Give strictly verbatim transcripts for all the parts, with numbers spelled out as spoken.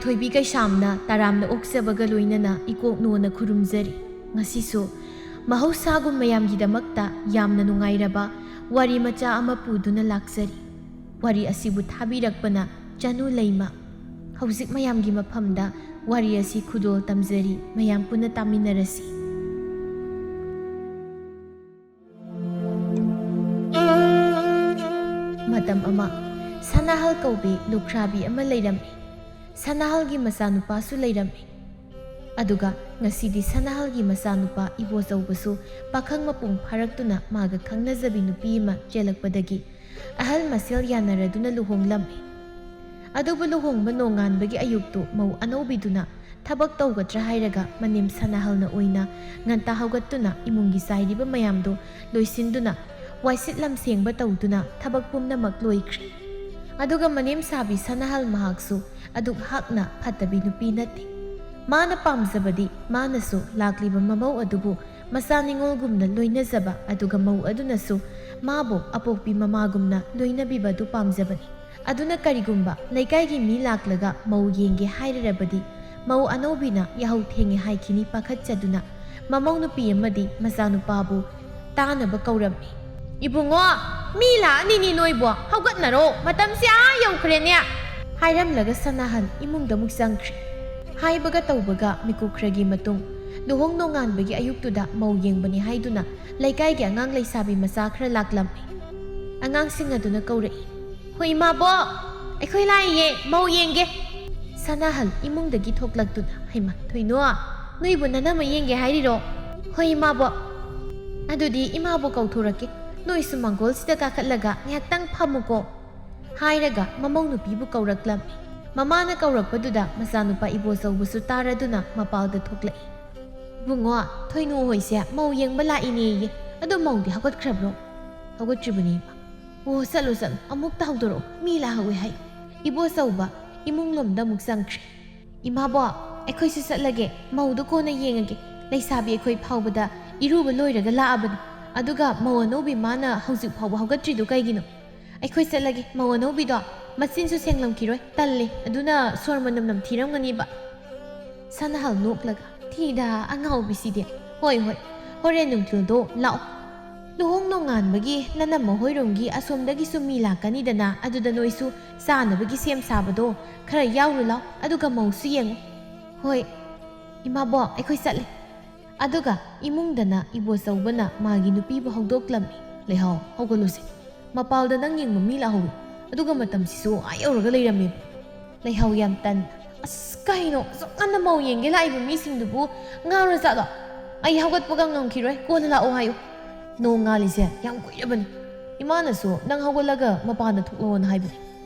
ꯊꯣꯏꯕꯤ ꯀꯩꯁꯥꯝꯅ ꯇꯔꯥꯝꯅ ꯑꯣꯛꯆꯕꯒ ꯂꯣꯏꯅꯅ ꯏꯀꯣꯛ ꯅꯣꯟꯅ ꯈꯨꯔꯨꯝꯖꯔꯤ꯫ ꯉꯁꯤꯁꯨ ꯃꯍꯧꯁꯥꯒꯨꯝ ꯃꯌꯥꯝꯒꯤꯗꯃꯛꯇ ꯌꯥꯝꯅ ꯅꯨꯡꯉꯥꯏꯔꯕ ꯋꯥꯔꯤ ꯃꯆꯥ ꯑꯃ ꯄꯨꯗꯨꯅ ꯂꯥꯛꯆꯔꯤ꯫ ꯋꯥꯔꯤ ꯑꯁꯤꯕꯨ ꯊꯥꯕꯤꯔꯛꯄꯅ ꯆꯅꯨ ꯂꯩꯃ꯫ ꯍꯧꯖꯤꯛ ꯃꯌꯥꯝꯒꯤ ꯃꯐꯝꯗ ꯋꯥꯔꯤ ꯑꯁꯤ ꯈꯨꯗꯣꯜ ꯇꯝꯖꯔꯤ, ꯃꯌꯥꯝ ꯄꯨꯟꯅ ꯇꯥꯃꯤꯟꯅꯔꯁꯤ꯫ ꯃꯇꯝ ꯑꯃ ꯁꯅꯥꯍꯜ ꯀꯧꯕꯤ ꯂꯨꯈ꯭ꯔꯥꯕꯤ ꯑꯃ ꯂꯩꯔꯝꯃꯤ꯫ ꯁꯅꯥꯍꯜꯒꯤ ꯃꯆꯥꯅꯨꯄꯥꯁꯨ ꯂꯩꯔꯝꯃꯤ꯫ ꯑꯗꯨꯒ ꯉꯁꯤꯗꯤ ꯁꯅꯥꯍꯜꯒꯤ ꯃꯆꯥꯅꯨꯄꯥ ꯏꯕꯣꯆꯧꯕꯁꯨ ꯄꯥꯈꯪ ꯃꯄꯨꯡ ꯐꯥꯔꯛꯇꯨꯅ ꯃꯥꯒ ꯈꯪꯅꯖꯕꯤ ꯅꯨꯄꯤ ꯑꯃ ꯆꯦꯜꯂꯛꯄꯗꯒꯤ ꯑꯍꯜ ꯃꯁꯦꯜ ꯌꯥꯅꯔꯗꯨꯅ ꯂꯨꯍꯣꯡꯂꯝꯃꯤ꯫ ꯑꯗꯨꯕꯨ ꯂꯨꯍꯣꯡꯕ ꯅꯣꯡꯉꯥꯟꯕꯒꯤ ꯑꯌꯨꯛꯇꯨ ꯃꯧ ꯑꯅꯧꯕꯤꯗꯨꯅ ꯊꯕꯛ ꯇꯧꯒꯗ꯭ꯔꯥ ꯍꯥꯏꯔꯒ ꯃꯅꯦꯝ ꯁꯅꯥꯍꯜꯅ ꯑꯣꯏꯅ ꯉꯟꯇꯥ ꯍꯧꯒꯠꯇꯨꯅ ꯏꯃꯨꯡꯒꯤ ꯆꯥꯏꯔꯤꯕ ꯃꯌꯥꯝꯗꯨ ꯂꯣꯏꯁꯤꯟꯗꯨꯅ ꯋꯥꯏꯁꯤꯠ ꯂꯝꯁꯦꯡꯕ ꯇꯧꯗꯨꯅ ꯊꯕꯛ ꯄꯨꯝꯅꯃꯛ ꯂꯣꯏꯈ꯭ꯔꯦ꯫ ꯑꯗꯨꯒ ꯃꯅꯦꯝ ꯁꯥꯕꯤ ꯁꯅꯥꯍꯜ ꯃꯍꯥꯛꯁꯨ ꯑꯗꯨꯛ ꯍꯥꯛꯅ ꯐꯠꯇꯕꯤ ꯅꯨꯄꯤ ꯅꯠꯇꯦ꯫ ꯃꯥꯅ ꯄꯥꯝꯖꯕꯗꯤ ꯃꯥꯅꯁꯨ ꯂꯥꯛꯂꯤꯕ ꯃꯃꯧ ꯑꯗꯨꯕꯨ ꯃꯆꯥ ꯅꯤꯉꯣꯜꯒꯨꯝꯅ ꯂꯣꯏꯅꯖꯕ, ꯑꯗꯨꯒ ꯃꯧ ꯑꯗꯨꯅꯁꯨ ꯃꯥꯕꯨ ꯑꯄꯣꯛꯄꯤ ꯃꯃꯥꯒꯨꯝꯅ ꯂꯣꯏꯅꯕꯤꯕꯗꯨ ꯄꯥꯝꯖꯕꯅꯤ꯫ ꯑꯗꯨꯅ ꯀꯔꯤꯒꯨꯝꯕ ꯂꯩꯀꯥꯏꯒꯤ ꯃꯤ ꯂꯥꯛꯂꯒ ꯃꯧ ꯌꯦꯡꯒꯦ ꯍꯥꯏꯔꯔꯕꯗꯤ ꯃꯧ ꯑꯅꯧꯕꯤꯅ ꯌꯥꯍꯧ ꯊꯦꯡꯉꯦ ꯍꯥꯏꯈꯤꯅꯤ ꯄꯥꯈꯠꯆꯗꯨꯅ ꯃꯃꯧ ꯅꯨꯄꯤ ꯑꯃꯗꯤ ꯃꯆꯥꯅꯨꯄꯥꯕꯨ ꯇꯥꯅꯕ ꯀꯧꯔꯝꯃꯤ꯫ "ꯏꯕꯨꯡꯉꯣ, ꯃꯤ ꯂꯥꯛꯑꯅꯤꯅꯦ ꯅꯣꯏꯕꯣ, ꯍꯧꯒꯠꯅꯔꯣ, ꯃꯇꯝꯁꯦ ꯑꯥ ꯌꯧꯈ꯭ꯔꯦꯅꯦ!" ꯍꯥꯏꯔꯝꯂꯒ ꯁꯅꯥꯍꯜ ꯏꯃꯨꯡꯗ ꯑꯃꯨꯛ ꯆꯪꯈ꯭ꯔꯦ꯫ ꯍꯥꯏꯕꯒ ꯇꯧꯕꯒ ꯃꯤꯀꯨꯞ ꯈꯔꯒꯤ ꯃꯇꯨꯡ ꯂꯨꯍꯣꯡ ꯅꯣꯡꯉꯥꯟꯕꯒꯤ ꯑꯌꯨꯛꯇꯨꯗ ꯃꯧ ꯌꯦꯡꯕꯅꯤ ꯍꯥꯏꯗꯨꯅ ꯂꯩꯀꯥꯏꯒꯤ ꯑꯉꯥꯡ ꯂꯩꯁꯥꯕꯤ ꯃꯆꯥ ꯈꯔ ꯂꯥꯛꯂꯝꯃꯤ꯫ ꯑꯉꯥꯡꯁꯤꯡ ꯑꯗꯨꯅ ꯀꯧꯔꯛꯏ, "ꯍꯣꯏ ꯏꯃꯥꯕꯣꯛ, ꯑꯩꯈꯣꯏ ꯂꯥꯛꯏꯌꯦ, ꯃꯧ ꯌꯦꯡꯒꯦ!" ꯁꯅꯥꯍꯜ ꯏꯃꯨꯡꯗꯒꯤ ꯊꯣꯛꯂꯛꯇꯨꯅ, "ꯍꯩꯃꯥ, ꯊꯣꯏꯅꯣ, ꯅꯣꯏꯕꯨ ꯅꯅꯝꯃ ꯌꯦꯡꯒꯦ ꯍꯥꯏꯔꯤꯔꯣ?" "ꯍꯣꯏ ꯏꯃꯥꯕꯣꯛ꯫" "ꯑꯗꯨꯗꯤ ꯏꯃꯥꯕꯣꯛ ꯀꯧꯊꯣꯔꯛꯀꯦ, ꯅꯣꯏꯁꯨ ꯃꯥꯡꯒꯣꯜꯁꯤꯗ ꯀꯥꯈꯠꯂꯒ ꯉꯥꯏꯍꯥꯛꯇꯪ ꯐꯝꯃꯨꯀꯣ" ꯍꯥꯏꯔꯒ ꯃꯃꯧ ꯅꯨꯄꯤꯕꯨ ꯀꯧꯔꯛꯂꯝꯃꯤ꯫ ꯃꯃꯥꯅ ꯀꯧꯔꯛꯄꯗꯨꯗ ꯃꯆꯥꯅꯨꯄꯥ ꯏꯕꯣꯆꯧꯕꯁꯨ ꯇꯥꯔꯗꯨꯅ ꯃꯄꯥꯜꯗ ꯊꯣꯛꯂꯛꯏ꯫ "ꯏꯕꯨꯡꯉꯣ, ꯊꯣꯏꯅꯨ ꯍꯣꯏꯁꯦ ꯃꯧ ꯌꯦꯡꯕ ꯂꯥꯛꯏꯅꯦꯌꯦ, ꯑꯗꯣ ꯃꯧꯗꯤ ꯍꯧꯒꯠꯈ꯭ꯔꯕ꯭ꯔꯣ?" "ꯍꯧꯒꯠꯇ꯭ꯔꯤꯕꯅꯤ ꯏꯃꯥ꯫" "ꯑꯣ, ꯆꯠꯂꯣ ꯆꯠꯂꯣ, ꯑꯃꯨꯛꯇ ꯍꯧꯗꯣꯔꯛꯑꯣ, ꯃꯤ ꯂꯥꯛꯍꯧꯋꯦ ꯍꯥꯏꯌꯨ꯫" ꯏꯕꯣꯆꯧꯕ ꯏꯃꯨꯡ ꯂꯣꯝꯗ ꯑꯃꯨꯛ ꯆꯪꯈ꯭ꯔꯦ꯫ "ꯏꯃꯥꯕꯣꯛ, ꯑꯩꯈꯣꯏꯁꯨ ꯆꯠꯂꯒꯦ, ꯃꯧꯗꯣ ꯀꯣꯟꯅ ꯌꯦꯡꯉꯒꯦ꯫ ꯂꯩꯁꯥꯕꯤ ꯑꯩꯈꯣꯏ ꯐꯥꯎꯕꯗ ꯏꯔꯨꯕ ꯂꯣꯏꯔꯒ ꯂꯥꯛꯑꯕꯅꯤ, ꯑꯗꯨꯒ ꯃꯧ ꯑꯅꯧꯕꯤ ꯃꯥꯅ ꯍꯧꯖꯤꯛ ꯐꯥꯎꯕ ꯍꯧꯒꯠꯇ꯭ꯔꯤꯗꯨ ꯀꯩꯒꯤꯅꯣ? ꯑꯩꯈꯣꯏ ꯆꯠꯂꯒꯦ, ꯃꯧ ꯑꯅꯧꯕꯤꯗꯣ ꯃꯆꯤꯟꯁꯨ ꯁꯦꯡꯂꯝꯈꯤꯔꯣꯏ, ꯇꯜꯂꯦ꯫ ꯑꯗꯨꯅ ꯁꯣꯔ ꯃꯅꯝ ꯅꯝꯊꯤꯔꯝꯒꯅꯤꯕ꯫ ꯁꯅꯥꯍꯜ ꯅꯣꯛꯂꯒ, "ꯊꯤꯗ, ꯑꯉꯥꯎꯕꯤꯁꯤꯗꯤ꯫ ꯍꯣꯏ, ꯍꯣꯏ, ꯍꯣꯔꯦꯟ ꯅꯨꯡꯊꯤꯜꯗꯣ ꯂꯥꯛꯑꯣ꯫ ꯂꯨꯍꯣꯡ ꯅꯣꯡꯉꯥꯟꯕꯒꯤ ꯅꯅꯝꯃ ꯍꯣꯏꯔꯣꯝꯒꯤ ꯑꯁꯣꯝꯗꯒꯤꯁꯨ ꯃꯤ ꯂꯥꯛꯀꯅꯤꯗꯅ, ꯑꯗꯨꯗ ꯅꯣꯏꯁꯨ ꯆꯥꯅꯕꯒꯤ ꯁꯦꯝ ꯁꯥꯕꯗꯣ ꯈꯔ ꯌꯥꯎꯔꯨ ꯂꯥꯎ, ꯑꯗꯨꯒ ꯃꯧꯁꯨ ꯌꯦꯡꯉꯨ꯫" "ꯍꯣꯏ, ꯏꯃꯥꯕꯣꯛ, ꯑꯩꯈꯣꯏ ꯆꯠꯂꯤ꯫" ꯑꯗꯨꯒ ꯏꯃꯨꯡꯗꯅ ꯏꯕꯣꯆꯧꯕꯅ ꯃꯥꯒꯤ ꯅꯨꯄꯤꯕꯨ ꯍꯧꯗꯣꯛꯂꯝꯃꯤ꯫ "ꯂꯩꯍꯥꯎ, ꯍꯧꯒꯠꯂꯨꯁꯦ꯫ ꯃꯄꯥꯜꯗ ꯅꯪ ꯌꯦꯡꯕ ꯃꯤ ꯂꯥꯛꯍꯧꯋꯤ꯫ ꯑꯗꯨꯒ ꯃꯇꯝꯁꯤꯁꯨ ꯑꯥ ꯌꯧꯔꯒ ꯂꯩꯔꯝꯃꯦꯕ꯫" ꯂꯩꯍꯥꯎ ꯌꯥꯝ ꯇꯟ꯫ "ꯑꯁ, ꯀꯩꯅꯣ, ꯑꯁꯨꯛ ꯉꯟꯅ ꯃꯧ ꯌꯦꯡꯒꯦ ꯂꯥꯛꯏꯕ ꯃꯤꯁꯤꯡꯗꯨꯕꯨ ꯉꯥꯎꯔ ꯖꯥꯠꯂꯣ? ꯑꯩ ꯍꯧꯒꯠꯄꯒ ꯉꯝꯈꯤꯔꯣꯏ, ꯀꯣꯟꯅ ꯂꯥꯛꯑꯣ ꯍꯥꯏꯌꯨ꯫" "ꯅꯣꯡ ꯉꯥꯜꯂꯤꯁꯦ ꯌꯥꯝ ꯀꯨꯏꯔꯕꯅꯤ꯫ ꯏꯃꯥꯅꯁꯨ ꯅꯪ ꯍꯧꯒꯠꯂꯒ ꯃꯄꯥꯟꯗ ꯊꯣꯛꯂꯛꯑꯣꯅ ꯍꯥꯏꯕꯅꯤ꯫"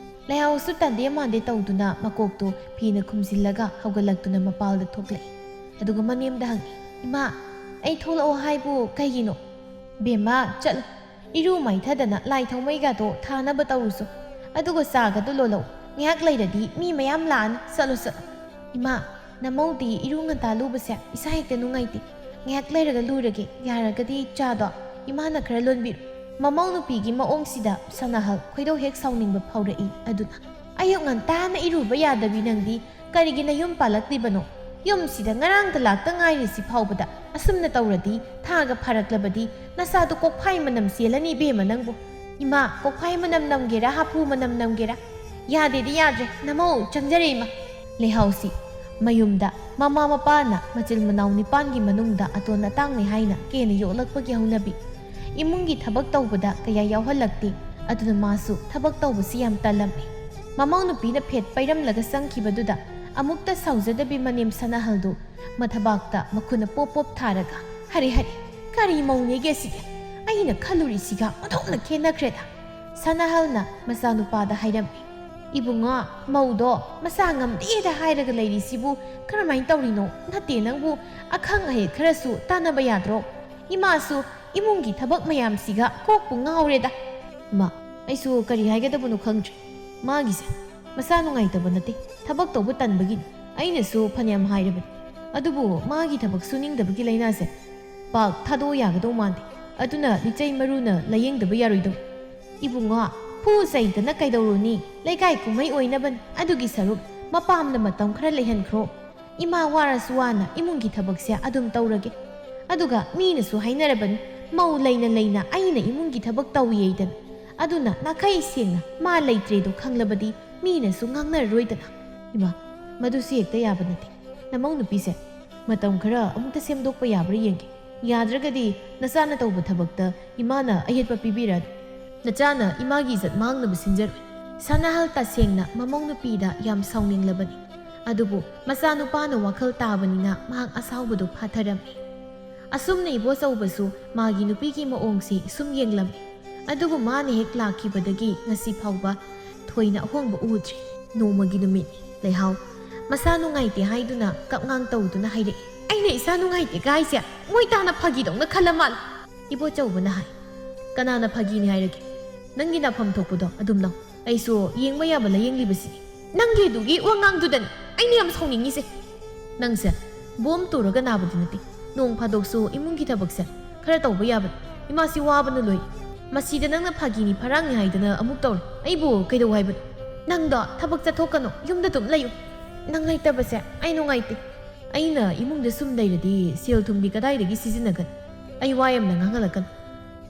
ꯂꯩꯍꯥꯎꯁꯨ ꯇꯟꯗꯦ ꯃꯥꯟꯗꯦ ꯇꯧꯗꯨꯅ ꯃꯀꯣꯛꯇꯨ ꯐꯤꯅ ꯈꯨꯝꯖꯤꯜꯂꯒ ꯍꯧꯒꯠꯂꯛꯇꯨꯅ ꯃꯄꯥꯜꯗ ꯊꯣꯛꯂꯛꯏ꯫ ꯑꯗꯨꯒ ꯃꯅꯦꯝꯗ ꯍꯪꯉꯤ, "ꯏꯃꯥ, ꯑꯩ ꯊꯣꯛꯂꯛꯑꯣ ꯍꯥꯏꯕꯨ ꯀꯩꯒꯤꯅꯣ?" "ꯕꯦꯝꯃ, ꯆꯠꯂꯨ꯫ ꯏꯔꯨ ꯃꯥꯏꯊꯗꯅ ꯂꯥꯏ ꯊꯥꯎꯃꯩꯒꯥꯗꯣ ꯊꯥꯅꯕ ꯇꯧꯔꯨꯆꯣ꯫ ꯑꯗꯨꯒ ꯆꯥꯒꯗꯣ ꯂꯣꯜꯂꯛꯎ꯫ ꯉꯥꯏꯍꯥꯛ ꯂꯩꯔꯗꯤ ꯃꯤ ꯃꯌꯥꯝ ꯂꯥꯛꯑꯅꯤ꯫ ꯆꯠꯂꯣ, ꯆꯠꯂꯣ꯫" "ꯏꯃꯥ, ꯅꯃꯧꯗꯤ ꯏꯔꯨ ꯉꯟꯇꯥ ꯂꯨꯕꯁꯦ ꯏꯁꯥ ꯍꯦꯛꯇ ꯅꯨꯡꯉꯥꯏꯇꯦ꯫ ꯉꯥꯏꯍꯥꯛ ꯂꯩꯔꯒ ꯂꯨꯔꯒꯦ꯫ ꯌꯥꯔꯒꯗꯤ ꯆꯥꯗꯣ ꯏꯃꯥꯅ ꯈꯔ ꯂꯣꯟꯕꯤꯔꯣ꯫" ꯃꯃꯧ ꯅꯨꯄꯤꯒꯤ ꯃꯑꯣꯡꯁꯤꯗ ꯁꯅꯥꯍꯜ ꯈꯣꯏꯗꯧ ꯍꯦꯛ ꯁꯥꯎꯅꯤꯡꯕ ꯐꯥꯎꯔꯛꯏ꯫ ꯑꯗꯨꯅ, "ꯑꯌꯨꯛ ꯉꯟꯇꯥꯅ ꯏꯔꯨꯕ ꯌꯥꯗꯕꯤ ꯅꯪꯗꯤ ꯀꯔꯤꯒꯤ ꯅꯌꯨꯝ ꯄꯥꯜꯂꯛꯂꯤꯕꯅꯣ? ꯌꯨꯝꯁꯤꯗ ꯉꯔꯥꯡꯇ ꯂꯥꯛꯇ ꯉꯥꯏꯔꯤꯁꯤ ꯐꯥꯎꯕꯗ ꯑꯁꯨꯝꯅ ꯇꯧꯔꯗꯤ ꯊꯥꯒ ꯐꯥꯔꯛꯂꯕꯗꯤ ꯅꯁꯥꯗꯣ ꯀꯣꯛꯐꯥꯏ ꯃꯅꯝ ꯆꯦꯜꯂꯅꯤ ꯏꯕꯦꯝꯃ ꯅꯪꯕꯨ꯫ ꯏꯃꯥ, ꯀꯣꯛꯐꯥꯏ ꯃꯅꯝ ꯅꯝꯒꯦꯔꯥ, ꯍꯥꯄꯨ ꯃꯅꯝ ꯅꯝꯒꯦꯔꯥ? ꯌꯥꯗꯦꯗꯤ ꯌꯥꯗ꯭ꯔꯦ, ꯅꯃꯧ ꯆꯪꯖꯔꯦ ꯏꯃꯥ꯫" ꯂꯩꯍꯥꯎꯁꯤ ꯃꯌꯨꯝꯗ ꯃꯃꯥ ꯃꯄꯥꯅ ꯃꯆꯤꯜ ꯃꯅꯥꯎ ꯅꯤꯄꯥꯟꯒꯤ ꯃꯅꯨꯡꯗ ꯑꯇꯣꯟ ꯑꯇꯥꯡꯅꯤ ꯍꯥꯏꯅ ꯀꯦꯅ ꯌꯣꯛꯂꯛꯄꯒꯤ ꯍꯧꯅꯕꯤ ꯏꯃꯨꯡꯒꯤ ꯊꯕꯛ ꯇꯧꯕꯗ ꯀꯌꯥ ꯌꯥꯎꯍꯜꯂꯛꯇꯦ꯫ ꯑꯗꯨꯅ ꯃꯥꯁꯨ ꯊꯕꯛ ꯇꯧꯕꯁꯤ ꯌꯥꯝ ꯇꯜꯂꯝꯃꯤ꯫ ꯃꯃꯧ ꯅꯨꯄꯤꯅ ꯐꯦꯠ ꯄꯩꯔꯝꯂꯒ ꯆꯪꯈꯤꯕꯗꯨꯗ ꯑꯃꯨꯛꯇ ꯁꯥꯎꯖꯗꯕꯤ ꯃꯅꯦꯝ ꯁꯅꯥꯍꯜꯗꯨ ꯃꯊꯕꯥꯛꯇ ꯃꯈꯨꯠꯅ ꯄꯣꯞ ꯄꯣꯞ ꯊꯥꯔꯒ, "ꯍꯔꯦ ꯍꯔꯦ, ꯀꯔꯤ ꯃꯧꯅꯦꯒꯦ ꯁꯤꯗꯤ? ꯑꯩꯅ ꯈꯜꯂꯨꯔꯤꯁꯤꯒ ꯑꯣꯟꯊꯣꯛꯅ ꯈꯦꯠꯅꯈ꯭ꯔꯦꯗ꯫" ꯁꯅꯥꯍꯜꯅ ꯃꯆꯥꯅꯨꯄꯥꯗ ꯍꯥꯏꯔꯝꯃꯤ, "ꯏꯕꯨꯡꯉꯣ, ꯃꯧꯗꯣ ꯃꯆꯥ ꯉꯝꯗꯦꯗ ꯍꯥꯏꯔꯒ ꯂꯩꯔꯤꯁꯤꯕꯨ ꯀꯔꯝꯍꯥꯏꯅ ꯇꯧꯔꯤꯅꯣ? ꯅꯠꯇꯦ, ꯅꯪꯕꯨ ꯑꯈꯪ ꯑꯍꯩ ꯈꯔꯁꯨ ꯇꯥꯟꯅꯕ ꯌꯥꯗ꯭ꯔꯣ? ꯏꯃꯥꯁꯨ ꯏꯃꯨꯡꯒꯤ ꯊꯕꯛ ꯃꯌꯥꯝꯁꯤꯒ ꯀꯣꯛꯄꯨ ꯉꯥꯎꯔꯦꯗ꯫" "ꯃꯥ, ꯑꯩꯁꯨ ꯀꯔꯤ ꯍꯥꯏꯒꯗꯕꯅꯣ ꯈꯪꯗ꯭ꯔꯦ꯫ ꯃꯥꯒꯤꯁꯦ ꯃꯁꯥ ꯅꯨꯡꯉꯥꯏꯇꯕ ꯅꯠꯇꯦ, ꯊꯕꯛ ꯇꯧꯕ ꯇꯟꯕꯒꯤꯅꯤ꯫ ꯑꯩꯅꯁꯨ ꯐꯅꯌꯥꯝ ꯍꯥꯏꯔꯕꯅꯤ꯫ ꯑꯗꯨꯕꯨ ꯃꯥꯒꯤ ꯊꯕꯛ ꯁꯨꯅꯤꯡꯗꯕꯒꯤ ꯂꯥꯏꯅꯥꯁꯦ ꯄꯥꯛ ꯊꯥꯗꯣꯛꯑ ꯌꯥꯒꯗꯧ ꯃꯥꯟꯗꯦ꯫ ꯑꯗꯨꯅ ꯂꯤꯆꯩ ꯃꯔꯨꯅ ꯂꯥꯌꯦꯡꯗꯕ ꯌꯥꯔꯣꯏꯗꯧ꯫" "ꯏꯕꯨꯡꯉꯣ, ꯐꯨ ꯆꯩꯗꯅ ꯀꯩꯗꯧꯔꯨꯅꯤ? ꯂꯩꯀꯥꯏ ꯀꯨꯝꯍꯩ ꯑꯣꯏꯅꯕꯅꯤ꯫ ꯑꯗꯨꯒꯤ ꯁꯔꯨꯛ ꯃꯄꯥꯝꯗ ꯃꯇꯝ ꯈꯔ ꯂꯩꯍꯟꯈ꯭ꯔꯣ꯫ ꯏꯃꯥ ꯋꯥꯔꯁꯨ ꯋꯥꯅ ꯏꯃꯨꯡꯒꯤ ꯊꯕꯛꯁꯦ ꯑꯗꯨꯝ ꯇꯧꯔꯒꯦ꯫ ꯑꯗꯨꯒ ꯃꯤꯅꯁꯨ ꯍꯥꯏꯅꯔꯕꯅꯤ, ꯃꯧ ꯂꯩꯅ ꯂꯩꯅ ꯑꯩꯅ ꯏꯃꯨꯡꯒꯤ ꯊꯕꯛ ꯇꯧꯏ ꯍꯥꯏꯗꯅ꯫ ꯑꯗꯨꯅ ꯅꯥꯈꯩ ꯁꯦꯡꯅ ꯃꯥ ꯂꯩꯇ꯭ꯔꯦꯗꯣ ꯈꯪꯂꯕꯗꯤ ꯃꯤꯅꯁꯨ ꯉꯥꯡꯅꯔꯔꯣꯏꯗꯅ꯫ ꯏꯃꯥ, ꯃꯗꯨꯁꯨ ꯍꯦꯛꯇ ꯌꯥꯕ ꯅꯠꯇꯦ꯫ ꯅꯃꯧ ꯅꯨꯄꯤꯁꯦ ꯃꯇꯝ ꯈꯔ ꯑꯃꯨꯛꯇ ꯁꯦꯝꯗꯣꯛꯄ ꯌꯥꯕ꯭ꯔꯥ ꯌꯦꯡꯒꯦ꯫ ꯌꯥꯗ꯭ꯔꯒꯗꯤ ꯅꯆꯥꯅ ꯇꯧꯕ ꯊꯕꯛꯇ ꯏꯃꯥꯅ ꯑꯌꯦꯠꯄ ꯄꯤꯕꯤꯔꯅꯨ꯫ ꯅꯆꯥꯅ ꯏꯃꯥꯒꯤ ꯏꯖꯠ ꯃꯥꯡꯅꯕ ꯁꯤꯟꯖꯔꯣꯏ꯫ ꯁꯅꯥꯍꯜ ꯇꯁꯦꯡꯅ ꯃꯃꯧ ꯅꯨꯄꯤꯗ ꯌꯥꯝ ꯁꯥꯎꯅꯤꯡꯂꯕꯅꯤ꯫ ꯑꯗꯨꯕꯨ ꯃꯆꯥꯅꯨꯄꯥꯅ ꯋꯥꯈꯜ ꯇꯥꯕꯅꯤꯅ ꯃꯍꯥꯛ ꯑꯁꯥꯎꯕꯗꯨ ꯐꯥꯊꯔꯝꯃꯤ꯫ ꯑꯁꯨꯝꯅ ꯏꯕꯣꯆꯧꯕꯁꯨ ꯃꯥꯒꯤ ꯅꯨꯄꯤꯒꯤ ꯃꯑꯣꯡꯁꯤ ꯁꯨꯝ ꯌꯦꯡꯂꯝꯃꯤ꯫ ꯑꯗꯨꯕꯨ ꯃꯥꯅ ꯍꯦꯛ ꯂꯥꯛꯈꯤꯕꯗꯒꯤ ꯉꯁꯤ ꯐꯥꯎꯕ ꯊꯣꯏꯅ ꯑꯍꯣꯡꯕ ꯎꯗ꯭ꯔꯤ꯫ ꯅꯣꯡꯃꯒꯤ ꯅꯨꯃꯤꯠꯅꯤ꯫ ꯂꯩꯍꯥꯎ, ꯃꯁꯥ ꯅꯨꯡꯉꯥꯏꯇꯦ ꯍꯥꯏꯗꯨꯅ ꯀꯞꯉꯥꯡ ꯇꯧꯗꯨꯅ ꯍꯥꯏꯔꯛꯏ꯫ "ꯑꯩꯅ ꯏꯁꯥ ꯅꯨꯡꯉꯥꯏꯇꯦ ꯍꯥꯏꯁꯦ ꯃꯣꯏ ꯇꯥꯅ ꯐꯥꯒꯤꯗꯧꯅ ꯈꯜꯂ ꯃꯥꯜꯂꯦ?" ꯏꯕꯣꯆꯧꯕꯅ ꯍꯥꯏ꯫ "ꯀꯅꯥꯅ ꯐꯥꯒꯤꯅꯤ ꯍꯥꯏꯔꯒꯦ? ꯅꯪꯒꯤ ꯅꯥꯐꯝ ꯊꯣꯛꯄꯗꯣ ꯑꯗꯨꯝ ꯂꯧ꯫ ꯑꯩꯁꯨ ꯌꯦꯡꯕ ꯌꯥꯕ ꯂꯥꯌꯦꯡꯂꯤꯕꯁꯤꯅꯤ꯫ ꯅꯪꯒꯤ ꯑꯗꯨꯒꯤ ꯋꯥꯉꯥꯡꯗꯨꯗꯅꯤ ꯑꯩꯅ ꯌꯥꯝ ꯁꯥꯎꯅꯤꯡꯉꯤꯁꯦ꯫ ꯅꯪꯁꯦ ꯕꯣꯝ ꯇꯨꯔꯒ ꯅꯥꯕꯗꯤ ꯅꯠꯇꯦ꯫ ꯅꯣꯡ ꯐꯥꯗꯣꯛꯁꯨ ꯏꯃꯨꯡꯒꯤ ꯊꯕꯛꯁꯦ ꯈꯔ ꯇꯧꯕ ꯌꯥꯕꯅꯤ꯫ ꯏꯃꯥꯁꯤ ꯋꯥꯕꯅ ꯂꯣꯏ꯫ ꯃꯁꯤꯗ ꯅꯪꯅ ꯐꯥꯒꯤꯅꯤ ꯐꯔꯥꯡꯅꯤ ꯍꯥꯏꯗꯅ ꯑꯃꯨꯛ ꯇꯧꯔꯦ꯫ ꯑꯩꯕꯨ ꯀꯩꯗꯧ ꯍꯥꯏꯕꯅꯣ? ꯅꯪꯗꯣ ꯊꯕꯛ ꯆꯠꯊꯣꯛꯀꯅꯨ, ꯌꯨꯝꯗ ꯑꯗꯨꯝ ꯂꯩꯌꯨ꯫ ꯅꯪ ꯂꯩꯇꯕꯁꯦ ꯑꯩ ꯅꯨꯡꯉꯥꯏꯇꯦ꯫ ꯑꯩꯅ ꯏꯃꯨꯡꯗ ꯁꯨꯝ ꯂꯩꯔꯗꯤ ꯁꯦꯜ ꯊꯨꯝꯗꯤ ꯀꯗꯥꯏꯗꯒꯤ ꯁꯤꯖꯤꯟꯅꯒꯅꯤ? ꯑꯩ ꯋꯥ ꯌꯥꯝꯅ ꯉꯥꯡꯍꯜꯂꯛꯀꯅꯨ꯫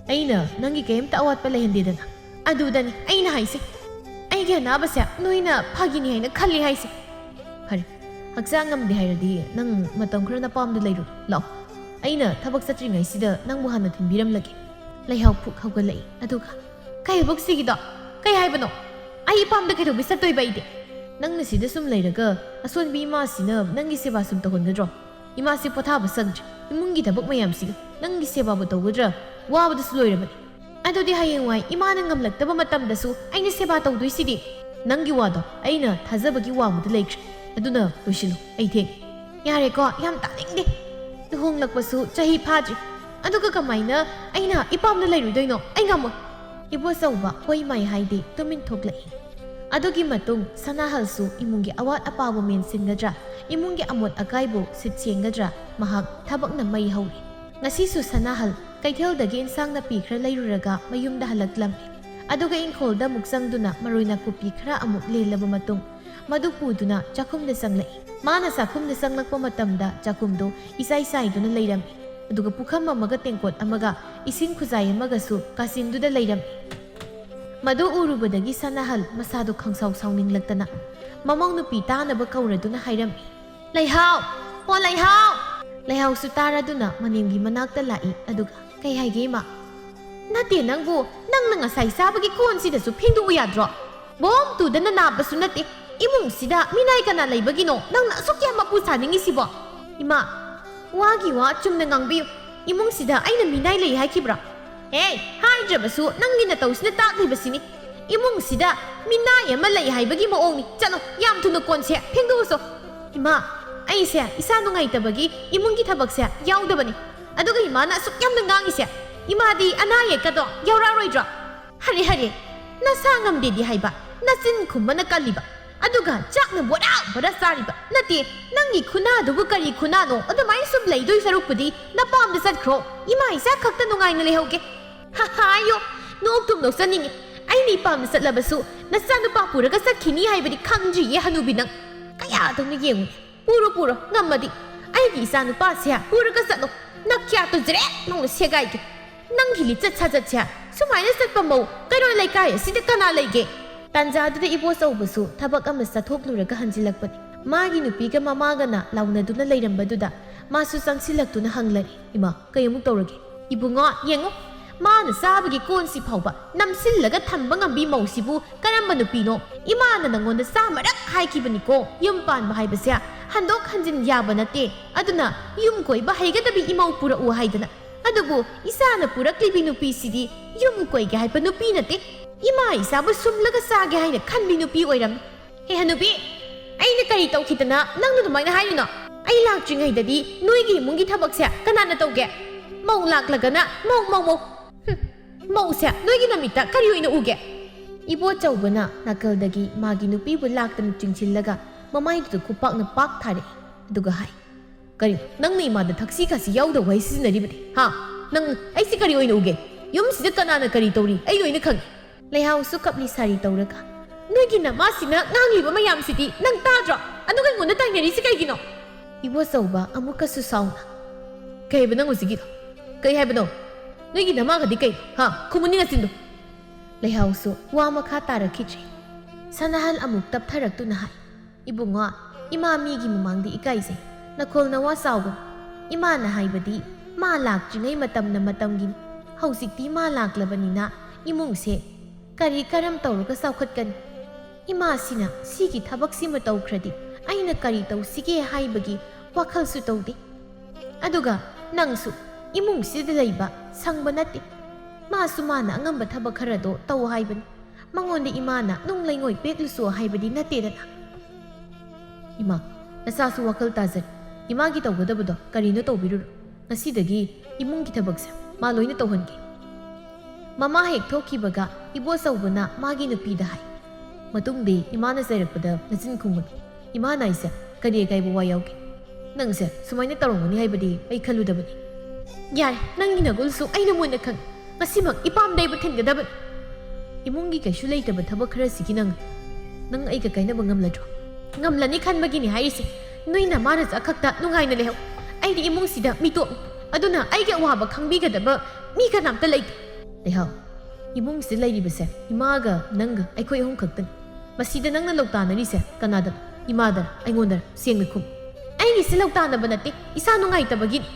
ꯑꯩꯅ ꯅꯪꯒꯤ ꯀꯩꯝꯇ ꯑꯋꯥꯠꯄ ꯂꯩꯍꯟꯗꯦꯗꯅ꯫ ꯑꯗꯨꯗꯅꯤ ꯑꯩꯅ ꯍꯥꯏꯁꯦ꯫ ꯑꯩꯒꯤ ꯑꯅꯥꯕꯁꯦ ꯅꯣꯏꯅ ꯐꯥꯒꯤꯅꯤ ꯍꯥꯏꯅ ꯈꯜꯂꯤ ꯍꯥꯏꯁꯦ꯫ ꯐꯔꯦ, ꯍꯛꯆꯥꯡ ꯉꯝꯗꯦ ꯍꯥꯏꯔꯗꯤ ꯅꯪ ꯃꯇꯝ ꯈꯔ ꯅꯄꯥꯝꯗ ꯂꯩꯔꯨ ꯂꯥꯛꯑꯣ꯫ ꯑꯩꯅ ꯊꯕꯛ ꯆꯠꯇ꯭ꯔꯤꯉꯩꯁꯤꯗ ꯅꯪꯕꯨ ꯍꯥꯟꯅ ꯊꯤꯟꯕꯤꯔꯝꯂꯒꯦ꯫ ꯂꯩꯍꯥꯎ ꯐꯨꯛ ꯍꯧꯒꯠꯂꯛꯏ꯫ ꯑꯗꯨꯒ, "ꯀꯩ ꯍꯥꯏꯕꯛ ꯁꯤꯒꯤꯗꯣ? ꯀꯩ ꯍꯥꯏꯕꯅꯣ? ꯑꯩ ꯏꯄꯥꯝꯗ ꯀꯩꯗꯧꯕꯤ ꯆꯠꯇꯣꯏꯕ ꯑꯩꯗꯤ?" "ꯅꯪꯅ ꯁꯤꯗ ꯁꯨꯝ ꯂꯩꯔꯒ ꯑꯁꯣꯟꯕꯤ ꯏꯃꯥꯁꯤꯅ ꯅꯪꯒꯤ ꯁꯦꯕꯥ ꯁꯨꯝ ꯇꯧꯍꯟꯒꯗ꯭ꯔꯣ? ꯏꯃꯥꯁꯤ ꯄꯣꯊꯥꯕ ꯁꯪꯗ꯭ꯔꯦ꯫ ꯏꯃꯨꯡꯒꯤ ꯊꯕꯛ ꯃꯌꯥꯝꯁꯤꯒ ꯅꯪꯒꯤ ꯁꯦꯕꯥꯕꯨ ꯇꯧꯒꯗ꯭ꯔꯥ? ꯋꯥꯕꯗꯁꯨ ꯂꯣꯏꯔꯕꯅꯤ꯫ ꯑꯗꯨꯗꯤ ꯍꯌꯦꯡꯋꯥꯏ ꯏꯃꯥꯅ ꯉꯝꯂꯛꯇꯕ ꯃꯇꯝꯗꯁꯨ ꯑꯩꯅ ꯁꯦꯕꯥ ꯇꯧꯗꯣꯏꯁꯤꯗꯤ?" "ꯅꯪꯒꯤ ꯋꯥꯗꯣ ꯑꯩꯅ ꯊꯥꯖꯕꯒꯤ ꯋꯥꯡꯃꯗ ꯂꯩꯈ꯭ꯔꯦ꯫ ꯑꯗꯨꯅ ꯂꯣꯏꯁꯤꯜꯂꯨ, ꯑꯩ ꯊꯦꯡꯉꯦ꯫" "ꯌꯥꯔꯦꯀꯣ, ꯌꯥꯝ ꯇꯥꯅꯤꯡꯗꯦ꯫ ꯂꯨꯍꯣꯡꯂꯛꯄꯁꯨ ꯆꯍꯤ ꯐꯥꯗ꯭ꯔꯤ꯫ ꯑꯗꯨꯒ ꯀꯃꯥꯏꯅ ꯑꯩꯅ ꯏꯄꯥꯝꯗ ꯂꯩꯔꯨꯗꯣꯏꯅꯣ? ꯑꯩ ꯉꯝꯃꯣꯏ꯫" ꯏꯕꯣꯆꯧꯕ ꯍꯣꯏ ꯃꯥꯏ ꯍꯥꯏꯗꯦ, ꯇꯨꯃꯤꯟ ꯊꯣꯛꯂꯛꯏ꯫ ꯑꯗꯨꯒꯤ ꯃꯇꯨꯡ ꯁꯅꯥꯍꯜꯁꯨ ꯏꯃꯨꯡꯒꯤ ꯑꯋꯥꯠ ꯑꯄꯥꯕꯨ ꯃꯦꯟꯁꯤꯟꯒꯗ꯭ꯔꯥ, ꯏꯃꯨꯡꯒꯤ ꯑꯃꯣꯠ ꯑꯀꯥꯏꯕꯨ ꯁꯤꯠ ꯁꯦꯡꯒꯗ꯭ꯔꯥ, ꯃꯍꯥꯛ ꯊꯕꯛꯅ ꯃꯩ ꯍꯧꯔꯤ꯫ ꯉꯁꯤꯁꯨ ꯁꯅꯥꯍꯜ ꯀꯩꯊꯦꯜꯗꯒꯤ ꯏꯟꯁꯥꯡ ꯅꯥꯄꯤ ꯈꯔ ꯂꯩꯔꯨꯔꯒ ꯃꯌꯨꯝꯗ ꯍꯜꯂꯛꯂꯝꯃꯤ꯫ ꯑꯗꯨꯒ ꯏꯪꯈꯣꯜꯗ ꯑꯃꯨꯛ ꯆꯪꯗꯨꯅ ꯃꯔꯣꯏ ꯅꯥꯀꯨꯞꯄꯤ ꯈꯔ ꯑꯃꯨꯛ ꯂꯦꯜꯂꯕ ꯃꯇꯨꯡ, ꯃꯗꯨ ꯄꯨꯗꯨꯅ ꯆꯥꯛꯈꯨꯝꯗ ꯆꯪꯂꯛꯏ꯫ ꯃꯥꯅ ꯆꯥꯛꯈꯨꯝꯗ ꯆꯪꯂꯛꯄ ꯃꯇꯝꯗ ꯆꯥꯛꯈꯨꯝꯗꯨ ꯏꯆꯥꯏ ꯆꯥꯏꯗꯨꯅ ꯂꯩꯔꯝꯃꯤ꯫ ꯑꯗꯨꯒ ꯄꯨꯈꯝ ꯑꯃꯒ ꯇꯦꯡꯀꯣꯠ ꯑꯃꯒ ꯏꯁꯤꯡ ꯈꯨꯖꯥꯏ ꯑꯃꯒꯁꯨ ꯀꯥꯆꯤꯟꯗꯨꯗ ꯂꯩꯔꯝꯃꯤ꯫ ꯃꯗꯨ ꯎꯔꯨꯕꯗꯒꯤ ꯁꯅꯥꯍꯜ ꯃꯁꯥꯗꯣ ꯈꯪꯁꯥꯎ ꯁꯥꯎꯅꯤꯡꯂꯛꯇꯅ ꯃꯃꯧ ꯅꯨꯄꯤ ꯇꯥꯅꯕ ꯀꯧꯔꯗꯨꯅ ꯍꯥꯏꯔꯝꯃꯤ, "ꯂꯩꯍꯥꯎ! ꯍꯣ ꯂꯩꯍꯥꯎ!" ꯂꯩꯍꯥꯎꯁꯨ ꯇꯥꯔꯗꯨꯅ ꯃꯅꯦꯝꯒꯤ ꯃꯅꯥꯛꯇ ꯂꯥꯛꯏ꯫ ꯑꯗꯨꯒ, "ꯀꯩ ꯍꯥꯏꯒꯦ ꯏꯃꯥ?" "ꯅꯠꯇꯦ ꯅꯪꯕꯨ, ꯅꯪꯅ ꯉꯁꯥꯏ ꯆꯥꯕꯒꯤ ꯀꯣꯟꯁꯤꯗꯁꯨ ꯐꯦꯡꯗꯣꯛꯎ ꯌꯥꯗ꯭ꯔꯣ? ꯕꯣꯝ ꯇꯨꯗꯅ ꯅꯥꯞꯄꯁꯨ ꯅꯠꯇꯦ꯫ ꯏꯃꯨꯡꯁꯤꯗ ꯃꯤꯅꯥꯏ ꯀꯅꯥ ꯂꯩꯕꯒꯤꯅꯣ ꯅꯪꯅ ꯑꯁꯨꯛ ꯌꯥꯝ ꯃꯄꯨ ꯁꯥꯅꯤꯡꯉꯤꯁꯤꯕꯣ?" "ꯏꯃꯥ, ꯋꯥꯒꯤ ꯋꯥ ꯆꯨꯝꯅ ꯉꯥꯡꯕꯤꯌꯨ꯫ ꯏꯃꯨꯡꯁꯤꯗ ꯑꯩꯅ ꯃꯤꯅꯥꯏ ꯂꯩ ꯍꯥꯏꯈꯤꯕ꯭ꯔꯥ?" "ꯍꯦ, ꯍꯥꯏꯗ꯭ꯔꯕꯁꯨ ꯅꯪꯒꯤ ꯅꯇꯧꯁꯤꯅ ꯇꯥꯛꯂꯤꯕꯁꯤꯅꯤ꯫ ꯏꯃꯨꯡꯁꯤꯗ ꯃꯤꯅꯥꯏ ꯑꯃ ꯂꯩ ꯍꯥꯏꯕꯒꯤ ꯃꯑꯣꯡꯅꯤ꯫ ꯆꯠꯂꯣ, ꯌꯥꯝ ꯊꯨꯅ ꯀꯣꯟꯁꯦ ꯐꯦꯡꯗꯣꯛꯎꯁꯣ꯫" "ꯏꯃꯥ, ꯑꯩꯁꯦ ꯏꯁꯥ ꯅꯨꯡꯉꯥꯏꯇꯕꯒꯤ ꯏꯃꯨꯡꯒꯤ ꯊꯕꯛꯁꯦ ꯌꯥꯎꯗꯕꯅꯤ꯫ ꯑꯗꯨꯒ ꯏꯃꯥꯅ ꯑꯁꯨꯛ ꯌꯥꯝꯅ ꯉꯥꯡꯉꯤꯁꯦ, ꯏꯃꯥꯗꯤ ꯑꯅꯥ ꯑꯌꯦꯛꯀꯗꯣ ꯌꯥꯎꯔꯛꯑꯔꯣꯏꯗ꯭ꯔꯣ?" "ꯍꯔꯦ, ꯍꯔꯦ, ꯅꯁꯥ ꯉꯝꯗꯦꯗꯤ ꯍꯥꯏꯕ, ꯅꯆꯤꯟ ꯈꯨꯝꯕꯅ ꯀꯜꯂꯤꯕ, ꯑꯗꯨꯒ ꯆꯥꯛꯅ ꯕꯣꯔꯥ ꯕꯣꯔꯥ ꯆꯥꯔꯤꯕ꯫ ꯅꯠꯇꯦ, ꯅꯪꯒꯤ ꯈꯨꯅꯥꯗꯨꯕꯨ ꯀꯔꯤ ꯈꯨꯅꯥꯅꯣ? ꯑꯗꯨꯃꯥꯏꯅ ꯁꯨꯝ ꯂꯩꯗꯣꯏ ꯁꯔꯨꯛꯄꯨꯗꯤ ꯅꯄꯥꯝꯗ ꯆꯠꯈ꯭ꯔꯣ꯫ ꯏꯃꯥ ꯏꯆꯥ ꯈꯛꯇ ꯅꯨꯡꯉꯥꯏꯅ ꯂꯩꯍꯧꯒꯦ꯫" "ꯍꯥ ꯍꯥ, ꯑꯌꯣ, ꯅꯣꯛꯇꯨꯝ ꯅꯣꯛꯆꯅꯤꯡꯉꯤ꯫ ꯑꯩꯅ ꯏꯄꯥꯝꯗ ꯆꯠꯂꯕꯁꯨ ꯅꯆꯥꯅꯨꯄꯥ ꯄꯨꯔꯒ ꯆꯠꯈꯤꯅꯤ ꯍꯥꯏꯕꯗꯤ ꯈꯪꯗ꯭ꯔꯤꯌꯦ ꯍꯅꯨꯕꯤ ꯅꯪ꯫ ꯀꯌꯥꯗꯧꯅ ꯌꯦꯡꯉꯨꯅꯦ꯫ ꯄꯨꯔꯣ, ꯄꯨꯔꯣ, ꯉꯝꯃꯗꯤ꯫ ꯑꯩꯒꯤ ꯏꯆꯥꯅꯨꯄꯥꯁꯦ ꯄꯨꯔꯒ ꯆꯠꯂꯣ꯫ ꯅꯈ꯭ꯌꯥꯠꯇꯨ ꯖ꯭ꯔꯦꯛ ꯂꯥꯎꯅ ꯁꯦꯒꯥꯏꯒꯦ꯫ ꯅꯪꯒꯤ ꯂꯤꯆꯠ ꯁꯥꯖꯠꯁꯦ ꯁꯨꯃꯥꯏꯅ ꯆꯠꯄ ꯃꯧ ꯀꯩꯔꯣꯜ ꯂꯩꯀꯥꯏ ꯑꯁꯤꯗ ꯀꯅꯥ ꯂꯩꯒꯦ?" ꯇꯥꯟꯖꯥꯗꯨꯗ ꯏꯕꯣꯆꯧꯕꯁꯨ ꯊꯕꯛ ꯑꯃ ꯆꯠꯊꯣꯛꯂꯨꯔꯒ ꯍꯟꯖꯤꯜꯂꯛꯄꯅꯤ꯫ ꯃꯥꯒꯤ ꯅꯨꯄꯤꯒ ꯃꯃꯥꯒꯅ ꯂꯥꯎꯅꯗꯨꯅ ꯂꯩꯔꯝꯕꯗꯨꯗ ꯃꯥꯁꯨ ꯆꯪꯁꯤꯜꯂꯛꯇꯨꯅ ꯍꯪꯂꯔꯦ, "ꯏꯃꯥ, ꯀꯩ ꯑꯃꯨꯛ ꯇꯧꯔꯒꯦ?" "ꯏꯕꯨꯡꯉꯣ, ꯌꯦꯡꯉꯨ, ꯃꯥꯅ ꯆꯥꯕꯒꯤ ꯀꯣꯟꯁꯤ ꯐꯥꯎꯕ ꯅꯝꯁꯤꯜꯂꯒ ꯊꯝꯕ ꯉꯝꯕꯤ ꯃꯧꯁꯤꯕꯨ ꯀꯔꯝꯕ ꯅꯨꯄꯤꯅꯣ? ꯏꯃꯥꯅ ꯅꯪꯉꯣꯟꯗ ꯆꯥꯃꯔꯛ ꯍꯥꯏꯈꯤꯕꯅꯤꯀꯣ, ꯌꯨꯝ ꯄꯥꯟꯕ ꯍꯥꯏꯕꯁꯦ ꯍꯟꯗꯣꯛ ꯍꯟꯖꯤꯟ ꯌꯥꯕ ꯅꯠꯇꯦ꯫ ꯑꯗꯨꯅ ꯌꯨꯝ ꯀꯣꯏꯕ ꯍꯩꯒꯗꯕꯤ ꯏꯃꯧ ꯄꯨꯔꯛꯎ ꯍꯥꯏꯗꯅ꯫ ꯑꯗꯨꯕꯨ ꯏꯆꯥꯅ ꯄꯨꯔꯛꯂꯤꯕꯤ ꯅꯨꯄꯤꯁꯤꯗꯤ ꯌꯨꯝ ꯀꯣꯏꯒꯦ ꯍꯥꯏꯕ ꯅꯨꯄꯤ ꯅꯠꯇꯦ꯫ ꯏꯃꯥ ꯏꯆꯥꯕꯨ ꯁꯨꯝꯂꯒ ꯆꯥꯒꯦ ꯍꯥꯏꯅ ꯈꯟꯕꯤ ꯅꯨꯄꯤ ꯑꯣꯏꯔꯝꯃꯤ꯫ ꯍꯦ ꯍꯅꯨꯕꯤ, ꯑꯩꯅ ꯀꯔꯤ ꯇꯧꯈꯤꯗꯅ ꯅꯪꯅ ꯑꯗꯨꯃꯥꯏꯅ ꯍꯥꯏꯔꯤꯅꯣ? ꯑꯩ ꯂꯥꯛꯇ꯭ꯔꯤꯉꯩꯗꯗꯤ ꯅꯣꯏꯒꯤ ꯏꯃꯨꯡꯒꯤ ꯊꯕꯛꯁꯦ ꯀꯅꯥꯅ ꯇꯧꯒꯦ? ꯃꯧ ꯂꯥꯛꯂꯒꯅ ꯃꯧ, ꯃꯧ, ꯃꯧ꯫ ꯍꯨꯝ, ꯃꯧꯁꯦ ꯅꯣꯏꯒꯤ ꯅꯃꯤꯠꯇ ꯀꯔꯤ ꯑꯣꯏꯅ ꯎꯒꯦ?" ꯏꯕꯣꯆꯧꯕꯅ ꯅꯥꯀꯜꯗꯒꯤ ꯃꯥꯒꯤ ꯅꯨꯄꯤꯕꯨ ꯂꯥꯛꯇꯅ ꯆꯤꯡꯁꯤꯜꯂꯒ ꯃꯃꯥꯏꯗꯨꯗ ꯈꯨꯄꯥꯛꯅ ꯄꯥꯛ ꯊꯥꯔꯛꯏ꯫ ꯑꯗꯨꯒ ꯍꯥꯏ, "ꯀꯔꯤ? ꯅꯪꯅ ꯏꯃꯥꯗ ꯊꯛꯁꯤ ꯈꯥꯁꯤ ꯌꯥꯎꯗꯕ ꯋꯥꯍꯩ ꯁꯤꯖꯤꯟꯅꯔꯤꯕꯗꯤ? ꯍꯥ? ꯅꯪ ꯑꯩꯁꯤ ꯀꯔꯤ ꯑꯣꯏꯅ ꯎꯒꯦ? ꯌꯨꯝꯁꯤꯗ ꯀꯅꯥꯅ ꯀꯔꯤ ꯇꯧꯔꯤ? ꯑꯩ ꯂꯣꯏꯅ ꯈꯪꯉꯤ꯫ ꯂꯩꯍꯥꯎꯁꯨ ꯀꯞꯂꯤ ꯁꯥꯔꯤ ꯇꯧꯔꯒ, "ꯅꯣꯏꯒꯤ ꯅꯃꯥꯁꯤꯅ ꯉꯥꯡꯂꯤꯕ ꯃꯌꯥꯝꯁꯤꯗꯤ ꯅꯪ ꯇꯥꯗ꯭ꯔꯣ? ꯑꯗꯨꯒ ꯑꯩꯉꯣꯟꯗ ꯇꯥꯏꯅꯔꯤꯁꯤ ꯀꯩꯒꯤꯅꯣ?" ꯏꯕꯣꯆꯧꯕ ꯑꯃꯨꯛꯀꯁꯨ ꯁꯥꯎꯅ, "ꯀꯩ ꯍꯥꯏꯕ ꯅꯪ ꯍꯧꯖꯤꯛꯀꯤꯗꯣ? ꯀꯩ ꯍꯥꯏꯕꯅꯣ? ꯅꯣꯏꯒꯤ ꯅꯃꯥꯒꯗꯤ ꯀꯩꯅꯣ? ꯍꯥ? ꯈꯨꯝꯃꯨꯅꯤ ꯅꯆꯤꯟꯗꯣ!" ꯂꯩꯍꯥꯎꯁꯨ ꯋꯥ ꯃꯈꯥ ꯇꯥꯔꯛꯈꯤꯗ꯭ꯔꯦ꯫ ꯁꯅꯥꯍꯜ ꯑꯃꯨꯛ ꯇꯞꯊꯔꯛꯇꯨꯅ ꯍꯥꯏ, "ꯏꯕꯨꯡꯉꯣ, ꯏꯃꯥ ꯃꯤꯒꯤ ꯃꯃꯥꯡꯗ ꯏꯀꯥꯏꯖꯩ꯫ ꯅꯈꯣꯜ ꯅꯋꯥ ꯆꯥꯎꯒꯅꯨ꯫ ꯏꯃꯥꯅ ꯍꯥꯏꯕꯗꯤ ꯃꯥ ꯂꯥꯛꯇ꯭ꯔꯤꯉꯩ ꯃꯇꯝꯅ ꯃꯇꯝꯒꯤꯅꯤ꯫ ꯍꯧꯖꯤꯛꯇꯤ ꯃꯥ ꯂꯥꯛꯂꯕꯅꯤꯅ ꯏꯃꯨꯡꯁꯦ ꯀꯔꯤ ꯀꯔꯝ ꯇꯧꯔꯒ ꯆꯥꯎꯈꯠꯀꯅꯤ? ꯏꯃꯥꯁꯤꯅ ꯁꯤꯒꯤ ꯊꯕꯛꯁꯤꯃ ꯇꯧꯈ꯭ꯔꯗꯤ ꯑꯩꯅ ꯀꯔꯤ ꯇꯧꯁꯤꯒꯦ ꯍꯥꯏꯕꯒꯤ ꯋꯥꯈꯜꯁꯨ ꯇꯧꯗꯦ꯫ ꯑꯗꯨꯒ ꯅꯪꯁꯨ ꯏꯃꯨꯡꯁꯤꯗ ꯂꯩꯕ ꯁꯪꯕ ꯅꯠꯇꯦ꯫ ꯃꯥꯁꯨ ꯃꯥꯅ ꯑꯉꯝꯕ ꯊꯕꯛ ꯈꯔꯗꯣ ꯇꯧ ꯍꯥꯏꯕꯅꯤ꯫ ꯃꯉꯣꯟꯗ ꯏꯃꯥꯅ ꯅꯨꯡ ꯂꯩꯉꯣꯏ ꯄꯦꯛꯂꯨꯁꯣ ꯍꯥꯏꯕꯗꯤ ꯅꯠꯇꯦꯗꯅ꯫" "ꯏꯃꯥ, ꯅꯆꯥꯁꯨ ꯋꯥꯈꯜ ꯇꯥꯖꯔꯦ꯫ ꯏꯃꯥꯒꯤ ꯇꯧꯒꯗꯕꯗꯣ ꯀꯔꯤꯅꯣ ꯇꯧꯕꯤꯔꯨꯔꯣ꯫ ꯉꯁꯤꯗꯒꯤ ꯏꯃꯨꯡꯒꯤ ꯊꯕꯛꯁꯦ ꯃꯥ ꯂꯣꯏꯅ ꯇꯧꯍꯟꯒꯦ꯫" ꯃꯃꯥ ꯍꯦꯛ ꯊꯣꯛꯈꯤꯕꯒ ꯏꯕꯣꯆꯧꯕꯅ ꯃꯥꯒꯤ ꯅꯨꯄꯤꯗ ꯍꯥꯏ, "ꯃꯇꯨꯡꯗꯤ ꯏꯃꯥꯅ ꯆꯩꯔꯛꯄꯗ ꯅꯆꯤꯟ ꯈꯨꯝꯒꯅꯨ꯫ ꯏꯃꯥꯅ ꯑꯩꯁꯦ ꯀꯔꯤ ꯑꯀꯥꯏꯕ ꯋꯥ ꯌꯥꯎꯒꯦ? ꯅꯪꯁꯦ ꯁꯨꯃꯥꯏꯅ ꯇꯧꯔꯝꯒꯅꯤ ꯍꯥꯏꯕꯗꯤ ꯑꯩ ꯈꯜꯂꯨꯗꯕꯅꯤ꯫" "ꯌꯥꯔꯦ, ꯅꯪꯒꯤ ꯅꯒꯨꯜꯁꯨ ꯑꯩꯅ ꯃꯨꯟꯅ ꯈꯪꯉꯤ꯫ ꯉꯁꯤꯃꯛ ꯏꯄꯥꯝꯗ ꯑꯩꯕꯨ ꯊꯤꯟꯒꯗꯕꯅꯤ꯫" "ꯏꯃꯨꯡꯒꯤ ꯀꯩꯁꯨ ꯂꯩꯇꯕ ꯊꯕꯛ ꯈꯔꯁꯤꯒꯤ ꯅꯪ, ꯅꯪ ꯑꯩꯒ ꯀꯥꯏꯅꯕ ꯉꯝꯂꯗ꯭ꯔꯣ?" "ꯉꯝꯂꯅꯤ ꯈꯟꯕꯒꯤꯅꯤ ꯍꯥꯏꯔꯤꯁꯦ꯫ ꯅꯣꯏ ꯅꯃꯥ ꯅꯆꯥ ꯈꯛꯇ ꯅꯨꯡꯉꯥꯏꯅ ꯂꯩꯍꯧ꯫ ꯑꯩꯗꯤ ꯏꯃꯨꯡꯁꯤꯗ ꯃꯤꯇꯣꯞꯅꯤ꯫ ꯑꯗꯨꯅ ꯑꯩꯒꯤ ꯑꯋꯥꯕ ꯈꯪꯕꯤꯒꯗꯕ ꯃꯤ ꯀꯅꯥꯝꯇ ꯂꯩꯇꯦ꯫" "ꯂꯩꯍꯥꯎ, ꯏꯃꯨꯡꯁꯤꯗ ꯂꯩꯔꯤꯕꯁꯦ ꯏꯃꯥꯒ ꯅꯪꯒ ꯑꯩꯈꯣꯏ ꯑꯍꯨꯝ ꯈꯛꯇꯅꯤ꯫ ꯃꯁꯤꯗ ꯅꯪꯅ ꯂꯧꯇꯥꯟꯅꯔꯤꯁꯦ ꯀꯅꯥꯗꯅꯣ? ꯏꯃꯥꯗꯔ? ꯑꯩꯉꯣꯟꯗꯔ? ꯁꯦꯡꯅ ꯈꯨꯝ꯫" "ꯑꯩꯒꯤꯁꯦ ꯂꯧꯇꯥꯟꯅꯕ ꯅꯠꯇꯦ, ꯏꯁꯥ ꯅꯨꯡꯉꯥꯏꯇꯕꯒꯤꯅꯤ꯫"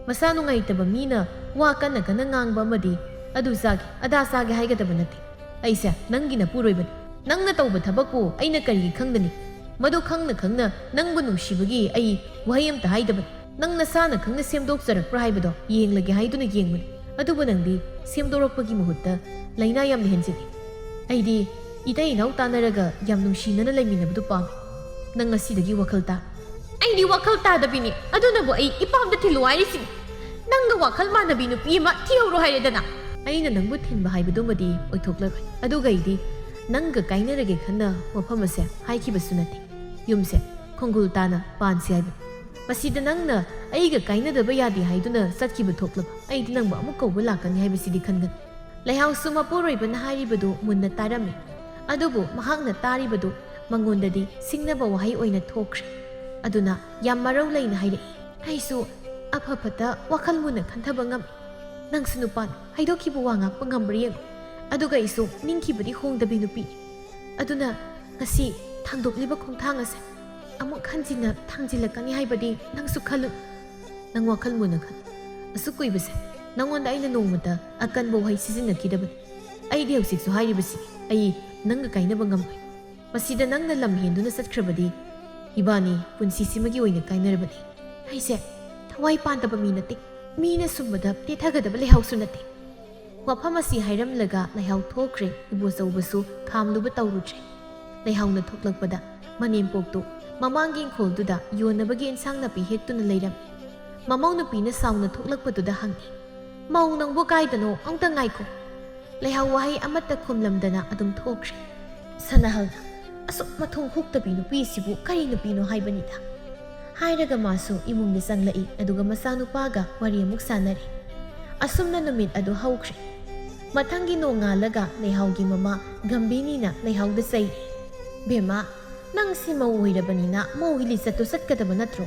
"ꯃꯁꯥ ꯅꯨꯡꯉꯥꯏꯇꯕ ꯃꯤꯅ ꯋꯥ ꯀꯟꯅ ꯀꯟꯅ ꯉꯥꯡꯕ ꯑꯃꯗꯤ ꯑꯗꯨ ꯆꯥꯒꯦ, ꯑꯗꯥ ꯆꯥꯒꯦ ꯍꯥꯏꯒꯗꯕ ꯅꯠꯇꯦ꯫ ꯑꯩꯁꯦ ꯅꯪꯒꯤ ꯅꯄꯨꯔꯣꯏꯕꯅꯤ꯫ ꯅꯪꯅ ꯇꯧꯕ ꯊꯕꯛꯄꯨ ꯑꯩꯅ ꯀꯔꯤꯒꯤ ꯈꯪꯗꯅꯤ? ꯃꯗꯨ ꯈꯪꯅ ꯈꯪꯅ ꯅꯪꯕꯨ ꯅꯨꯡꯁꯤꯕꯒꯤ ꯑꯩ ꯋꯥꯍꯩ ꯑꯝꯇ ꯍꯥꯏꯗꯕꯅꯤ꯫ ꯅꯪ ꯅꯁꯥꯅ ꯈꯪꯅ ꯁꯦꯝꯗꯣꯛꯆꯔꯛꯄ꯭ꯔꯥ ꯍꯥꯏꯕꯗꯣ ꯌꯦꯡꯂꯒꯦ ꯍꯥꯏꯗꯨꯅ ꯌꯦꯡꯕꯅꯤ꯫ ꯑꯗꯨꯕꯨ ꯅꯪꯗꯤ ꯁꯦꯝꯗꯣꯔꯛꯄꯒꯤ ꯃꯍꯨꯠꯇ ꯂꯥꯏꯅꯥ ꯌꯥꯝꯅ ꯍꯦꯟꯖꯤꯜꯂꯤ꯫ ꯑꯩꯗꯤ ꯏꯇꯩ ꯏꯅꯥꯎ ꯇꯥꯟꯅꯔꯒ ꯌꯥꯝ ꯅꯨꯡꯁꯤꯅꯅ ꯂꯩꯃꯤꯟꯅꯕꯗꯨ ꯄꯥꯝꯃꯤ꯫ ꯅꯪ ꯉꯁꯤꯗꯒꯤ ꯋꯥꯈꯜ ꯇꯥ꯫" "ꯑꯩꯗꯤ ꯋꯥꯈꯜ ꯇꯥꯗꯕꯤꯅꯤ, ꯑꯗꯨꯅꯕꯨ ꯑꯩ ꯏꯄꯥꯝꯗ ꯊꯤꯜꯂꯨ ꯍꯥꯏꯔꯤꯁꯤꯅꯤ꯫ ꯅꯪꯒ ꯋꯥꯈꯜ ꯃꯥꯟꯅꯕꯤ ꯅꯨꯄꯤ ꯑꯃ ꯊꯤꯍꯧꯔꯣ ꯍꯥꯏꯔꯦꯗꯅ꯫" "ꯑꯩꯅ ꯅꯪꯕꯨ ꯊꯤꯟꯕ ꯍꯥꯏꯕꯗꯨꯃꯗꯤ ꯑꯣꯏꯊꯣꯛꯂꯔꯣꯏ꯫ ꯑꯗꯨꯒ ꯑꯩꯗꯤ ꯅꯪꯒ ꯀꯥꯏꯅꯔꯒꯦ ꯈꯟꯅ ꯋꯥꯐꯝ ꯑꯁꯦ ꯍꯥꯏꯈꯤꯕꯁꯨ ꯅꯠꯇꯦ꯫ ꯌꯨꯝꯁꯦ ꯈꯣꯡꯒꯨꯜ ꯇꯥꯅ ꯄꯥꯟꯁꯤ ꯍꯥꯏꯕꯅꯤ꯫ ꯃꯁꯤꯗ ꯅꯪꯅ ꯑꯩꯒ ꯀꯥꯏꯅꯗꯕ ꯌꯥꯗꯦ ꯍꯥꯏꯗꯨꯅ ꯆꯠꯈꯤꯕ ꯊꯣꯛꯂꯕ ꯑꯩꯗꯤ ꯅꯪꯕꯨ ꯑꯃꯨꯛ ꯀꯧꯕ ꯂꯥꯛꯀꯅꯤ ꯍꯥꯏꯕꯁꯤꯗꯤ ꯈꯟꯒꯅꯨ꯫ ꯂꯩꯍꯥꯎꯁꯨ ꯃꯄꯨꯔꯣꯏꯕꯅ ꯍꯥꯏꯔꯤꯕꯗꯨ ꯃꯨꯟꯅ ꯇꯥꯔꯝꯃꯤ꯫ ꯑꯗꯨꯕꯨ ꯃꯍꯥꯛꯅ ꯇꯥꯔꯤꯕꯗꯨ ꯃꯉꯣꯟꯗꯗꯤ ꯁꯤꯡꯅꯕ ꯋꯥꯍꯩ ꯑꯣꯏꯅ ꯊꯣꯛꯈ꯭ꯔꯦ꯫ ꯑꯗꯨꯅ ꯌꯥꯝ ꯃꯔꯧ ꯂꯩꯅ ꯍꯥꯏꯔꯛꯏ, "ꯑꯩꯁꯨ ꯑꯐ ꯐꯠꯇ ꯋꯥꯈꯜ ꯃꯨꯟꯅ ꯈꯟꯊꯕ ꯉꯝꯃꯤ꯫ ꯅꯪꯁꯨ ꯅꯨꯄꯥꯅꯤ, ꯍꯥꯏꯗꯣꯛꯈꯤꯕ ꯋꯥ ꯉꯥꯛꯄ ꯉꯝꯕ꯭ꯔꯥ ꯌꯦꯡꯉꯨ꯫ ꯑꯗꯨꯒ ꯑꯩꯁꯨ ꯅꯤꯡꯈꯤꯕꯗꯤ ꯍꯣꯡꯗꯕꯤ ꯅꯨꯄꯤꯅꯤ꯫ ꯑꯗꯨꯅ ꯉꯁꯤ ꯊꯥꯡꯗꯣꯛꯂꯤꯕ ꯈꯣꯡꯊꯥꯡ ꯑꯁꯦ ꯑꯃꯨꯛ ꯍꯟꯖꯤꯟꯅ ꯊꯥꯡꯖꯤꯜꯂꯛꯀꯅꯤ ꯍꯥꯏꯕꯗꯤ ꯅꯪꯁꯨ ꯈꯜꯂꯨ꯫ ꯅꯪ ꯋꯥꯈꯜ ꯃꯨꯟꯅ ꯈꯜꯂꯨ꯫ ꯑꯁꯨꯛ ꯀꯨꯏꯕꯁꯦ ꯅꯉꯣꯟꯗ ꯑꯩꯅ ꯅꯣꯡꯃꯇ ꯑꯀꯟꯕ ꯋꯥꯍꯩ ꯁꯤꯖꯤꯟꯅꯈꯤꯗꯕꯅꯤ꯫ ꯑꯩꯗꯤ ꯍꯧꯖꯤꯛꯁꯨ ꯍꯥꯏꯔꯤꯕꯁꯤ, ꯑꯩ ꯅꯪꯒ ꯀꯥꯏꯅꯕ ꯉꯝꯂꯣꯏ꯫ ꯃꯁꯤꯗ ꯅꯪꯅ ꯂꯝ ꯍꯦꯟꯗꯨꯅ ꯆꯠꯈ꯭ꯔꯕꯗꯤ ꯏꯕꯥꯅꯤ ꯄꯨꯟꯁꯤꯁꯤꯃꯒꯤ ꯑꯣꯏꯅ ꯀꯥꯏꯅꯔꯕꯅꯤ꯫ ꯑꯩꯁꯦ ꯊꯋꯥꯏ ꯄꯥꯟꯗꯕ ꯃꯤ ꯅꯠꯇꯦ꯫ ꯃꯤꯅ ꯁꯨꯝꯕꯗ ꯄꯦꯊꯒꯗꯕ ꯂꯩꯍꯥꯎꯁꯨ ꯅꯠꯇꯦ꯫" ꯋꯥꯐꯝ ꯑꯁꯤ ꯍꯥꯏꯔꯝꯂꯒ ꯂꯩꯍꯥꯎ ꯊꯣꯛꯈ꯭ꯔꯦ꯫ ꯏꯕꯣꯆꯧꯕꯁꯨ ꯈꯥꯝꯂꯨꯕ ꯇꯧꯔꯨꯗ꯭ꯔꯦ꯫ ꯂꯩꯍꯥꯎꯅ ꯊꯣꯛꯂꯛꯄꯗ ꯃꯅꯦꯝꯄꯣꯛꯇꯨ ꯃꯃꯥꯡꯒꯤ ꯏꯪꯈꯣꯜꯗꯨꯗ ꯌꯣꯟꯅꯕꯒꯤ ꯏꯟꯁꯥꯡ ꯅꯥꯄꯤ ꯍꯦꯛꯇꯨꯅ ꯂꯩꯔꯝꯃꯤ꯫ ꯃꯃꯧ ꯅꯨꯄꯤꯅ ꯁꯥꯎꯅ ꯊꯣꯛꯂꯛꯄꯗꯨꯗ ꯍꯪꯉꯤ, "ꯃꯧ ꯅꯪꯕꯨ ꯀꯥꯏꯗꯅꯣ? ꯑꯝꯇ ꯉꯥꯏꯈꯣ꯫" ꯂꯩꯍꯥꯎ ꯋꯥꯍꯩ ꯑꯃꯠꯇ ꯈꯨꯝꯂꯝꯗꯅ ꯑꯗꯨꯝ ꯊꯣꯛꯈ꯭ꯔꯦ꯫ ꯁꯅꯥꯍꯜꯅ, "ꯑꯁꯨꯛ ꯃꯊꯣꯡ ꯍꯨꯛꯇꯕꯤ ꯅꯨꯄꯤꯁꯤꯕꯨ ꯀꯔꯤ ꯅꯨꯄꯤꯅꯣ ꯍꯥꯏꯕꯅꯤꯗ?" ꯍꯥꯏꯔꯒ ꯃꯥꯁꯨ ꯏꯃꯨꯡꯗ ꯆꯪꯂꯛꯏ, ꯑꯗꯨꯒ ꯃꯆꯥꯅꯨꯄꯥꯒ ꯋꯥꯔꯤ ꯑꯃꯨꯛ ꯁꯥꯟꯅꯔꯤ꯫ ꯑꯁꯨꯝꯅ ꯅꯨꯃꯤꯠ ꯑꯗꯨ ꯍꯧꯈ꯭ꯔꯦ꯫ ꯃꯊꯪꯒꯤ ꯅꯣꯡꯉꯥꯜꯂꯒ ꯂꯩꯍꯥꯎꯒꯤ ꯃꯃꯥ ꯒꯝꯚꯤꯅꯤꯅ ꯂꯩꯍꯥꯎꯗ ꯆꯩꯔꯤ, "ꯕꯦꯝꯃ, ꯅꯪꯁꯤ ꯃꯧ ꯑꯣꯏꯔꯕꯅꯤꯅ ꯃꯧꯒꯤ ꯂꯤꯆꯠꯇꯨ ꯆꯠꯀꯗꯕ ꯅꯠꯇ꯭ꯔꯣ?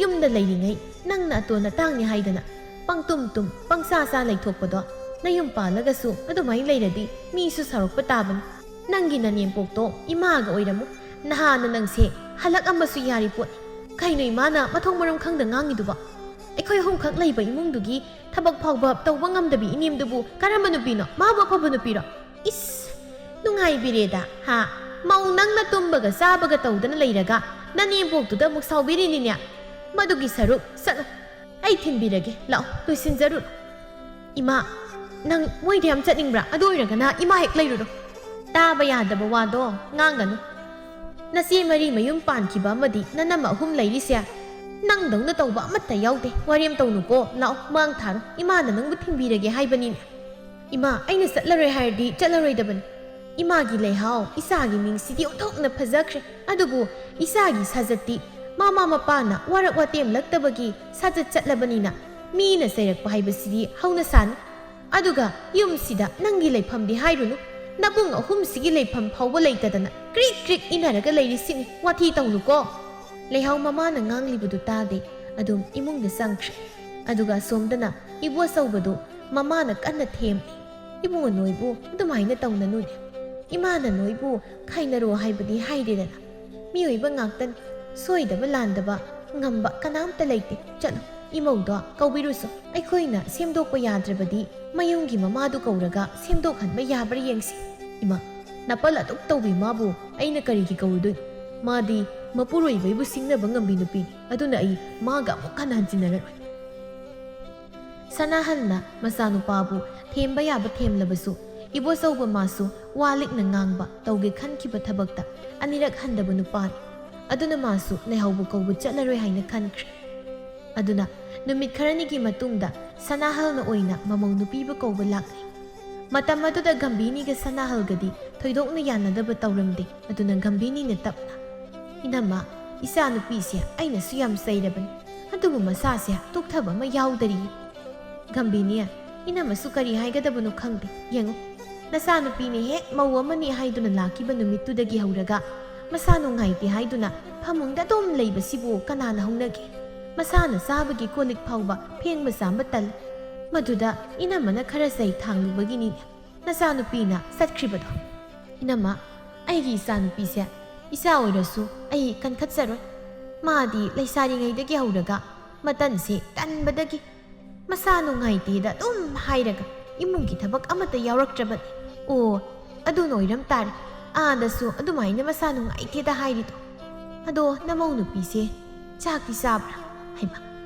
ꯌꯨꯝꯗ ꯂꯩꯔꯤꯉꯩ ꯅꯪꯅ ꯑꯇꯣꯟ ꯑꯇꯥꯡꯅꯤ ꯍꯥꯏꯗꯅ ꯄꯪꯇꯨꯝ ꯇꯨꯝ ꯄꯪꯆꯥ ꯆꯥ ꯂꯩꯊꯣꯛꯄꯗꯣ, ꯅꯌꯨꯝ ꯄꯥꯜꯂꯒꯁꯨ ꯑꯗꯨꯃꯥꯏꯅ ꯂꯩꯔꯗꯤ ꯃꯤꯁꯨ ꯁꯥꯎꯔꯛꯄ ꯇꯥꯕꯅꯤ꯫ ꯅꯪꯒꯤ ꯅꯅꯦꯝꯄꯣꯛꯇꯣ ꯏꯃꯥꯒ ꯑꯣꯏꯔꯝꯃꯨ, ꯅꯍꯥꯟꯅ ꯅꯪꯁꯦ ꯍꯜꯂꯛꯑꯝꯕꯁꯨ ꯌꯥꯔꯤ ꯄꯣꯠꯅꯤ꯫ ꯀꯩꯅꯣ ꯏꯃꯥꯅ ꯃꯊꯣꯡ ꯃꯔꯝ ꯈꯪꯗ ꯉꯥꯡꯉꯤꯗꯨꯕꯣ? ꯑꯩꯈꯣꯏ ꯑꯍꯨꯝꯈꯛ ꯂꯩꯕ ꯏꯃꯨꯡꯗꯨꯒꯤ ꯊꯕꯛ ꯐꯥꯎꯕ ꯇꯧꯕ ꯉꯝꯗꯕꯤ ꯏꯅꯦꯝꯗꯨꯕꯨ ꯀꯔꯝꯕ ꯅꯨꯄꯤꯅꯣ? ꯃꯥꯕꯨ ꯑꯐꯕ ꯅꯨꯄꯤꯔꯣ? ꯏꯁ, ꯅꯨꯡꯉꯥꯏꯕꯤꯔꯦꯗ, ꯍꯥ? ꯃꯧ ꯅꯪꯅ ꯇꯨꯝꯕꯒ ꯆꯥꯕꯒ ꯇꯧꯗꯅ ꯂꯩꯔꯒ ꯅꯅꯦꯝꯄꯣꯛꯇꯨꯗ ꯑꯃꯨꯛ ꯁꯥꯎꯕꯤꯔꯤꯅꯤꯅꯦ꯫ ꯃꯗꯨꯒꯤ ꯁꯔꯨꯛ ꯆꯠꯂꯣ, ꯑꯩ ꯊꯤꯟꯕꯤꯔꯒꯦ, ꯂꯥꯛꯑꯣ, ꯂꯣꯏꯁꯤꯟꯖꯔꯨꯔꯣ꯫" "ꯏꯃꯥ, ꯅꯪ ꯃꯣꯏꯗ ꯌꯥꯝ ꯆꯠꯅꯤꯡꯕ꯭ꯔꯥ? ꯑꯗꯨ ꯑꯣꯏꯔꯒꯅ ꯏꯃꯥ ꯍꯦꯛ ꯂꯩꯔꯨꯔꯣ꯫" "ꯇꯥꯕ ꯌꯥꯗꯕ ꯋꯥꯗꯣ ꯉꯥꯡꯒꯅꯨ꯫ ꯅꯆꯦ ꯃꯔꯤ ꯃꯌꯨꯝ ꯄꯥꯟꯈꯤꯕ ꯑꯃꯗꯤ ꯅꯅꯝꯃ ꯑꯍꯨꯝ ꯂꯩꯔꯤꯁꯦ ꯅꯪꯗꯧꯅ ꯇꯧꯕ ꯑꯃꯠꯇ ꯌꯥꯎꯗꯦ꯫ ꯋꯥꯔꯦꯝ ꯇꯧꯅꯨꯀꯣ꯫ ꯂꯥꯛꯑꯣ, ꯃꯥꯡ ꯊꯥꯔꯣ꯫ ꯏꯃꯥꯅ ꯅꯪꯕꯨ ꯊꯤꯟꯕꯤꯔꯒꯦ ꯍꯥꯏꯕꯅꯤꯅꯦ꯫" "ꯏꯃꯥ, ꯑꯩꯅ ꯆꯠꯂꯔꯣꯏ ꯍꯥꯏꯔꯗꯤ ꯆꯠꯂꯔꯣꯏꯗꯕꯅꯤ꯫" "ꯏꯃꯥꯒꯤ ꯂꯩꯍꯥꯎ, ꯏꯆꯥꯒꯤ ꯃꯤꯡꯁꯤꯗꯤ ꯑꯣꯟꯊꯣꯛꯅ ꯐꯖꯈ꯭ꯔꯦ꯫ ꯑꯗꯨꯕꯨ ꯏꯆꯥꯒꯤ ꯁꯥꯖꯠꯇꯤ ꯃꯃꯥ ꯃꯄꯥꯅ ꯋꯥꯔꯛ ꯋꯥꯇꯦꯝꯂꯛꯇꯕꯒꯤ ꯁꯥꯖꯠ ꯆꯠꯂꯕꯅꯤꯅ ꯃꯤꯅ ꯆꯩꯔꯛꯄ ꯍꯥꯏꯕꯁꯤꯗꯤ ꯍꯧꯅ ꯁꯥꯅꯤ꯫ ꯑꯗꯨꯒ ꯌꯨꯝꯁꯤꯗ ꯅꯪꯒꯤ ꯂꯩꯐꯝꯗꯤ ꯍꯥꯏꯔꯨꯅꯨ, ꯅꯕꯨꯡ ꯑꯍꯨꯝꯁꯤꯒꯤ ꯂꯩꯐꯝ ꯐꯥꯎꯕ ꯂꯩꯇꯗꯅ ꯀ꯭ꯔꯤꯛ ꯀ꯭ꯔꯤꯛ ꯏꯟꯅꯔꯒ ꯂꯩꯔꯤꯁꯤꯅꯤ꯫ ꯋꯥꯊꯤ ꯇꯧꯅꯨꯀꯣ꯫ ꯂꯩꯍꯥꯎ ꯃꯃꯥꯅ ꯉꯥꯡꯂꯤꯕꯗꯨ ꯇꯥꯗꯦ, ꯑꯗꯨꯝ ꯏꯃꯨꯡꯗ ꯆꯪꯈ꯭ꯔꯦ꯫ ꯑꯗꯨꯒ ꯑꯁꯣꯝꯗꯅ ꯏꯕꯣꯆꯧꯕꯗꯨ ꯃꯃꯥꯅ ꯀꯟꯅ ꯊꯦꯝꯃꯤ꯫ "ꯏꯕꯨꯡꯉꯣ, ꯅꯣꯏꯕꯨ ꯑꯗꯨꯃꯥꯏꯅ ꯇꯧꯅꯅꯨꯅꯦ꯫ ꯏꯃꯥꯅ ꯅꯣꯏꯕꯨ ꯈꯥꯏꯅꯔꯣ ꯍꯥꯏꯕꯗꯤ ꯍꯥꯏꯗꯦꯗꯅ꯫ ꯃꯤꯑꯣꯏꯕ ꯉꯥꯛꯇꯅꯤ꯫ ꯁꯣꯏꯗꯕ ꯂꯥꯟꯗꯕ ꯉꯝꯕ ꯀꯅꯥꯝꯇ ꯂꯩꯇꯦ꯫ ꯆꯠꯂꯨ, ꯏꯃꯧꯗꯣ ꯀꯧꯕꯤꯔꯨꯁꯨ꯫ ꯑꯩꯈꯣꯏꯅ ꯁꯦꯝꯗꯣꯛꯄ ꯌꯥꯗ꯭ꯔꯕꯗꯤ ꯃꯌꯨꯝꯒꯤ ꯃꯃꯥꯗꯨ ꯀꯧꯔꯒ ꯁꯦꯝꯗꯣꯛꯍꯟꯕ ꯌꯥꯕ꯭ꯔꯥ ꯌꯦꯡꯁꯤ꯫" "ꯏꯃꯥ, ꯅꯥꯄꯜ ꯑꯗꯨꯛ ꯇꯧꯕꯤ ꯃꯥꯕꯨ ꯑꯩꯅ ꯀꯔꯤꯒꯤ ꯀꯧꯔꯨꯗꯣꯏꯅꯣ? ꯃꯥꯗꯤ ꯃꯄꯨꯔꯣꯏꯕ ꯑꯩꯕꯨ ꯁꯤꯡꯅꯕ ꯉꯝꯕꯤ ꯅꯨꯄꯤꯅꯤ꯫ ꯑꯗꯨꯅ ꯑꯩ ꯃꯥꯒ ꯑꯃꯨꯛ ꯍꯟꯅ ꯍꯟꯖꯤꯟꯅꯔꯔꯣꯏ꯫" ꯁꯅꯥꯍꯜꯅ ꯃꯆꯥꯅꯨꯄꯥꯕꯨ ꯊꯦꯝꯕ ꯌꯥꯕ ꯊꯦꯝꯂꯕꯁꯨ, ꯏꯕꯣꯆꯧꯕ ꯃꯥꯁꯨ ꯋꯥ ꯂꯤꯛꯅ ꯉꯥꯡꯕ, ꯇꯧꯒꯦ ꯈꯟꯈꯤꯕ ꯊꯕꯛꯇ ꯑꯅꯤꯔꯛ ꯍꯟꯗꯕ ꯅꯨꯄꯥꯅꯤ꯫ ꯑꯗꯨꯅ ꯃꯥꯁꯨ ꯂꯩꯍꯧꯕ ꯀꯧꯕ ꯆꯠꯂꯔꯣꯏ ꯍꯥꯏꯅ ꯈꯟꯈ꯭ꯔꯦ꯫ ꯑꯗꯨꯅ ꯅꯨꯃꯤꯠ ꯈꯔꯅꯤꯒꯤ ꯃꯇꯨꯡꯗ ꯁꯅꯥꯍꯜꯅ ꯑꯣꯏꯅ ꯃꯃꯧ ꯅꯨꯄꯤꯕꯨ ꯀꯧꯕ ꯂꯥꯛꯂꯦ꯫ ꯃꯇꯝ ꯑꯗꯨꯗ ꯒꯝꯚꯤꯅꯤꯒ ꯁꯅꯥꯍꯜꯒꯗꯤ ꯊꯣꯏꯗꯣꯛꯅ ꯌꯥꯅꯗꯕ ꯇꯧꯔꯝꯗꯦ꯫ ꯑꯗꯨꯅ ꯒꯝꯚꯤꯅꯤꯅ ꯇꯞꯅ, "ꯏꯅꯝꯃ, ꯏꯆꯥ ꯅꯨꯄꯤꯁꯦ ꯑꯩꯅꯁꯨ ꯌꯥꯝ ꯆꯩꯔꯕꯅꯤ, ꯑꯗꯨꯕꯨ ꯃꯁꯥꯁꯦ ꯇꯣꯛꯊꯕ ꯑꯃ ꯌꯥꯎꯗꯔꯤꯌꯦ꯫" ꯒꯝꯚꯤꯅꯤ, ꯏꯅꯝꯃꯁꯨ ꯀꯔꯤ ꯍꯥꯏꯒꯗꯕꯅꯣ ꯈꯪꯗꯦ꯫ ꯌꯦꯡꯉꯨ, ꯅꯆꯥꯅꯨꯄꯤꯅꯦ ꯍꯦꯛ ꯃꯧ ꯑꯃꯅꯤ ꯍꯥꯏꯗꯨꯅ ꯂꯥꯛꯈꯤꯕ ꯅꯨꯃꯤꯠꯇꯨꯗꯒꯤ ꯍꯧꯔꯒ ꯃꯁꯥ ꯅꯨꯡꯉꯥꯏꯇꯦ ꯍꯥꯏꯗꯨꯅ ꯐꯃꯨꯡꯗ ꯑꯗꯨꯝ ꯂꯩꯕꯁꯤꯕꯨ ꯀꯅꯥꯅ ꯍꯧꯅꯒꯦ? ꯃꯁꯥꯅ ꯆꯥꯕꯒꯤ ꯀꯣꯜ ꯂꯤꯛ ꯐꯥꯎꯕ ꯐꯦꯡꯕ ꯆꯥꯝꯕ ꯇꯜꯂꯤ꯫ ꯃꯗꯨꯗ ꯏꯅꯝꯃꯅ ꯈꯔ ꯆꯩ ꯊꯥꯡꯂꯨꯕꯒꯤꯅꯤ ꯅꯆꯥꯅꯨꯄꯤꯅ ꯆꯠꯈ꯭ꯔꯤꯕꯗꯣ꯫ ꯏꯅꯝꯃ, ꯑꯩꯒꯤ ꯏꯆꯥꯅꯨꯄꯤꯁꯦ ꯏꯆꯥ ꯑꯣꯏꯔꯁꯨ ꯑꯩ ꯀꯟꯈꯠꯆꯔꯣꯏ꯫ ꯃꯥꯗꯤ ꯂꯩꯁꯥꯔꯤꯉꯩꯗꯒꯤ ꯍꯧꯔꯒ ꯃꯇꯟꯁꯦ ꯇꯟꯕꯗꯒꯤ ꯃꯁꯥ ꯅꯨꯡꯉꯥꯏꯇꯦꯗ ꯑꯗꯨꯝ ꯍꯥꯏꯔꯒ ꯏꯃꯨꯡꯒꯤ ꯊꯕꯛ ꯑꯃꯠꯇ ꯌꯥꯎꯔꯛꯇ꯭ꯔꯕꯅꯤ꯫ ꯑꯣ, ꯑꯗꯨꯅ ꯑꯣꯏꯔꯝ ꯇꯥꯔꯦ꯫ ꯑꯥꯗꯁꯨ ꯑꯗꯨꯃꯥꯏꯅ ꯃꯁꯥ ꯅꯨꯡꯉꯥꯏꯇꯦꯗ ꯍꯥꯏꯔꯤꯗꯣ꯫ ꯑꯗꯣ ꯅꯃꯧ ꯅꯨꯄꯤꯁꯦ ꯆꯥꯛꯇꯤ ꯆꯥꯕ꯭ꯔꯥ? ꯍꯩꯃꯥ,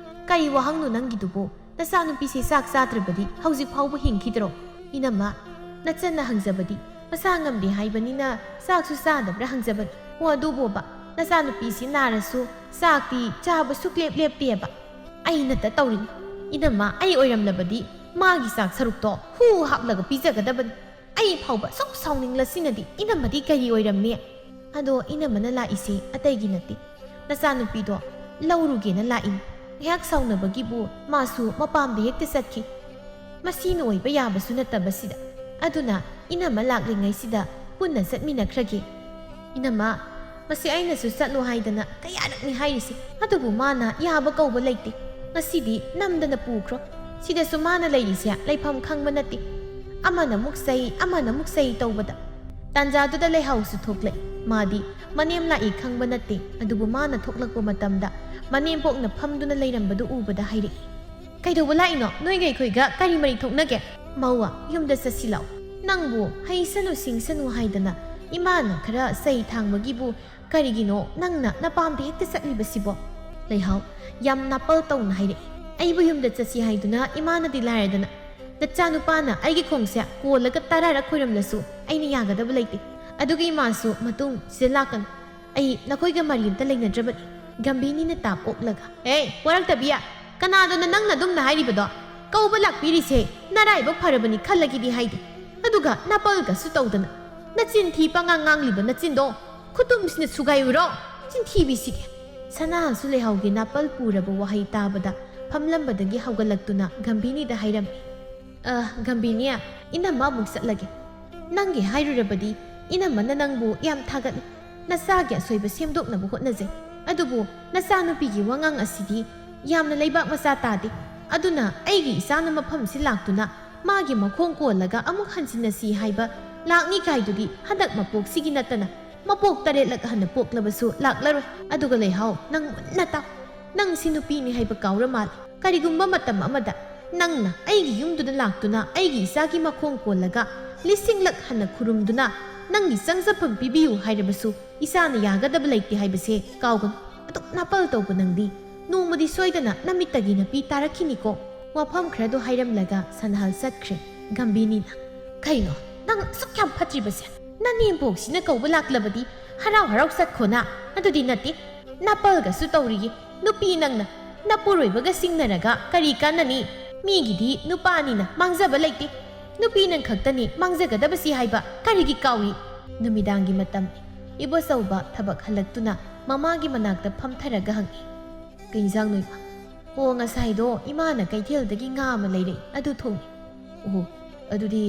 ꯀꯔꯤ ꯋꯥꯍꯪꯅꯣ ꯅꯪꯒꯤꯗꯨꯕꯨ? ꯅꯆꯥꯅꯨꯄꯤꯁꯦ ꯆꯥꯛ ꯆꯥꯗ꯭ꯔꯕꯗꯤ ꯍꯧꯖꯤꯛ ꯐꯥꯎꯕ ꯍꯤꯡꯈꯤꯗ꯭ꯔꯣ? ꯏꯅꯝꯃ, ꯅꯆꯟꯅ ꯍꯪꯖꯕꯗꯤ ꯃꯁꯥ ꯉꯝꯗꯦ ꯍꯥꯏꯕꯅꯤꯅ ꯆꯥꯛꯁꯨ ꯆꯥꯗꯕ꯭ꯔꯥ ꯍꯪꯖꯕꯅꯤ꯫ ꯑꯣ, ꯑꯗꯨꯕꯣꯕ, ꯅꯆꯥꯅꯨꯄꯤꯁꯤ ꯅꯥꯔꯁꯨ ꯆꯥꯛꯇꯤ ꯆꯥꯕ ꯁꯨꯛꯂꯦꯞ ꯂꯦꯞꯇꯦꯕ꯫ ꯑꯩꯅꯇ ꯇꯧꯔꯤꯅꯤ꯫ ꯏꯅꯝꯃ, ꯑꯩ ꯑꯣꯏꯔꯝꯂꯕꯗꯤ ꯃꯥꯒꯤ ꯆꯥꯛ ꯁꯔꯨꯛꯇꯣ ꯍꯨ ꯍꯥꯞꯂꯒ ꯄꯤꯖꯒꯗꯕꯅꯤ꯫ ꯑꯩ ꯐꯥꯎꯕ ꯁꯨꯛ ꯁꯥꯎꯅꯤꯡꯂꯁꯤꯅꯗꯤ ꯏꯅꯝꯃꯗꯤ ꯀꯔꯤ ꯑꯣꯏꯔꯝꯅꯤ? ꯑꯗꯣ ꯏꯅꯝꯃꯅ ꯂꯥꯛꯏꯁꯦ ꯑꯇꯩꯒꯤ ꯅꯠꯇꯦ, ꯅꯆꯥꯅꯨꯄꯤꯗꯣ ꯂꯧꯔꯨꯒꯦꯅ ꯂꯥꯛꯏꯅꯤ꯫ ꯉꯥꯏꯍꯥꯛ ꯁꯥꯎꯅꯕꯒꯤꯕꯨ ꯃꯥꯁꯨ ꯃꯄꯥꯝꯗ ꯍꯦꯛꯇ ꯆꯠꯈꯤ꯫ ꯃꯁꯤꯅ ꯑꯣꯏꯕ ꯌꯥꯕꯁꯨ ꯅꯠꯇꯕꯁꯤꯗ꯫ ꯑꯗꯨꯅ ꯏꯅꯝꯃ ꯂꯥꯛꯂꯤꯉꯩꯁꯤꯗ ꯄꯨꯟꯅ ꯆꯠꯃꯤꯟꯅꯈ꯭ꯔꯒꯦ꯫ ꯏꯅꯝꯃ, ꯃꯁꯤ ꯑꯩꯅꯁꯨ ꯆꯠꯂꯣ ꯍꯥꯏꯗꯅ ꯀꯌꯥꯔꯛꯅꯤ ꯍꯥꯏꯔꯤꯁꯦ, ꯑꯗꯨꯕꯨ ꯃꯥꯅ ꯌꯥꯕ ꯀꯧꯕ ꯂꯩꯇꯦ꯫ ꯉꯁꯤꯗꯤ ꯅꯝꯗꯅ ꯄꯨꯈ꯭ꯔꯣ꯫ ꯁꯤꯗꯁꯨ ꯃꯥꯅ ꯂꯩꯔꯤꯁꯦ ꯂꯩꯐꯝ ꯈꯪꯕ ꯅꯠꯇꯦ꯫ ꯑꯃꯅ ꯑꯃꯨꯛ ꯆꯩ, ꯑꯃꯅ ꯑꯃꯨꯛ ꯆꯩ ꯇꯧꯕꯗ꯫ ꯇꯥꯟꯖꯥꯗꯨꯗ ꯂꯩꯍꯥꯎꯁꯨ ꯊꯣꯛꯂꯛꯏ꯫ ꯃꯥꯗꯤ ꯃꯅꯦꯝ ꯂꯥꯛꯏ ꯈꯪꯕ ꯅꯠꯇꯦ, ꯑꯗꯨꯕꯨ ꯃꯥꯅ ꯊꯣꯛꯂꯛꯄ ꯃꯇꯝꯗ ꯃꯅꯦꯝꯄꯣꯛꯅ ꯐꯝꯗꯨꯅ ꯂꯩꯔꯝꯕꯗꯨ ꯎꯕꯗ ꯍꯥꯏꯔꯛꯏ, "ꯀꯩꯗꯧꯕ ꯂꯥꯛꯏꯅꯣ? ꯅꯣꯏꯒ ꯑꯩꯈꯣꯏꯒ ꯀꯔꯤ ꯃꯔꯤ ꯊꯣꯛꯅꯒꯦ?" "ꯃꯧꯋꯥ, ꯌꯨꯝꯗ ꯆꯠꯁꯤ ꯂꯥꯛꯑꯣ꯫ ꯅꯪꯕꯨ ꯍꯩꯁꯅꯨ ꯁꯤꯡꯁꯅꯨ ꯍꯥꯏꯗꯅ ꯏꯃꯥꯅ ꯈꯔ ꯆꯩ ꯊꯥꯡꯕꯒꯤꯕꯨ ꯀꯔꯤꯒꯤꯅꯣ ꯅꯪꯅ ꯅꯄꯥꯝꯗ ꯍꯦꯛꯇ ꯆꯠꯂꯤꯕꯁꯤꯕꯣ?" ꯂꯩꯍꯥꯎ ꯌꯥꯝ ꯅꯥꯄꯜ ꯇꯧꯅ ꯍꯥꯏꯔꯛꯏ, "ꯑꯩꯕꯨ ꯌꯨꯝꯗ ꯆꯠꯁꯤ ꯍꯥꯏꯗꯨꯅ ꯏꯃꯥꯅꯗꯤ ꯂꯥꯏꯔꯗꯅ, ꯅꯆꯥꯅꯨꯄꯥꯅ ꯑꯩꯒꯤ ꯈꯣꯡꯁꯦ ꯀꯣꯜꯂꯒ ꯇꯔꯥꯔꯛ ꯈꯣꯏꯔꯝꯂꯁꯨ ꯑꯩꯅ ꯌꯥꯒꯗꯕ ꯂꯩꯇꯦ꯫ ꯑꯗꯨꯒ ꯏꯃꯥꯁꯨ ꯃꯇꯨꯡ ꯁꯤꯗ ꯂꯥꯛꯀꯅꯨ꯫ ꯑꯩ ꯅꯈꯣꯏꯒ ꯃꯔꯤ ꯑꯝꯇ ꯂꯩꯅꯗ꯭ꯔꯕꯅꯤ꯫" ꯒꯝꯚꯤꯅꯤꯅ ꯇꯥꯞ ꯑꯣꯛꯂꯒ, "ꯍꯦ, ꯋꯥꯔꯛꯇꯕꯤ! ꯀꯅꯥꯗꯅꯣ ꯅꯪꯅ ꯑꯗꯨꯝꯅ ꯍꯥꯏꯔꯤꯕꯗꯣ? ꯀꯧꯕ ꯂꯥꯛꯄꯤꯔꯤꯁꯦ ꯅꯔꯥꯏꯕꯛ ꯐꯔꯕꯅꯤ ꯈꯜꯂꯒꯦꯗꯤ ꯍꯥꯏꯗꯦ꯫ ꯑꯗꯨꯒ ꯅꯥꯄꯜꯒꯁꯨ ꯇꯧꯗꯅ꯫ ꯅꯆꯤꯟ ꯊꯤ ꯄꯉꯥꯡ ꯉꯥꯡꯂꯤꯕ ꯅꯆꯤꯟꯗꯣ ꯈꯨꯇꯨꯝꯁꯤꯅ ꯁꯨꯒꯥꯏꯔꯨꯔꯣ, ꯆꯤꯟꯊꯤꯕꯤꯁꯤꯒꯤ!" ꯁꯅꯥꯁꯨ ꯂꯩꯍꯥꯎꯒꯤ ꯅꯥꯄꯜ ꯄꯨꯔꯕ ꯋꯥꯍꯩ ꯇꯥꯕꯗ ꯐꯝꯂꯝꯕꯗꯒꯤ ꯍꯧꯒꯠꯂꯛꯇꯨꯅ ꯒꯝꯚꯤꯅꯤꯗ ꯍꯥꯏꯔꯝꯃꯤ, "ꯑ, ꯒꯝꯚꯤꯅꯤ, ꯏꯅꯝꯃ ꯑꯃꯨꯛ ꯆꯠꯂꯒꯦ꯫ ꯅꯪꯒꯤ ꯍꯥꯏꯔꯨꯔꯕꯗꯤ ꯏꯅꯝꯃꯅ ꯅꯪꯕꯨ ꯌꯥꯝ ꯊꯥꯒꯠꯂꯤ꯫ ꯅꯆꯥꯒꯤ ꯑꯁꯣꯏꯕ ꯁꯦꯝꯗꯣꯛꯅꯕ ꯍꯣꯠꯅꯖꯩ꯫ ꯑꯗꯨꯕꯨ ꯅꯆꯥꯅꯨꯄꯤꯒꯤ ꯋꯥꯉꯥꯡ ꯑꯁꯤꯗꯤ ꯌꯥꯝꯅ ꯂꯩꯕꯥꯛ ꯃꯆꯥ ꯇꯥꯗꯦ꯫ ꯑꯗꯨꯅ ꯑꯩꯒꯤ ꯏꯆꯥꯅ ꯃꯐꯝꯁꯤ ꯂꯥꯛꯇꯨꯅ ꯃꯥꯒꯤ ꯃꯈꯣꯡ ꯀꯣꯜꯂꯒ ꯑꯃꯨꯛ ꯍꯟꯖꯤꯟꯅꯁꯤ ꯍꯥꯏꯕ ꯂꯥꯛꯅꯤ ꯀꯥꯏꯗꯨꯗꯤ ꯍꯟꯗꯛ ꯃꯄꯣꯛꯁꯤꯒꯤ ꯅꯠꯇꯅ ꯃꯄꯣꯛ ꯇꯔꯦꯠꯂꯛ ꯍꯟꯅ ꯄꯣꯛꯂꯕꯁꯨ ꯂꯥꯛꯂꯔꯣꯏ꯫ ꯑꯗꯨꯒ ꯂꯩꯍꯥꯎ, ꯅꯪ ꯃꯨꯟꯅ ꯇꯥꯎ꯫ ꯅꯪ ꯁꯤ ꯅꯨꯄꯤꯅꯤ ꯍꯥꯏꯕ ꯀꯥꯎꯔ ꯃꯥꯜꯂꯦ꯫ ꯀꯔꯤꯒꯨꯝꯕ ꯃꯇꯝ ꯑꯃꯗ ꯅꯪꯅ ꯑꯩꯒꯤ ꯌꯨꯝꯗꯨꯗ ꯂꯥꯛꯇꯨꯅ ꯑꯩꯒꯤ ꯏꯆꯥꯒꯤ ꯃꯈꯣꯡ ꯀꯣꯜꯂꯒ ꯂꯤꯁꯤꯡꯂꯛ ꯍꯟꯅ ꯈꯨꯔꯨꯝꯗꯨꯅ ꯅꯪꯒꯤ ꯆꯪꯖꯐꯝ ꯄꯤꯕꯤꯌꯨ ꯍꯥꯏꯔꯕꯁꯨ ꯏꯆꯥꯅ ꯌꯥꯒꯗꯕ ꯂꯩꯇꯦ ꯍꯥꯏꯕꯁꯦ ꯀꯥꯎꯒꯅꯨ꯫ ꯑꯗꯨꯛ ꯅꯥꯄꯜ ꯇꯧꯕ ꯅꯪꯗꯤ ꯅꯣꯡꯃꯗꯤ ꯁꯣꯏꯗꯅ ꯅꯃꯤꯠꯇꯒꯤ ꯅꯥꯄꯤ ꯇꯥꯔꯛꯈꯤꯅꯤꯀꯣ꯫" ꯋꯥꯐꯝ ꯈꯔꯗꯨ ꯍꯥꯏꯔꯝꯂꯒ ꯁꯅꯥꯍꯜ ꯆꯠꯈ꯭ꯔꯦ꯫ ꯒꯝꯚꯤꯅꯤꯅ, "ꯀꯩꯅꯣ ꯅꯪ ꯑꯁꯨꯛ ꯌꯥꯝ ꯐꯠꯇ꯭ꯔꯤꯕꯁꯦ? ꯅꯅꯦꯝꯕꯣꯛꯁꯤꯅ ꯀꯧꯕ ꯂꯥꯛꯂꯕꯗꯤ ꯍꯔꯥꯎ ꯍꯔꯥꯎ ꯆꯠꯈꯣꯅ꯫ ꯑꯗꯨꯗꯤ ꯅꯠꯇꯦ, ꯅꯥꯄꯜꯒꯁꯨ ꯇꯧꯔꯤꯌꯦ꯫ ꯅꯨꯄꯤ ꯅꯪꯅ ꯅꯄꯨꯔꯣꯏꯕꯒ ꯆꯤꯡꯅꯔꯒ ꯀꯔꯤ ꯀꯥꯟꯅꯅꯤ? ꯃꯤꯒꯤꯗꯤ ꯅꯨꯄꯥꯅꯤꯅ ꯃꯥꯡꯖꯕ ꯂꯩꯇꯦ꯫ ꯅꯨꯄꯤ ꯅꯪ ꯈꯛꯇꯅꯤ ꯃꯥꯡꯖꯒꯗꯕꯁꯤ ꯍꯥꯏꯕ ꯀꯔꯤꯒꯤ ꯀꯥꯎꯏ?" ꯅꯨꯃꯤꯗꯥꯡꯒꯤ ꯃꯇꯝꯅꯤ꯫ ꯏꯕꯣꯆꯧꯕ ꯊꯕꯛ ꯍꯜꯂꯛꯇꯨꯅ ꯃꯃꯥꯒꯤ ꯃꯅꯥꯛꯇ ꯐꯝꯊꯔꯒ ꯍꯪꯏ, "ꯀꯩ ꯏꯟꯖꯥꯡꯅꯣ, ꯏꯃꯥ?" ꯑꯣ, ꯉꯁꯥꯏꯗꯣ ꯏꯃꯥꯅ ꯀꯩꯊꯦꯜꯗꯒꯤ ꯉꯥ ꯑꯃ ꯂꯩꯔꯛꯏ, ꯑꯗꯨ ꯊꯣꯡꯉꯤ꯫ ꯑꯣꯍꯣ, ꯑꯗꯨꯗꯤ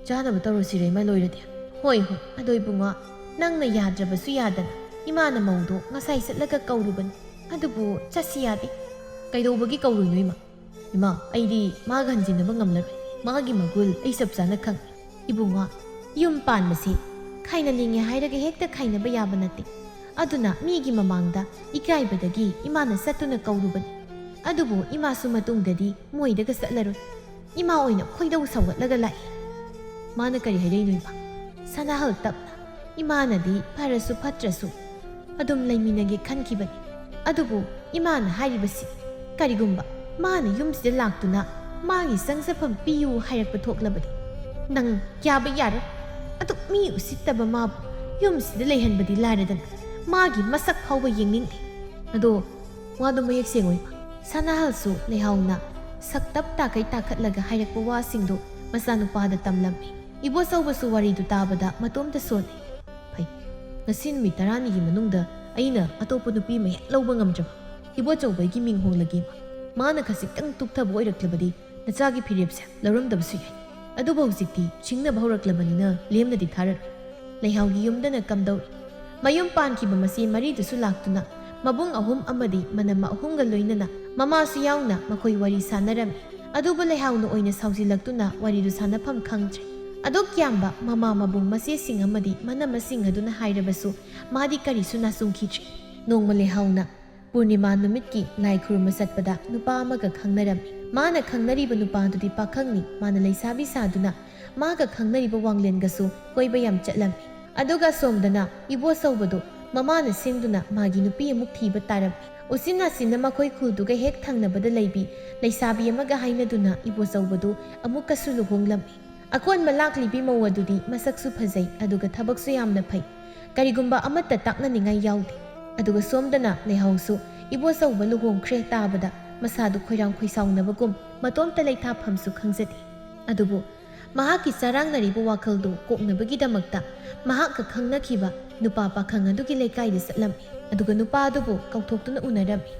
ꯆꯥꯅꯕ ꯇꯧꯔꯁꯤꯔ ꯏꯃꯥ, ꯂꯣꯏꯔꯗꯤ? ꯍꯣꯏ, ꯍꯣꯏ, ꯑꯗꯣ ꯏꯕꯨꯡꯉꯣ, ꯅꯪꯅ ꯌꯥꯗ꯭ꯔꯕꯁꯨ ꯌꯥꯗꯅ ꯏꯃꯥꯅ ꯃꯧꯗꯣ ꯉꯁꯥꯏ ꯆꯠꯂꯒ ꯀꯧꯔꯨꯕꯅꯤ, ꯑꯗꯨꯕꯨ ꯆꯠꯁꯤ ꯌꯥꯗꯦ꯫ ꯀꯩꯗꯧꯕꯒꯤ ꯀꯧꯔꯨꯏꯅꯣ ꯏꯃꯥ? ꯏꯃꯥ, ꯑꯩꯗꯤ ꯃꯥꯒ ꯍꯟꯖꯤꯟꯅꯕ ꯉꯝꯂꯔꯣꯏ꯫ ꯃꯥꯒꯤ ꯃꯒꯨꯜ ꯑꯩ ꯆꯞ ꯆꯥꯅ ꯈꯪꯏ꯫ ꯏꯕꯨꯡꯉꯣ, ꯌꯨꯝ ꯄꯥꯟꯕꯁꯤ ꯈꯥꯏꯅꯅꯤꯡꯉꯦ ꯍꯥꯏꯔꯒ ꯍꯦꯛꯇ ꯈꯥꯏꯅꯕ ꯌꯥꯕ ꯅꯠꯇꯦ꯫ ꯑꯗꯨꯅ ꯃꯤꯒꯤ ꯃꯃꯥꯡꯗ ꯏꯀꯥꯏꯕꯗꯒꯤ ꯏꯃꯥꯅ ꯆꯠꯇꯨꯅ ꯀꯧꯔꯨꯕꯅꯤ꯫ ꯑꯗꯨꯕꯨ ꯏꯃꯥꯁꯨ ꯃꯇꯨꯡꯗꯗꯤ ꯃꯣꯏꯗꯒ ꯆꯠꯂꯔꯣꯏ꯫ ꯏꯃꯥ ꯑꯣꯏꯅ ꯈꯣꯏꯗꯧ ꯁꯧꯒꯠꯂꯒ ꯂꯥꯛꯏ꯫ ꯃꯥꯅ ꯀꯔꯤ ꯍꯥꯏꯔꯛꯏꯅꯣ ꯏꯃꯥ? ꯁꯅꯥꯍꯜ ꯇꯞꯅ, ꯏꯃꯥꯅꯗꯤ ꯐꯔꯁꯨ ꯐꯠꯇ꯭ꯔꯁꯨ ꯑꯗꯨꯝ ꯂꯩꯃꯤꯟꯅꯒꯦ ꯈꯟꯈꯤꯕꯅꯤ꯫ ꯑꯗꯨꯕꯨ ꯏꯃꯥꯅ ꯍꯥꯏꯔꯤꯕꯁꯤ, ꯀꯔꯤꯒꯨꯝꯕ ꯃꯥꯅ ꯌꯨꯝꯁꯤꯗ ꯂꯥꯛꯇꯨꯅ ꯃꯥꯒꯤ ꯆꯪꯖꯐꯝ ꯄꯤꯌꯨ ꯍꯥꯏꯔꯛꯄ ꯊꯣꯛꯂꯕꯗꯤ ꯅꯪ ꯌꯥꯕ ꯌꯥꯔꯣꯏ꯫ ꯑꯗꯨꯛ ꯃꯤ ꯎꯁꯤꯠꯇꯕ ꯃꯥꯕꯨ ꯌꯨꯝꯁꯤꯗ ꯂꯩꯍꯟꯕꯗꯤ ꯂꯥꯏꯔꯗꯅ ꯃꯥꯒꯤ ꯃꯁꯛ ꯐꯥꯎꯕ ꯌꯦꯡꯅꯤꯡꯗꯦ꯫ ꯑꯗꯣ ꯋꯥꯗꯣ ꯃꯌꯦꯛ ꯁꯦꯡꯉꯣꯏ꯫ ꯁꯅꯥꯍꯜꯁꯨ ꯂꯩꯍꯥꯎꯅ ꯁꯛꯇꯞ ꯇꯥꯈꯩ ꯇꯥꯈꯠꯂꯒ ꯍꯥꯏꯔꯛꯄ ꯋꯥꯁꯤꯡꯗꯨ ꯃꯆꯥꯅꯨꯄꯥꯗ ꯇꯝꯂꯝꯃꯤ꯫ ꯏꯕꯣꯆꯧꯕꯁꯨ ꯋꯥꯔꯤꯗꯨ ꯇꯥꯕꯗ ꯃꯇꯣꯝꯇ ꯁꯣꯜꯂꯤ꯫ ꯐꯩ, ꯉꯁꯤ ꯅꯨꯃꯤꯠ ꯇꯔꯥꯅꯤꯒꯤ ꯃꯅꯨꯡꯗ ꯑꯩꯅ ꯑꯇꯣꯞꯄ ꯅꯨꯄꯤ ꯑꯃ ꯍꯦꯛ ꯂꯧꯕ ꯉꯝꯗ꯭ꯔꯕ? ꯏꯕꯣꯆꯧꯕꯒꯤ ꯃꯤꯡ ꯍꯣꯡꯂꯒꯦ꯫ ꯃꯥꯅ ꯈꯖꯤꯛꯇꯪ ꯇꯨꯞꯊꯕ ꯑꯣꯏꯔꯛꯂꯕꯗꯤ ꯅꯆꯥꯒꯤ ꯐꯤꯔꯦꯞꯁꯦ ꯂꯧꯔꯝꯗꯕꯁꯨ ꯌꯥꯏ꯫ ꯑꯗꯨꯕꯨ ꯍꯧꯖꯤꯛꯇꯤ ꯁꯤꯡꯅꯕ ꯍꯧꯔꯛꯂꯕꯅꯤꯅ ꯂꯦꯝꯅꯗꯤ ꯊꯥꯔꯔꯣꯏ꯫ ꯂꯩꯍꯥꯎꯒꯤ ꯌꯨꯝꯗꯅ ꯀꯝꯗꯧꯔꯤ? ꯃꯌꯨꯝ ꯄꯥꯟꯈꯤꯕ ꯃꯆꯦ ꯃꯔꯤꯗꯨꯁꯨ ꯂꯥꯛꯇꯨꯅ ꯃꯕꯨꯡ ꯑꯍꯨꯝ ꯑꯃꯗꯤ ꯃꯅꯝꯃ ꯑꯍꯨꯝꯒ ꯂꯣꯏꯅꯅ ꯃꯃꯥꯁꯨ ꯌꯥꯎꯅ ꯃꯈꯣꯏ ꯋꯥꯔꯤ ꯁꯥꯟꯅꯔꯝꯃꯤ꯫ ꯑꯗꯨꯕꯨ ꯂꯩꯍꯥꯎꯅ ꯑꯣꯏꯅ ꯁꯥꯎꯖꯤꯜꯂꯛꯇꯨꯅ ꯋꯥꯔꯤꯗꯨ ꯁꯥꯟꯅꯐꯝ ꯈꯪꯗ꯭ꯔꯦ꯫ ꯑꯗꯨꯛ ꯌꯥꯝꯕ ꯃꯃꯥ ꯃꯕꯨꯡ ꯃꯆꯦꯁꯤꯡ ꯑꯃꯗꯤ ꯃꯅꯝꯃꯁꯤꯡ ꯑꯗꯨꯅ ꯍꯥꯏꯔꯕꯁꯨ ꯃꯥꯗꯤ ꯀꯔꯤꯁꯨ ꯅꯥꯆꯨꯡꯈꯤꯗ꯭ꯔꯦ꯫ ꯅꯣꯡꯃ ꯂꯩꯍꯥꯎꯅ ꯄꯨꯔꯅꯤꯃꯥ ꯅꯨꯃꯤꯠꯀꯤ ꯂꯥꯏ ꯈꯨꯔꯨꯝꯕ ꯆꯠꯄꯗ ꯅꯨꯄꯥ ꯑꯃꯒ ꯈꯪꯅꯔꯝꯃꯤ꯫ ꯃꯥꯅ ꯈꯪꯅꯔꯤꯕ ꯅꯨꯄꯥꯗꯨꯗꯤ ꯄꯥꯈꯪꯅꯤ꯫ ꯃꯥꯅ ꯂꯩꯁꯥꯕꯤ ꯁꯥꯗꯨꯅ ꯃꯥꯒ ꯈꯪꯅꯔꯤꯕ ꯋꯥꯡꯂꯦꯟꯒꯁꯨ ꯀꯣꯏꯕ ꯌꯥꯝ ꯆꯠꯂꯝꯃꯤ꯫ ꯑꯗꯨꯒ ꯑꯁꯣꯝꯗꯅ ꯏꯕꯣꯆꯧꯕꯗꯨ ꯃꯃꯥꯅ ꯁꯤꯡꯗꯨꯅ ꯃꯥꯒꯤ ꯅꯨꯄꯤ ꯑꯃꯨꯛ ꯊꯤꯕ ꯇꯥꯔꯝꯃꯤ꯫ ꯎꯆꯤꯟ ꯅꯥꯆꯤꯟꯅ ꯃꯈꯣꯏ ꯈꯨꯜꯗꯨꯒ ꯍꯦꯛ ꯊꯪꯅꯕꯗ ꯂꯩꯕꯤ ꯂꯩꯁꯥꯕꯤ ꯑꯃꯒ ꯍꯥꯏꯅꯗꯨꯅ ꯏꯕꯣꯆꯧꯕꯗꯨ ꯑꯃꯨꯛꯀꯁꯨ ꯂꯨꯍꯣꯡꯂꯝꯃꯤ꯫ ꯑꯀꯣꯟꯕ ꯂꯥꯛꯂꯤꯕꯤ ꯃꯧ ꯑꯗꯨꯗꯤ ꯃꯁꯛꯁꯨ ꯐꯖꯩ, ꯑꯗꯨꯒ ꯊꯕꯛꯁꯨ ꯌꯥꯝꯅ ꯐꯩ꯫ ꯀꯔꯤꯒꯨꯝꯕ ꯑꯃꯠꯇ ꯇꯥꯛꯅꯅꯤꯡꯉꯥꯏ ꯌꯥꯎꯗꯦ꯫ ꯑꯗꯨꯒ ꯁꯣꯝꯗꯅ ꯂꯩꯍꯥꯎꯁꯨ ꯏꯕꯣꯆꯧꯕ ꯂꯨꯍꯣꯡꯈ꯭ꯔꯦ ꯇꯥꯕꯗ ꯃꯁꯥꯗꯨ ꯈꯣꯏꯔꯥꯡ ꯈꯣꯏꯁꯥꯎꯅꯕꯒꯨꯝ ꯃꯇꯣꯝꯇ ꯂꯩꯊꯥꯐꯝꯁꯨ ꯈꯪꯖꯗꯦ꯫ ꯑꯗꯨꯕꯨ ꯃꯍꯥꯛꯀꯤ ꯆꯔꯥꯡꯅꯔꯤꯕ ꯋꯥꯈꯜꯗꯨ ꯀꯣꯛꯅꯕꯒꯤꯗꯃꯛꯇ ꯃꯍꯥꯛꯀ ꯈꯪꯅꯈꯤꯕ ꯅꯨꯄꯥ ꯄꯥꯈꯪ ꯑꯗꯨꯒꯤ ꯂꯩꯀꯥꯏꯗ ꯆꯠꯂꯝꯃꯤ꯫ ꯑꯗꯨꯒ ꯅꯨꯄꯥ ꯑꯗꯨꯕꯨ ꯀꯧꯊꯣꯛꯇꯨꯅ ꯎꯅꯔꯝꯃꯤ꯫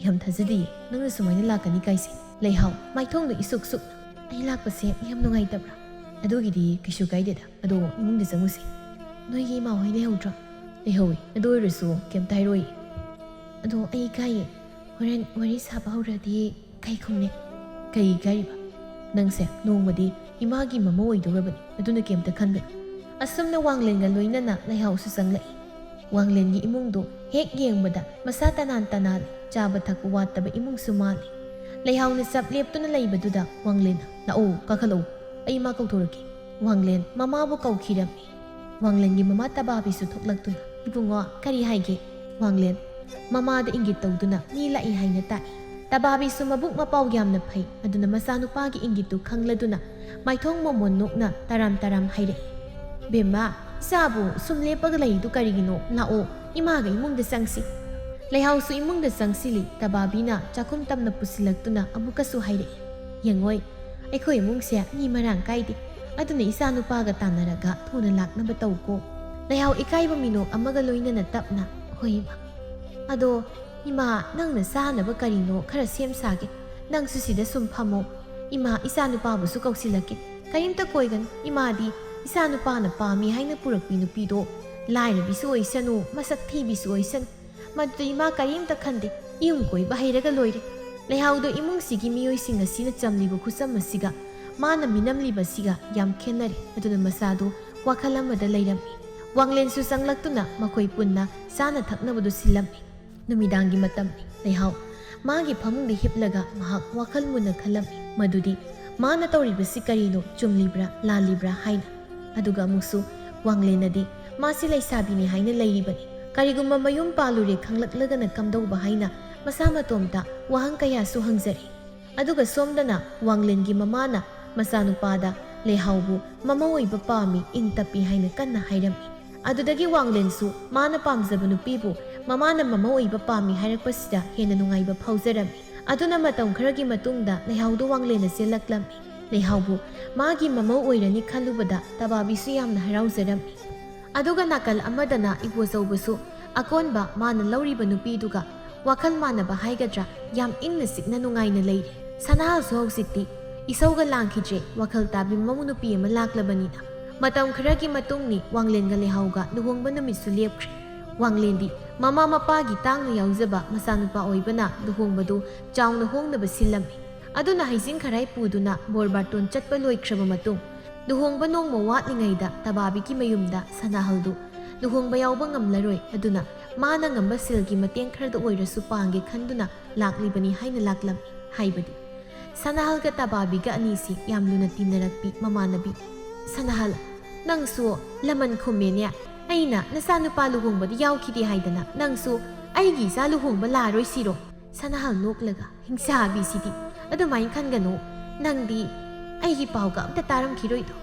ꯌꯥꯝ ꯊꯥꯖꯗꯤꯌꯦ ꯅꯪꯅ ꯁꯨꯃꯥꯏꯅ ꯂꯥꯛꯀꯅꯤ ꯀꯥꯏꯁꯦ꯫ ꯂꯩꯍꯥꯎ, ꯃꯥꯏꯊꯣꯡꯗꯣ ꯏꯁꯨꯛ ꯁꯨꯛ꯫ ꯑꯩ ꯂꯥꯛꯄꯁꯦ ꯌꯥꯝ ꯅꯨꯡꯉꯥꯏꯇꯕ꯭ꯔꯥ? ꯑꯗꯨꯒꯤꯗꯤ ꯀꯩꯁꯨ ꯀꯥꯏꯗꯦꯗ꯫ ꯑꯗꯣ ꯏꯃꯨꯡꯗ ꯆꯪꯉꯨꯁꯦ꯫ ꯅꯣꯏꯒꯤ ꯏꯃꯥ ꯍꯣꯏ ꯂꯩꯍꯧꯗ꯭ꯔꯣ? ꯂꯩꯍꯧꯋꯤ꯫ ꯑꯗꯨ ꯑꯣꯏꯔꯁꯨ ꯀꯩꯝꯇ ꯍꯥꯏꯔꯣꯏꯌꯦ꯫ ꯑꯗꯣ ꯑꯩ ꯏꯀꯥꯏꯌꯦ꯫ ꯍꯣꯔꯦꯟ ꯋꯥꯔꯤ ꯁꯥꯕ ꯍꯧꯔꯗꯤ ꯀꯩ ꯈꯨꯝꯅꯤ? ꯀꯩ ꯏꯀꯥꯏꯔꯤꯕ? ꯅꯪꯁꯦ ꯅꯣꯡꯃꯗꯤ ꯏꯃꯥꯒꯤ ꯃꯃꯧ ꯑꯣꯏꯗꯧꯔꯕꯅꯤ, ꯑꯗꯨꯅ ꯀꯩꯝꯇ ꯈꯟꯒꯅꯨ꯫ ꯑꯁꯨꯝꯅ ꯋꯥꯡꯂꯦꯟꯒ ꯂꯣꯏꯅꯅ ꯂꯩꯍꯥꯎꯁꯨ ꯆꯪꯂꯛꯏ꯫ ꯋꯥꯡꯂꯦꯟꯒꯤ ꯏꯃꯨꯡꯗꯣ ꯍꯦꯛ ꯌꯦꯡꯕꯗ ꯃꯁꯥ ꯇꯅꯥꯟ ꯇꯅꯥꯜꯂꯤ꯫ ꯆꯥꯕ ꯊꯛꯄ ꯋꯥꯠꯇꯕ ꯏꯃꯨꯡꯁꯨ ꯃꯥꯜꯂꯤ꯫ ꯂꯩꯍꯥꯎꯅ ꯆꯞ ꯂꯦꯞꯇꯨꯅ ꯂꯩꯕꯗꯨꯗ ꯋꯥꯡꯂꯦꯟꯅ, "ꯂꯥꯛꯑꯣ, ꯀꯥꯈꯠꯂꯛꯑꯣ, ꯑꯩ ꯏꯃꯥ ꯀꯧꯊꯣꯔꯛꯀꯦ꯫" ꯋꯥꯡꯂꯦꯟ ꯃꯃꯥꯕꯨ ꯀꯧꯈꯤꯔꯝꯃꯤ꯫ ꯋꯥꯡꯂꯦꯟꯒꯤ ꯃꯃꯥ ꯇꯕꯥꯕꯤꯁꯨ ꯊꯣꯛꯂꯛꯇꯨꯅ, "ꯏꯕꯨꯡꯉꯣ, ꯀꯔꯤ ꯍꯥꯏꯒꯦ?" ꯋꯥꯡꯂꯦꯟ ꯃꯃꯥꯗ ꯏꯪꯒꯤꯠ ꯇꯧꯗꯨꯅ, "ꯃꯤ ꯂꯥꯛꯏ ꯍꯥꯏꯅ ꯇꯥꯛꯏ꯫" ꯇꯕꯥꯕꯤꯁꯨ ꯃꯕꯨꯛ ꯃꯄꯥꯎ ꯌꯥꯝꯅ ꯐꯩ, ꯑꯗꯨꯅ ꯃꯆꯥꯅꯨꯄꯥꯒꯤ ꯏꯪꯒꯤꯠꯇꯨ ꯈꯪꯂꯗꯨꯅ ꯃꯥꯏꯊꯣꯡ ꯃꯃꯣꯟ ꯅꯣꯛꯅ ꯇꯔꯥꯝ ꯇꯔꯥꯝ ꯍꯥꯏꯔꯛꯏ, "ꯕꯦꯝꯃ, ꯏꯆꯥꯕꯨ ꯁꯨꯝ ꯂꯦꯞꯄꯒ ꯂꯩꯗꯨ ꯀꯔꯤꯒꯤꯅꯣ? ꯂꯥꯛꯑꯣ, ꯏꯃꯥꯒ ꯏꯃꯨꯡꯗ ꯆꯪꯁꯤ꯫" ꯂꯩꯍꯥꯎꯁꯨ ꯏꯃꯨꯡꯗ ꯆꯪꯁꯤꯜꯂꯤ꯫ ꯇꯕꯥꯕꯤꯅ ꯆꯥꯛꯈꯨꯝ ꯇꯝꯅ ꯄꯨꯁꯤꯜꯂꯛꯇꯨꯅ ꯑꯃꯨꯛꯀꯁꯨ ꯍꯥꯏꯔꯛꯏ, "ꯌꯦꯡꯉꯣꯏ, ꯑꯩꯈꯣꯏ ꯏꯃꯨꯡꯁꯦ ꯃꯤ ꯃꯔꯥꯡ ꯀꯥꯏꯗꯦ, ꯑꯗꯨꯅ ꯏꯆꯥ ꯅꯨꯄꯥꯒ ꯇꯥꯟꯅꯔꯒ ꯊꯨꯅ ꯂꯥꯛꯅꯕ ꯇꯧꯀꯣ꯫" ꯂꯩꯍꯥꯎ ꯏꯀꯥꯏꯕ ꯃꯤꯅꯣꯛ ꯑꯃꯒ ꯂꯣꯏꯅꯅ ꯇꯞꯅ, "ꯍꯣꯏ ꯏꯃꯥ꯫ ꯑꯗꯣ ꯏꯃꯥ, ꯅꯪꯅ ꯆꯥꯅꯕ ꯀꯔꯤꯅꯣ ꯈꯔ ꯁꯦꯝ ꯁꯥꯒꯦ꯫ ꯅꯪꯁꯨ ꯁꯤꯗ ꯁꯨꯝ ꯐꯝꯃꯣ꯫ ꯏꯃꯥ, ꯏꯆꯥ ꯅꯨꯄꯥꯕꯨꯁꯨ ꯀꯧꯁꯤꯜꯂꯛꯀꯦ꯫ ꯀꯔꯤꯝꯇ ꯀꯣꯏꯒꯅꯨ꯫ ꯏꯃꯥꯗꯤ ꯏꯆꯥ ꯅꯨꯄꯥꯅ ꯄꯥꯝꯃꯤ ꯍꯥꯏꯅ ꯄꯨꯔꯛꯄꯤ ꯅꯨꯄꯤꯗꯣ ꯂꯥꯏꯔꯕꯤꯁꯨ ꯑꯣꯏꯁꯅꯨ, ꯃꯁꯛ ꯊꯤꯕꯤꯁꯨ ꯑꯣꯏꯁꯅꯨ, ꯃꯗꯨꯗ ꯏꯃꯥ ꯀꯔꯤꯝꯇ ꯈꯟꯗꯦ꯫ ꯌꯨꯝ ꯀꯣꯏꯕ ꯍꯩꯔꯒ ꯂꯣꯏꯔꯦ꯫" ꯂꯩꯍꯥꯎꯗꯣ ꯏꯃꯨꯡꯁꯤꯒꯤ ꯃꯤꯑꯣꯏꯁꯤꯡꯅ ꯁꯤꯅ ꯆꯝꯂꯤꯕ ꯈꯨꯆꯝ ꯑꯁꯤꯒ ꯃꯥꯅ ꯃꯤꯅꯝꯂꯤꯕꯁꯤꯒ ꯌꯥꯝ ꯈꯦꯠꯅꯔꯦ꯫ ꯑꯗꯨꯅ ꯃꯆꯥꯗꯣ ꯋꯥꯈꯜ ꯑꯃꯗ ꯂꯩꯔꯝꯃꯤ꯫ ꯋꯥꯡꯂꯦꯟꯁꯨ ꯆꯪꯂꯛꯇꯨꯅ ꯃꯈꯣꯏ ꯄꯨꯟꯅ ꯆꯥꯅ ꯊꯛꯅꯕꯗꯨ ꯁꯤꯜꯂꯝꯃꯤ꯫ ꯅꯨꯃꯤꯗꯥꯡꯒꯤ ꯃꯇꯝꯅꯤ꯫ ꯂꯩꯍꯥꯎ ꯃꯥꯒꯤ ꯐꯃꯨꯡꯗ ꯍꯤꯞꯂꯒ ꯃꯍꯥꯛ ꯋꯥꯈꯜ ꯃꯨꯟꯅ ꯈꯜꯂꯝꯃꯤ꯫ ꯃꯗꯨꯗꯤ ꯃꯥꯅ ꯇꯧꯔꯤꯕꯁꯤ ꯀꯔꯤꯅꯣ, ꯆꯨꯝꯂꯤꯕ꯭ꯔꯥ, ꯂꯥꯜꯂꯤꯕ꯭ꯔꯥ ꯍꯥꯏꯅ꯫ ꯑꯗꯨꯒ ꯑꯃꯨꯛꯁꯨ ꯋꯥꯡꯂꯦꯟꯅꯗꯤ ꯃꯥꯁꯤ ꯂꯩꯁꯥꯕꯤꯅꯤ ꯍꯥꯏꯅ ꯂꯩꯔꯤꯕꯅꯤ꯫ ꯀꯔꯤꯒꯨꯝꯕ ꯃꯌꯨꯝ ꯄꯥꯜꯂꯨꯔꯦ ꯈꯪꯂꯛꯂꯒꯅ ꯀꯝꯗꯧꯕ ꯍꯥꯏꯅ ꯃꯁꯥ ꯃꯇꯣꯝꯇ ꯋꯥꯍꯪ ꯀꯌꯥꯁꯨ ꯍꯪꯖꯔꯤ꯫ ꯑꯗꯨꯒ ꯁꯣꯝꯗꯅ ꯋꯥꯡꯂꯦꯟꯒꯤ ꯃꯃꯥꯅ ꯃꯆꯥꯅꯨꯄꯥꯗ ꯂꯩꯍꯥꯎꯕꯨ ꯃꯃꯧ ꯑꯣꯏꯕ ꯄꯥꯝꯃꯤ, ꯏꯪ ꯇꯞꯄꯤ ꯍꯥꯏꯅ ꯀꯟꯅ ꯍꯥꯏꯔꯝꯃꯤ꯫ ꯑꯗꯨꯗꯒꯤ ꯋꯥꯡꯂꯦꯟꯁꯨ ꯃꯥꯅ ꯄꯥꯝꯖꯕ ꯅꯨꯄꯤꯕꯨ ꯃꯃꯥꯅ ꯃꯃꯧ ꯑꯣꯏꯕ ꯄꯥꯝꯃꯤ ꯍꯥꯏꯔꯛꯄꯁꯤꯗ ꯍꯦꯟꯅ ꯅꯨꯡꯉꯥꯏꯕ ꯐꯥꯎꯖꯔꯝꯃꯤ꯫ ꯑꯗꯨꯅ ꯃꯇꯝ ꯈꯔꯒꯤ ꯃꯇꯨꯡꯗ ꯂꯩꯍꯥꯎꯗꯨ ꯋꯥꯡꯂꯦꯟꯅ ꯆꯦꯜꯂꯛꯂꯝꯃꯤ꯫ ꯂꯩꯍꯥꯎꯕꯨ ꯃꯥꯒꯤ ꯃꯃꯧ ꯑꯣꯏꯔꯅꯤ ꯈꯜꯂꯨꯕꯗ ꯇꯕꯥꯕꯤꯁꯨ ꯌꯥꯝꯅ ꯍꯔꯥꯎꯖꯔꯝꯃꯤ꯫ ꯑꯗꯨꯒ ꯅꯥꯀꯜ ꯑꯃꯗꯅ ꯏꯕꯣꯆꯧꯕꯁꯨ ꯑꯀꯣꯟꯕ ꯃꯥꯅ ꯂꯧꯔꯤꯕ ꯅꯨꯄꯤꯗꯨꯒ ꯋꯥꯈꯜ ꯃꯥꯟꯅꯕ ꯍꯥꯏꯒꯗ꯭ꯔꯥ, ꯌꯥꯝ ꯏꯪꯅ ꯆꯤꯛꯅ ꯅꯨꯡꯉꯥꯏꯅ ꯂꯩꯔꯦ꯫ ꯁꯅꯥꯍꯜꯁꯨ ꯍꯧꯖꯤꯛꯇꯤ ꯏꯁꯧꯒ ꯂꯥꯡꯈꯤꯗ꯭ꯔꯦ, ꯋꯥꯈꯜ ꯇꯥꯕꯤ ꯃꯃꯧ ꯅꯨꯄꯤ ꯑꯃ ꯂꯥꯛꯂꯕꯅꯤꯅ꯫ ꯃꯇꯝ ꯈꯔꯒꯤ ꯃꯇꯨꯡꯅꯤ, ꯋꯥꯡꯂꯦꯟꯒ ꯂꯩꯍꯥꯎꯒ ꯂꯨꯍꯣꯡꯕ ꯅꯨꯃꯤꯠꯁꯨ ꯂꯦꯞꯈ꯭ꯔꯦ꯫ ꯋꯥꯡꯂꯦꯟꯗꯤ ꯃꯃꯥ ꯃꯄꯥꯒꯤ ꯇꯥꯡꯅ ꯌꯥꯎꯖꯕ ꯃꯆꯥꯅꯨꯄꯥ ꯑꯣꯏꯕꯅ ꯂꯨꯍꯣꯡꯕꯗꯨ ꯆꯥꯎꯅ ꯍꯣꯡꯅꯕ ꯁꯤꯜꯂꯝꯃꯤ꯫ ꯑꯗꯨꯅ ꯍꯩꯖꯤꯡ ꯈꯔꯥꯏ ꯄꯨꯗꯨꯅ ꯕꯣꯔ ꯕꯥꯔꯇꯣꯟ ꯆꯠꯄ ꯂꯣꯏꯈ꯭ꯔꯕ ꯃꯇꯨꯡ, ꯂꯨꯍꯣꯡꯕ ꯅꯣꯡꯃ ꯋꯥꯠꯂꯤꯉꯩꯗ ꯇꯕꯥꯕꯤꯒꯤ ꯃꯌꯨꯝꯗ ꯁꯅꯥꯍꯜꯗꯨ ꯂꯨꯍꯣꯡꯕ ꯌꯥꯎꯕ ꯉꯝꯂꯔꯣꯏ, ꯑꯗꯨꯅ ꯃꯥꯅ ꯉꯝꯕ ꯁꯦꯜꯒꯤ ꯃꯇꯦꯡ ꯈꯔꯗ ꯑꯣꯏꯔꯁꯨ ꯄꯥꯡꯒꯦ ꯈꯟꯗꯨꯅ ꯂꯥꯛꯂꯤꯕꯅꯤ ꯍꯥꯏꯅ ꯂꯥꯛꯂꯝꯃꯤ꯫ ꯍꯥꯏꯕꯗꯤ ꯁꯅꯥꯍꯜꯒ ꯇꯕꯥꯕꯤꯒ ꯑꯅꯤꯁꯤ ꯌꯥꯝ ꯂꯨꯅ ꯇꯤꯟꯅꯔꯛꯄꯤ ꯃꯃꯥꯟꯅꯕꯤ꯫ "ꯁꯅꯥꯍꯜ, ꯅꯪꯁꯨ ꯂꯃꯟ ꯈꯨꯝꯃꯦꯅꯦ꯫ ꯑꯩꯅ ꯅꯆꯥꯅꯨꯄꯥ ꯂꯨꯍꯣꯡꯕꯗ ꯌꯥꯎꯈꯤꯗꯦ ꯍꯥꯏꯗꯅ ꯅꯪꯁꯨ ꯑꯩꯒꯤ ꯏꯆꯥ ꯂꯨꯍꯣꯡꯕ ꯂꯥꯛꯑꯔꯣꯏ ꯁꯤꯔꯣ?" ꯁꯅꯥꯍꯜ ꯅꯣꯛꯂꯒ, "ꯍꯤꯡꯆꯥꯕꯤꯁꯤꯗꯤ, ꯑꯗꯨꯃꯥꯏꯅ ꯈꯟꯒꯅꯨ꯫ ꯅꯪꯗꯤ ꯑꯩꯒꯤ ꯄꯥꯎꯒ ꯑꯝꯇ ꯇꯥꯔꯝꯈꯤꯔꯣꯏꯗꯣ꯫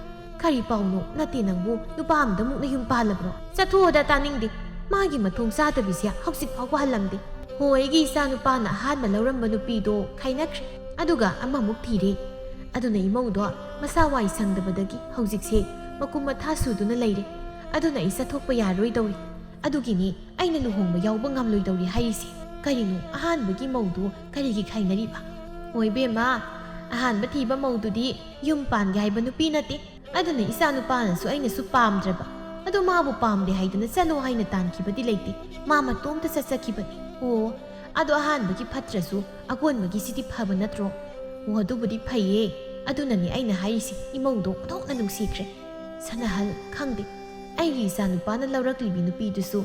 ꯀꯔꯤ ꯄꯥꯎꯅꯣ? ꯅꯠꯇꯦ, ꯅꯪꯕꯨ ꯅꯨꯄꯥ ꯑꯝꯗ ꯑꯃꯨꯛ ꯅꯌꯨꯝ ꯄꯥꯜꯂꯕ꯭ꯔꯣ? ꯆꯠꯊꯣꯛꯑꯣꯗ, ꯇꯥꯅꯤꯡꯗꯦ꯫ ꯃꯥꯒꯤ ꯃꯊꯣꯡ ꯆꯥꯗꯕꯤꯁꯦ ꯍꯧꯖꯤꯛ ꯐꯥꯎꯕ ꯍꯜꯂꯝꯗꯦ꯫ ꯍꯣ, ꯑꯩꯒꯤ ꯏꯆꯥ ꯅꯨꯄꯥꯅ ꯑꯍꯥꯟꯕ ꯂꯧꯔꯝꯕ ꯅꯨꯄꯤꯗꯣ ꯈꯥꯏꯅꯈ꯭ꯔꯦ, ꯑꯗꯨꯒ ꯑꯃꯃꯨꯛ ꯊꯤꯔꯦ꯫ ꯑꯗꯨꯅ ꯏꯃꯧꯗꯣ ꯃꯁꯥ ꯋꯥꯏ ꯁꯪꯗꯕꯗꯒꯤ ꯍꯧꯖꯤꯛꯁꯦ ꯃꯀꯨꯝ ꯃꯊꯥ ꯁꯨꯗꯨꯅ ꯂꯩꯔꯦ꯫ ꯑꯗꯨꯅ ꯑꯩ ꯆꯠꯊꯣꯛꯄ ꯌꯥꯔꯣꯏꯗꯧꯔꯤ꯫ ꯑꯗꯨꯒꯤꯅꯤ ꯑꯩꯅ ꯂꯨꯍꯣꯡꯕ ꯌꯥꯎꯕ ꯉꯝꯂꯣꯏꯗꯧꯔꯤ ꯍꯥꯏꯔꯤꯁꯦ꯫ ꯀꯔꯤꯅꯣ, ꯑꯍꯥꯟꯕꯒꯤ ꯃꯧꯗꯨ ꯀꯔꯤꯒꯤ ꯈꯥꯏꯅꯔꯤꯕ?" "ꯍꯣꯏ ꯏꯕꯦꯝꯃ, ꯑꯍꯥꯟꯕ ꯊꯤꯕ ꯃꯧꯗꯨꯗꯤ ꯌꯨꯝ ꯄꯥꯟꯒꯦ ꯍꯥꯏꯕ ꯅꯨꯄꯤ ꯅꯠꯇꯦ꯫ ꯑꯗꯨꯅ ꯏꯆꯥ ꯅꯨꯄꯥꯅꯁꯨ ꯑꯩꯅꯁꯨ ꯄꯥꯝꯗ꯭ꯔꯕ꯫ ꯑꯗꯣ ꯃꯥꯕꯨ ꯄꯥꯝꯗꯦ ꯍꯥꯏꯗꯅ ꯆꯠꯂꯣ ꯍꯥꯏꯅ ꯇꯥꯟꯈꯤꯕꯗꯤ ꯂꯩꯇꯦ꯫ ꯃꯥ ꯃꯇꯣꯝꯇ ꯆꯠꯆꯈꯤꯕꯅꯤ꯫ ꯑꯣ, ꯑꯗꯣ ꯑꯍꯥꯟꯕꯒꯤ ꯐꯠꯇ꯭ꯔꯁꯨ ꯑꯀꯣꯟꯕꯒꯤꯁꯤꯗꯤ ꯐꯕ ꯅꯠꯇ꯭ꯔꯣ?" "ꯑꯣ, ꯑꯗꯨꯕꯨꯗꯤ ꯐꯩꯌꯦ꯫ ꯑꯗꯨꯅꯅꯦ ꯑꯩꯅ ꯍꯥꯏꯔꯤꯁꯦ, ꯏꯃꯧꯗꯣ ꯑꯣꯟꯊꯣꯛꯅ ꯅꯨꯡꯁꯤꯈ꯭ꯔꯦ꯫" "ꯁꯅꯥꯍꯜ, ꯈꯪꯗꯦ꯫ ꯑꯩꯒꯤ ꯏꯆꯥ ꯅꯨꯄꯥꯅ ꯂꯧꯔꯛꯂꯤꯕꯤ ꯅꯨꯄꯤꯗꯨꯁꯨ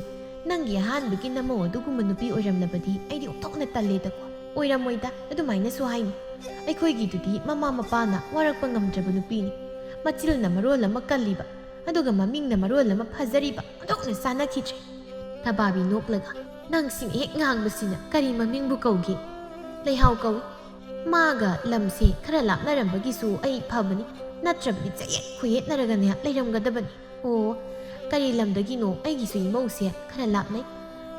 ꯅꯪꯒꯤ ꯑꯍꯥꯟꯕꯒꯤ ꯅꯃꯧ ꯑꯗꯨꯒꯨꯝꯕ ꯅꯨꯄꯤ ꯑꯣꯏꯔꯝꯂꯕꯗꯤ ꯑꯩꯗꯤ ꯑꯣꯟꯊꯣꯛꯅ ꯇꯜꯂꯦꯗꯀꯣ꯫" "ꯑꯣꯏꯔꯝꯃꯣꯏꯗ, ꯑꯗꯨꯃꯥꯏꯅꯁꯨ ꯍꯥꯏꯅꯨ꯫ ꯑꯩꯈꯣꯏꯒꯤꯗꯨꯗꯤ ꯃꯃꯥ ꯃꯄꯥꯅ ꯋꯥꯔꯛꯄ ꯉꯝꯗ꯭ꯔꯕ ꯅꯨꯄꯤꯅꯤ꯫ ꯃꯆꯤꯜꯅ ꯃꯔꯣꯜ ꯑꯃ ꯀꯜꯂꯤꯕ, ꯑꯗꯨꯒ ꯃꯃꯤꯡꯅ ꯃꯔꯣꯜ ꯑꯃ ꯐꯖꯔꯤꯕ, ꯑꯣꯟꯊꯣꯛꯅ ꯆꯥꯟꯅꯈꯤꯗ꯭ꯔꯦ꯫" ꯇꯕꯥꯕꯤ ꯅꯣꯛꯂꯒ, "ꯅꯪꯁꯤꯅ ꯍꯦꯛ ꯉꯥꯡꯕꯁꯤꯅ ꯀꯔꯤ ꯃꯃꯤꯡꯕꯨ ꯀꯧꯒꯦ?" "ꯂꯩꯍꯥꯎ ꯀꯧꯏ꯫ ꯃꯥꯒ ꯂꯝꯁꯦ ꯈꯔ ꯂꯥꯞꯅꯔꯝꯕꯒꯤꯁꯨ ꯑꯩ ꯐꯕꯅꯤ, ꯅꯠꯇ꯭ꯔꯕꯗꯤ ꯆꯌꯦꯠ ꯈꯨꯌꯦꯠꯅꯔꯒꯅꯦ ꯂꯩꯔꯝꯒꯗꯕꯅꯤ꯫" "ꯑꯣ, ꯀꯔꯤ ꯂꯝꯗꯒꯤꯅꯣ? ꯑꯩꯒꯤꯁꯨ ꯏꯃꯧꯁꯦ ꯈꯔ ꯂꯥꯞꯅꯩ꯫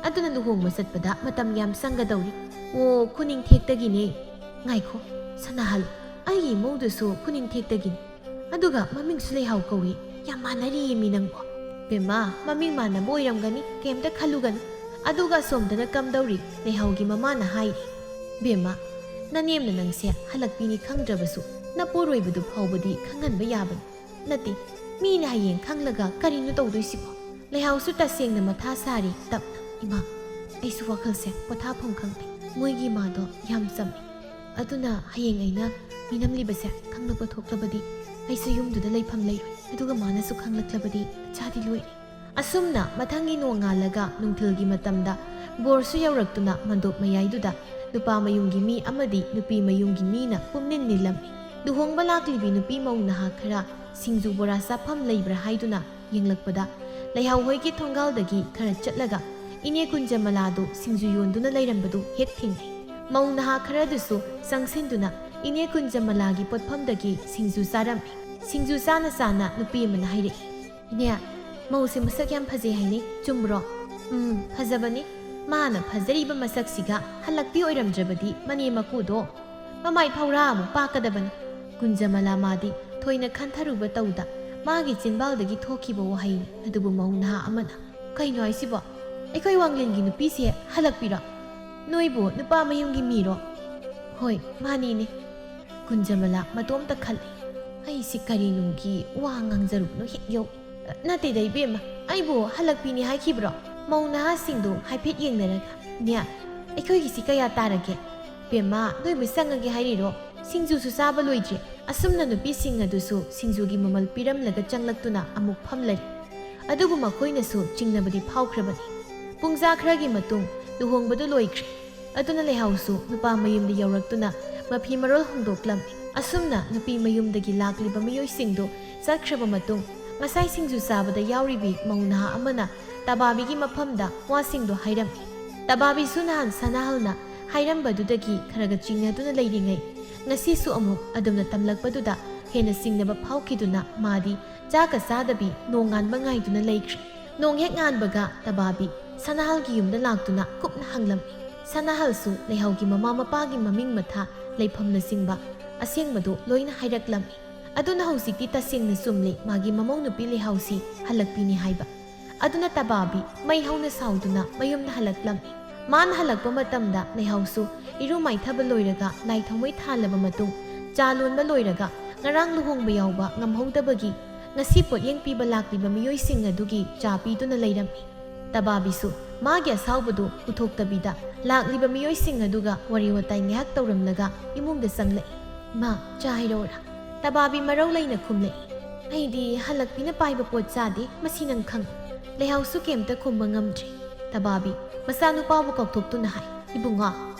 ꯑꯗꯨꯅ ꯂꯨꯍꯣꯡꯕ ꯆꯠꯄꯗ ꯃꯇꯝ ꯌꯥꯝ ꯆꯪꯒꯗꯧꯔꯤ꯫" "ꯑꯣ, ꯈꯨꯅꯤꯡꯊꯦꯛꯇꯒꯤꯅꯦ꯫ ꯉꯥꯏꯈꯣ, ꯁꯅꯥꯍꯜ, ꯑꯩꯒꯤ ꯏꯃꯧꯗꯨꯁꯨ ꯈꯨꯅꯤꯡꯊꯦꯛꯇꯒꯤꯅꯤ꯫ ꯑꯗꯨꯒ ꯃꯃꯤꯡꯁꯨ ꯂꯩꯍꯥꯎ ꯀꯧꯏ꯫ ꯌꯥꯝ ꯃꯥꯟꯅꯔꯤꯌꯦ ꯃꯤ ꯅꯪꯕꯣ꯫" "ꯕꯦꯝꯃ, ꯃꯃꯤꯡ ꯃꯥꯟꯅꯕ ꯑꯣꯏꯔꯝꯒꯅꯤ, ꯀꯩꯝꯇ ꯈꯜꯂꯨꯒꯅꯨ꯫ ꯑꯗꯨꯒ ꯑꯁꯣꯝꯗꯅ ꯀꯝꯗꯧꯔꯤ? ꯂꯩꯍꯥꯎꯒꯤ ꯃꯃꯥꯅ ꯍꯥꯏꯔꯤ, "ꯕꯦꯝꯃ, ꯅꯅꯦꯝꯅ ꯅꯪꯁꯦ ꯍꯜꯂꯛꯄꯤꯅꯤ ꯈꯪꯗ꯭ꯔꯕꯁꯨ ꯅꯄꯨꯔꯣꯏꯕꯗꯨ ꯐꯥꯎꯕꯗꯤ ꯈꯪꯍꯟꯕ ꯌꯥꯕꯅꯤ꯫ ꯅꯠꯇꯦ, ꯃꯤꯅ ꯍꯌꯦꯡ ꯈꯪꯂꯒ ꯀꯔꯤꯅꯣ ꯇꯧꯗꯣꯏꯁꯤꯕꯣ?" ꯂꯩꯍꯥꯎꯁꯨ ꯇꯁꯦꯡꯅ ꯃꯊꯥ ꯁꯥꯔꯤ꯫ ꯇꯞꯅ, "ꯏꯃꯥ, ꯑꯩꯁꯨ ꯋꯥꯈꯜꯁꯦ ꯄꯣꯊꯥꯐꯝ ꯈꯪꯗꯦ꯫ ꯃꯣꯏꯒꯤ ꯏꯃꯥꯗꯣ ꯌꯥꯝ ꯆꯝꯃꯤ꯫ ꯑꯗꯨꯅ ꯍꯌꯦꯡ ꯑꯩꯅ ꯃꯤꯅꯝꯂꯤꯕꯁꯦ ꯈꯪꯂꯛꯄ ꯊꯣꯛꯂꯕꯗꯤ ꯑꯩꯁꯨ ꯌꯨꯝꯗꯨꯗ ꯂꯩꯐꯝ ꯂꯩꯔꯣꯏ꯫ ꯑꯗꯨꯒ ꯃꯥꯅꯁꯨ ꯈꯪꯂꯛꯂꯕꯗꯤ ꯏꯆꯥꯗꯤ ꯂꯣꯏꯔꯦ꯫" ꯑꯁꯨꯝꯅ ꯃꯊꯪꯒꯤ ꯅꯣꯡꯉꯥꯜꯂꯒ ꯅꯨꯡꯊꯤꯜꯒꯤ ꯃꯇꯝꯗ ꯕꯣꯔꯁꯨ ꯌꯧꯔꯛꯇꯨꯅ ꯃꯟꯗꯣꯞ ꯃꯌꯥꯏꯗꯨꯗ ꯅꯨꯄꯥ ꯃꯌꯨꯝꯒꯤ ꯃꯤ ꯑꯃꯗꯤ ꯅꯨꯄꯤ ꯃꯌꯨꯝꯒꯤ ꯃꯤꯅ ꯄꯨꯝꯅꯤꯟ ꯅꯤꯜꯂꯝꯃꯤ꯫ ꯂꯨꯍꯣꯡꯕ ꯂꯥꯛꯂꯤꯕꯤ ꯅꯨꯄꯤ ꯃꯧ ꯅꯍꯥ ꯈꯔ ꯁꯤꯡꯖꯨ ꯕꯣꯔꯥ ꯆꯥꯐꯝ ꯂꯩꯕ꯭ꯔꯥ ꯍꯥꯏꯗꯨꯅ ꯌꯦꯡꯂꯛꯄꯗ, ꯂꯩꯍꯥꯎ ꯍꯣꯏꯒꯤ ꯊꯣꯡꯒꯥꯜꯗꯒꯤ ꯈꯔ ꯆꯠꯂꯒ ꯏꯅꯦ ꯀꯨꯟꯖꯃꯂꯥꯗꯨ ꯁꯤꯡꯖꯨ ꯌꯣꯟꯗꯨꯅ ꯂꯩꯔꯝꯕꯗꯨ ꯍꯦꯛ ꯊꯦꯡꯅꯩ꯫ ꯃꯧ ꯅꯍꯥ ꯈꯔꯗꯨꯁꯨ ꯆꯪꯁꯤꯟꯗꯨꯅ ꯏꯅꯦ ꯀꯨꯟꯖꯃꯂꯥꯒꯤ ꯄꯣꯠꯐꯝꯗꯒꯤ ꯁꯤꯡꯖꯨ ꯆꯥꯔꯝꯃꯤ꯫ ꯁꯤꯡꯖꯨ ꯆꯥꯅ ꯆꯥꯅ ꯅꯨꯄꯤ ꯑꯃꯅ ꯍꯥꯏꯔꯛꯏ, "ꯏꯅꯦ, ꯃꯧꯁꯦ ꯃꯁꯛ ꯌꯥꯝ ꯐꯖꯩ ꯍꯥꯏꯅꯩ, ꯆꯨꯝꯕ꯭ꯔꯣ?" "ꯎꯝ, ꯐꯖꯕꯅꯤ꯫ ꯃꯥꯅ ꯐꯖꯔꯤꯕ ꯃꯁꯛꯁꯤꯒ ꯍꯜꯂꯛꯄꯤ ꯑꯣꯏꯔꯝꯗ꯭ꯔꯕꯗꯤ ꯃꯅꯦꯝ ꯃꯀꯨꯗꯣ ꯃꯃꯥꯏ ꯐꯧꯔꯥ ꯑꯃꯨꯛ ꯄꯥꯛꯀꯗꯕꯅꯤ꯫" ꯀꯨꯟꯖꯃꯂꯥ ꯃꯥꯗꯤ ꯊꯣꯏꯅ ꯈꯟꯊꯔꯨꯕ ꯇꯧꯗ ꯃꯥꯒꯤ ꯆꯤꯟꯕꯥꯜꯗꯒꯤ ꯊꯣꯛꯈꯤꯕ ꯋꯥꯍꯩꯅꯤ꯫ ꯑꯗꯨꯕꯨ ꯃꯧ ꯅꯍꯥ ꯑꯃꯅ, "ꯀꯩꯅꯣ ꯍꯥꯏꯁꯤꯕꯣ? ꯑꯩꯈꯣꯏ ꯋꯥꯡꯂꯦꯟꯒꯤ ꯅꯨꯄꯤꯁꯦ ꯍꯜꯂꯛꯄꯤꯔꯣ? ꯅꯣꯏꯕꯨ ꯅꯨꯄꯥ ꯃꯌꯨꯝꯒꯤ ꯃꯤꯔꯣ?" "ꯍꯣꯏ, ꯃꯥꯅꯤꯅꯦ꯫" ꯀꯨꯟꯖꯃꯂꯥ ꯃꯇꯣꯝꯇ ꯈꯜꯂꯤ, "ꯑꯩꯁꯤ ꯀꯔꯤ ꯅꯨꯡꯒꯤ ꯋꯥ ꯉꯥꯡꯖꯔꯨꯕꯅꯣ ꯍꯦꯛ ꯌꯧꯏ꯫ ꯅꯠꯇꯦꯗ ꯏꯕꯦꯝꯃ, ꯑꯩꯕꯨ ꯍꯜꯂꯛꯄꯤꯅꯤ ꯍꯥꯏꯈꯤꯕ꯭ꯔꯣ?" ꯃꯧ ꯅꯍꯥꯁꯤꯡꯗꯨ ꯍꯥꯏꯐꯦꯠ ꯌꯦꯡꯅꯔꯒ, "ꯅꯦ, ꯑꯩꯈꯣꯏꯒꯤꯁꯤ ꯀꯌꯥ ꯇꯥꯔꯒꯦ?" "ꯕꯦꯝꯃ, ꯅꯣꯏꯕꯨ ꯆꯪꯉꯒꯦ ꯍꯥꯏꯔꯤꯔꯣ? ꯁꯤꯡꯖꯨꯁꯨ ꯆꯥꯕ ꯂꯣꯏꯗ꯭ꯔꯤ꯫" ꯑꯁꯨꯝꯅ ꯅꯨꯄꯤꯁꯤꯡ ꯑꯗꯨꯁꯨ ꯁꯤꯡꯖꯨꯒꯤ ꯃꯃꯜ ꯄꯤꯔꯝꯂꯒ ꯆꯪꯂꯛꯇꯨꯅ ꯑꯃꯨꯛ ꯐꯝꯂꯔꯤ꯫ ꯑꯗꯨꯕꯨ ꯃꯈꯣꯏꯅꯁꯨ ꯆꯤꯡꯅꯕꯗꯤ ꯐꯥꯎꯈ꯭ꯔꯕꯅꯤ꯫ ꯄꯨꯡꯖꯥ ꯈꯔꯒꯤ ꯃꯇꯨꯡ ꯂꯨꯍꯣꯡꯕꯗꯨ ꯂꯣꯏꯈ꯭ꯔꯦ꯫ ꯑꯗꯨꯅ ꯂꯩꯍꯥꯎꯁꯨ ꯅꯨꯄꯥ ꯃꯌꯨꯝꯗ ꯌꯧꯔꯛꯇꯨꯅ ꯃꯐꯤ ꯃꯔꯣꯜ ꯍꯣꯡꯗꯣꯛꯂꯝꯃꯤ꯫ ꯑꯁꯨꯝꯅ ꯅꯨꯄꯤ ꯃꯌꯨꯝꯗꯒꯤ ꯂꯥꯛꯂꯤꯕ ꯃꯤꯑꯣꯏꯁꯤꯡꯗꯨ ꯆꯠꯈ꯭ꯔꯕ ꯃꯇꯨꯡ, ꯉꯁꯥꯏ ꯁꯤꯡꯖꯨ ꯆꯥꯕꯗ ꯌꯥꯎꯔꯤꯕꯤ ꯃꯧ ꯅꯍꯥ ꯑꯃꯅ ꯇꯕꯥꯕꯤꯒꯤ ꯃꯐꯝꯗ ꯋꯥꯁꯤꯡꯗꯨ ꯍꯥꯏꯔꯝꯃꯤ꯫ ꯇꯕꯥꯕꯤꯁꯨ ꯅꯍꯥꯟ ꯁꯅꯥꯍꯜꯅ ꯍꯥꯏꯔꯝꯕꯗꯨꯗꯒꯤ ꯈꯔꯒ ꯆꯤꯡꯅꯗꯨꯅ ꯂꯩꯔꯤꯉꯩ, ꯉꯁꯤꯁꯨ ꯑꯃꯨꯛ ꯑꯗꯨꯝꯅ ꯇꯝꯂꯛꯄꯗꯨꯗ ꯍꯦꯟꯅ ꯆꯤꯡꯅꯕ ꯐꯥꯎꯈꯤꯗꯨꯅ ꯃꯥꯗꯤ ꯆꯥꯒ ꯆꯥꯗꯕꯤ ꯅꯣꯡꯉꯥꯟꯕ ꯉꯥꯏꯗꯨꯅ ꯂꯩꯈ꯭ꯔꯦ꯫ ꯅꯣꯡ ꯍꯦꯛ ꯉꯥꯟꯕꯒ ꯇꯕꯥꯕꯤ ꯁꯅꯥꯍꯜꯒꯤ ꯌꯨꯝꯗ ꯂꯥꯛꯇꯨꯅ ꯀꯨꯞꯅ ꯍꯪꯂꯝꯃꯤ꯫ ꯁꯅꯥꯍꯜꯁꯨ ꯂꯩꯍꯥꯎꯒꯤ ꯃꯃꯥ ꯃꯄꯥꯒꯤ ꯃꯃꯤꯡ ꯃꯊꯥ, ꯂꯩꯐꯝꯅꯆꯤꯡꯕ ꯑꯁꯦꯡꯕꯗꯨ ꯂꯣꯏꯅ ꯍꯥꯏꯔꯛꯂꯝꯃꯤ꯫ ꯑꯗꯨꯅ ꯍꯧꯖꯤꯛꯇꯤ ꯇꯁꯦꯡꯅ ꯆꯨꯝꯂꯦ ꯃꯥꯒꯤ ꯃꯃꯧ ꯅꯨꯄꯤ ꯂꯩꯍꯥꯎꯁꯤ ꯍꯜꯂꯛꯄꯤꯅꯤ ꯍꯥꯏꯕ꯫ ꯑꯗꯨꯅ ꯇꯕꯥꯕꯤ ꯃꯩ ꯍꯧꯅ ꯁꯥꯎꯗꯨꯅ ꯃꯌꯨꯝꯗ ꯍꯜꯂꯛꯂꯝꯃꯤ꯫ ꯃꯥꯅ ꯍꯜꯂꯛꯄ ꯃꯇꯝꯗ ꯂꯩꯍꯥꯎꯁꯨ ꯏꯔꯨ ꯃꯥꯏꯊꯕ ꯂꯣꯏꯔꯒ ꯂꯥꯏ ꯊꯥꯎꯃꯩ ꯊꯥꯜꯂꯕ ꯃꯇꯨꯡ, ꯆꯥ ꯂꯣꯟꯕ ꯂꯣꯏꯔꯒ ꯉꯔꯥꯡ ꯂꯨꯍꯣꯡꯕ ꯌꯥꯎꯕ ꯉꯝꯍꯧꯗꯕꯒꯤ ꯉꯁꯤ ꯄꯣꯠꯌꯦꯡ ꯄꯤꯕ ꯂꯥꯛꯂꯤꯕ ꯃꯤꯑꯣꯏꯁꯤꯡ ꯑꯗꯨꯒꯤ ꯆꯥ ꯄꯤꯗꯨꯅ ꯂꯩꯔꯝꯃꯤ꯫ ꯇꯕꯥꯕꯤꯁꯨ ꯃꯥꯒꯤ ꯑꯁꯥꯎꯕꯗꯨ ꯎꯊꯣꯛꯇꯕꯤꯗ ꯂꯥꯛꯂꯤꯕ ꯃꯤꯑꯣꯏꯁꯤꯡ ꯑꯗꯨꯒ ꯋꯥꯔꯤ ꯋꯥꯇꯥꯏ ꯉꯥꯏꯍꯥꯛ ꯇꯧꯔꯝꯂꯒ ꯏꯃꯨꯡꯗ ꯆꯪꯂꯛꯏ꯫ "ꯏꯃꯥ, ꯆꯥ ꯍꯩꯔꯛꯎꯔꯥ?" ꯇꯕꯥꯕꯤ ꯃꯔꯧ ꯂꯩꯅ ꯈꯨꯝꯂꯛꯏ꯫ "ꯑꯩꯗꯤ ꯍꯜꯂꯛꯄꯤꯅ ꯄꯥꯏꯕ ꯄꯣꯠ ꯆꯥꯗꯦ, ꯃꯁꯤ ꯅꯪ ꯈꯪ꯫" ꯂꯩꯍꯥꯎꯁꯨ ꯀꯩꯝꯇ ꯈꯨꯝꯕ ꯉꯝꯗ꯭ꯔꯦ꯫ ꯇꯕꯥꯕꯤ ꯃꯆꯥꯅꯨꯄꯥꯕꯨ ꯀꯧꯊꯣꯛꯇꯨꯅ ꯍꯥꯏ, "ꯏꯕꯨꯡꯉꯣ,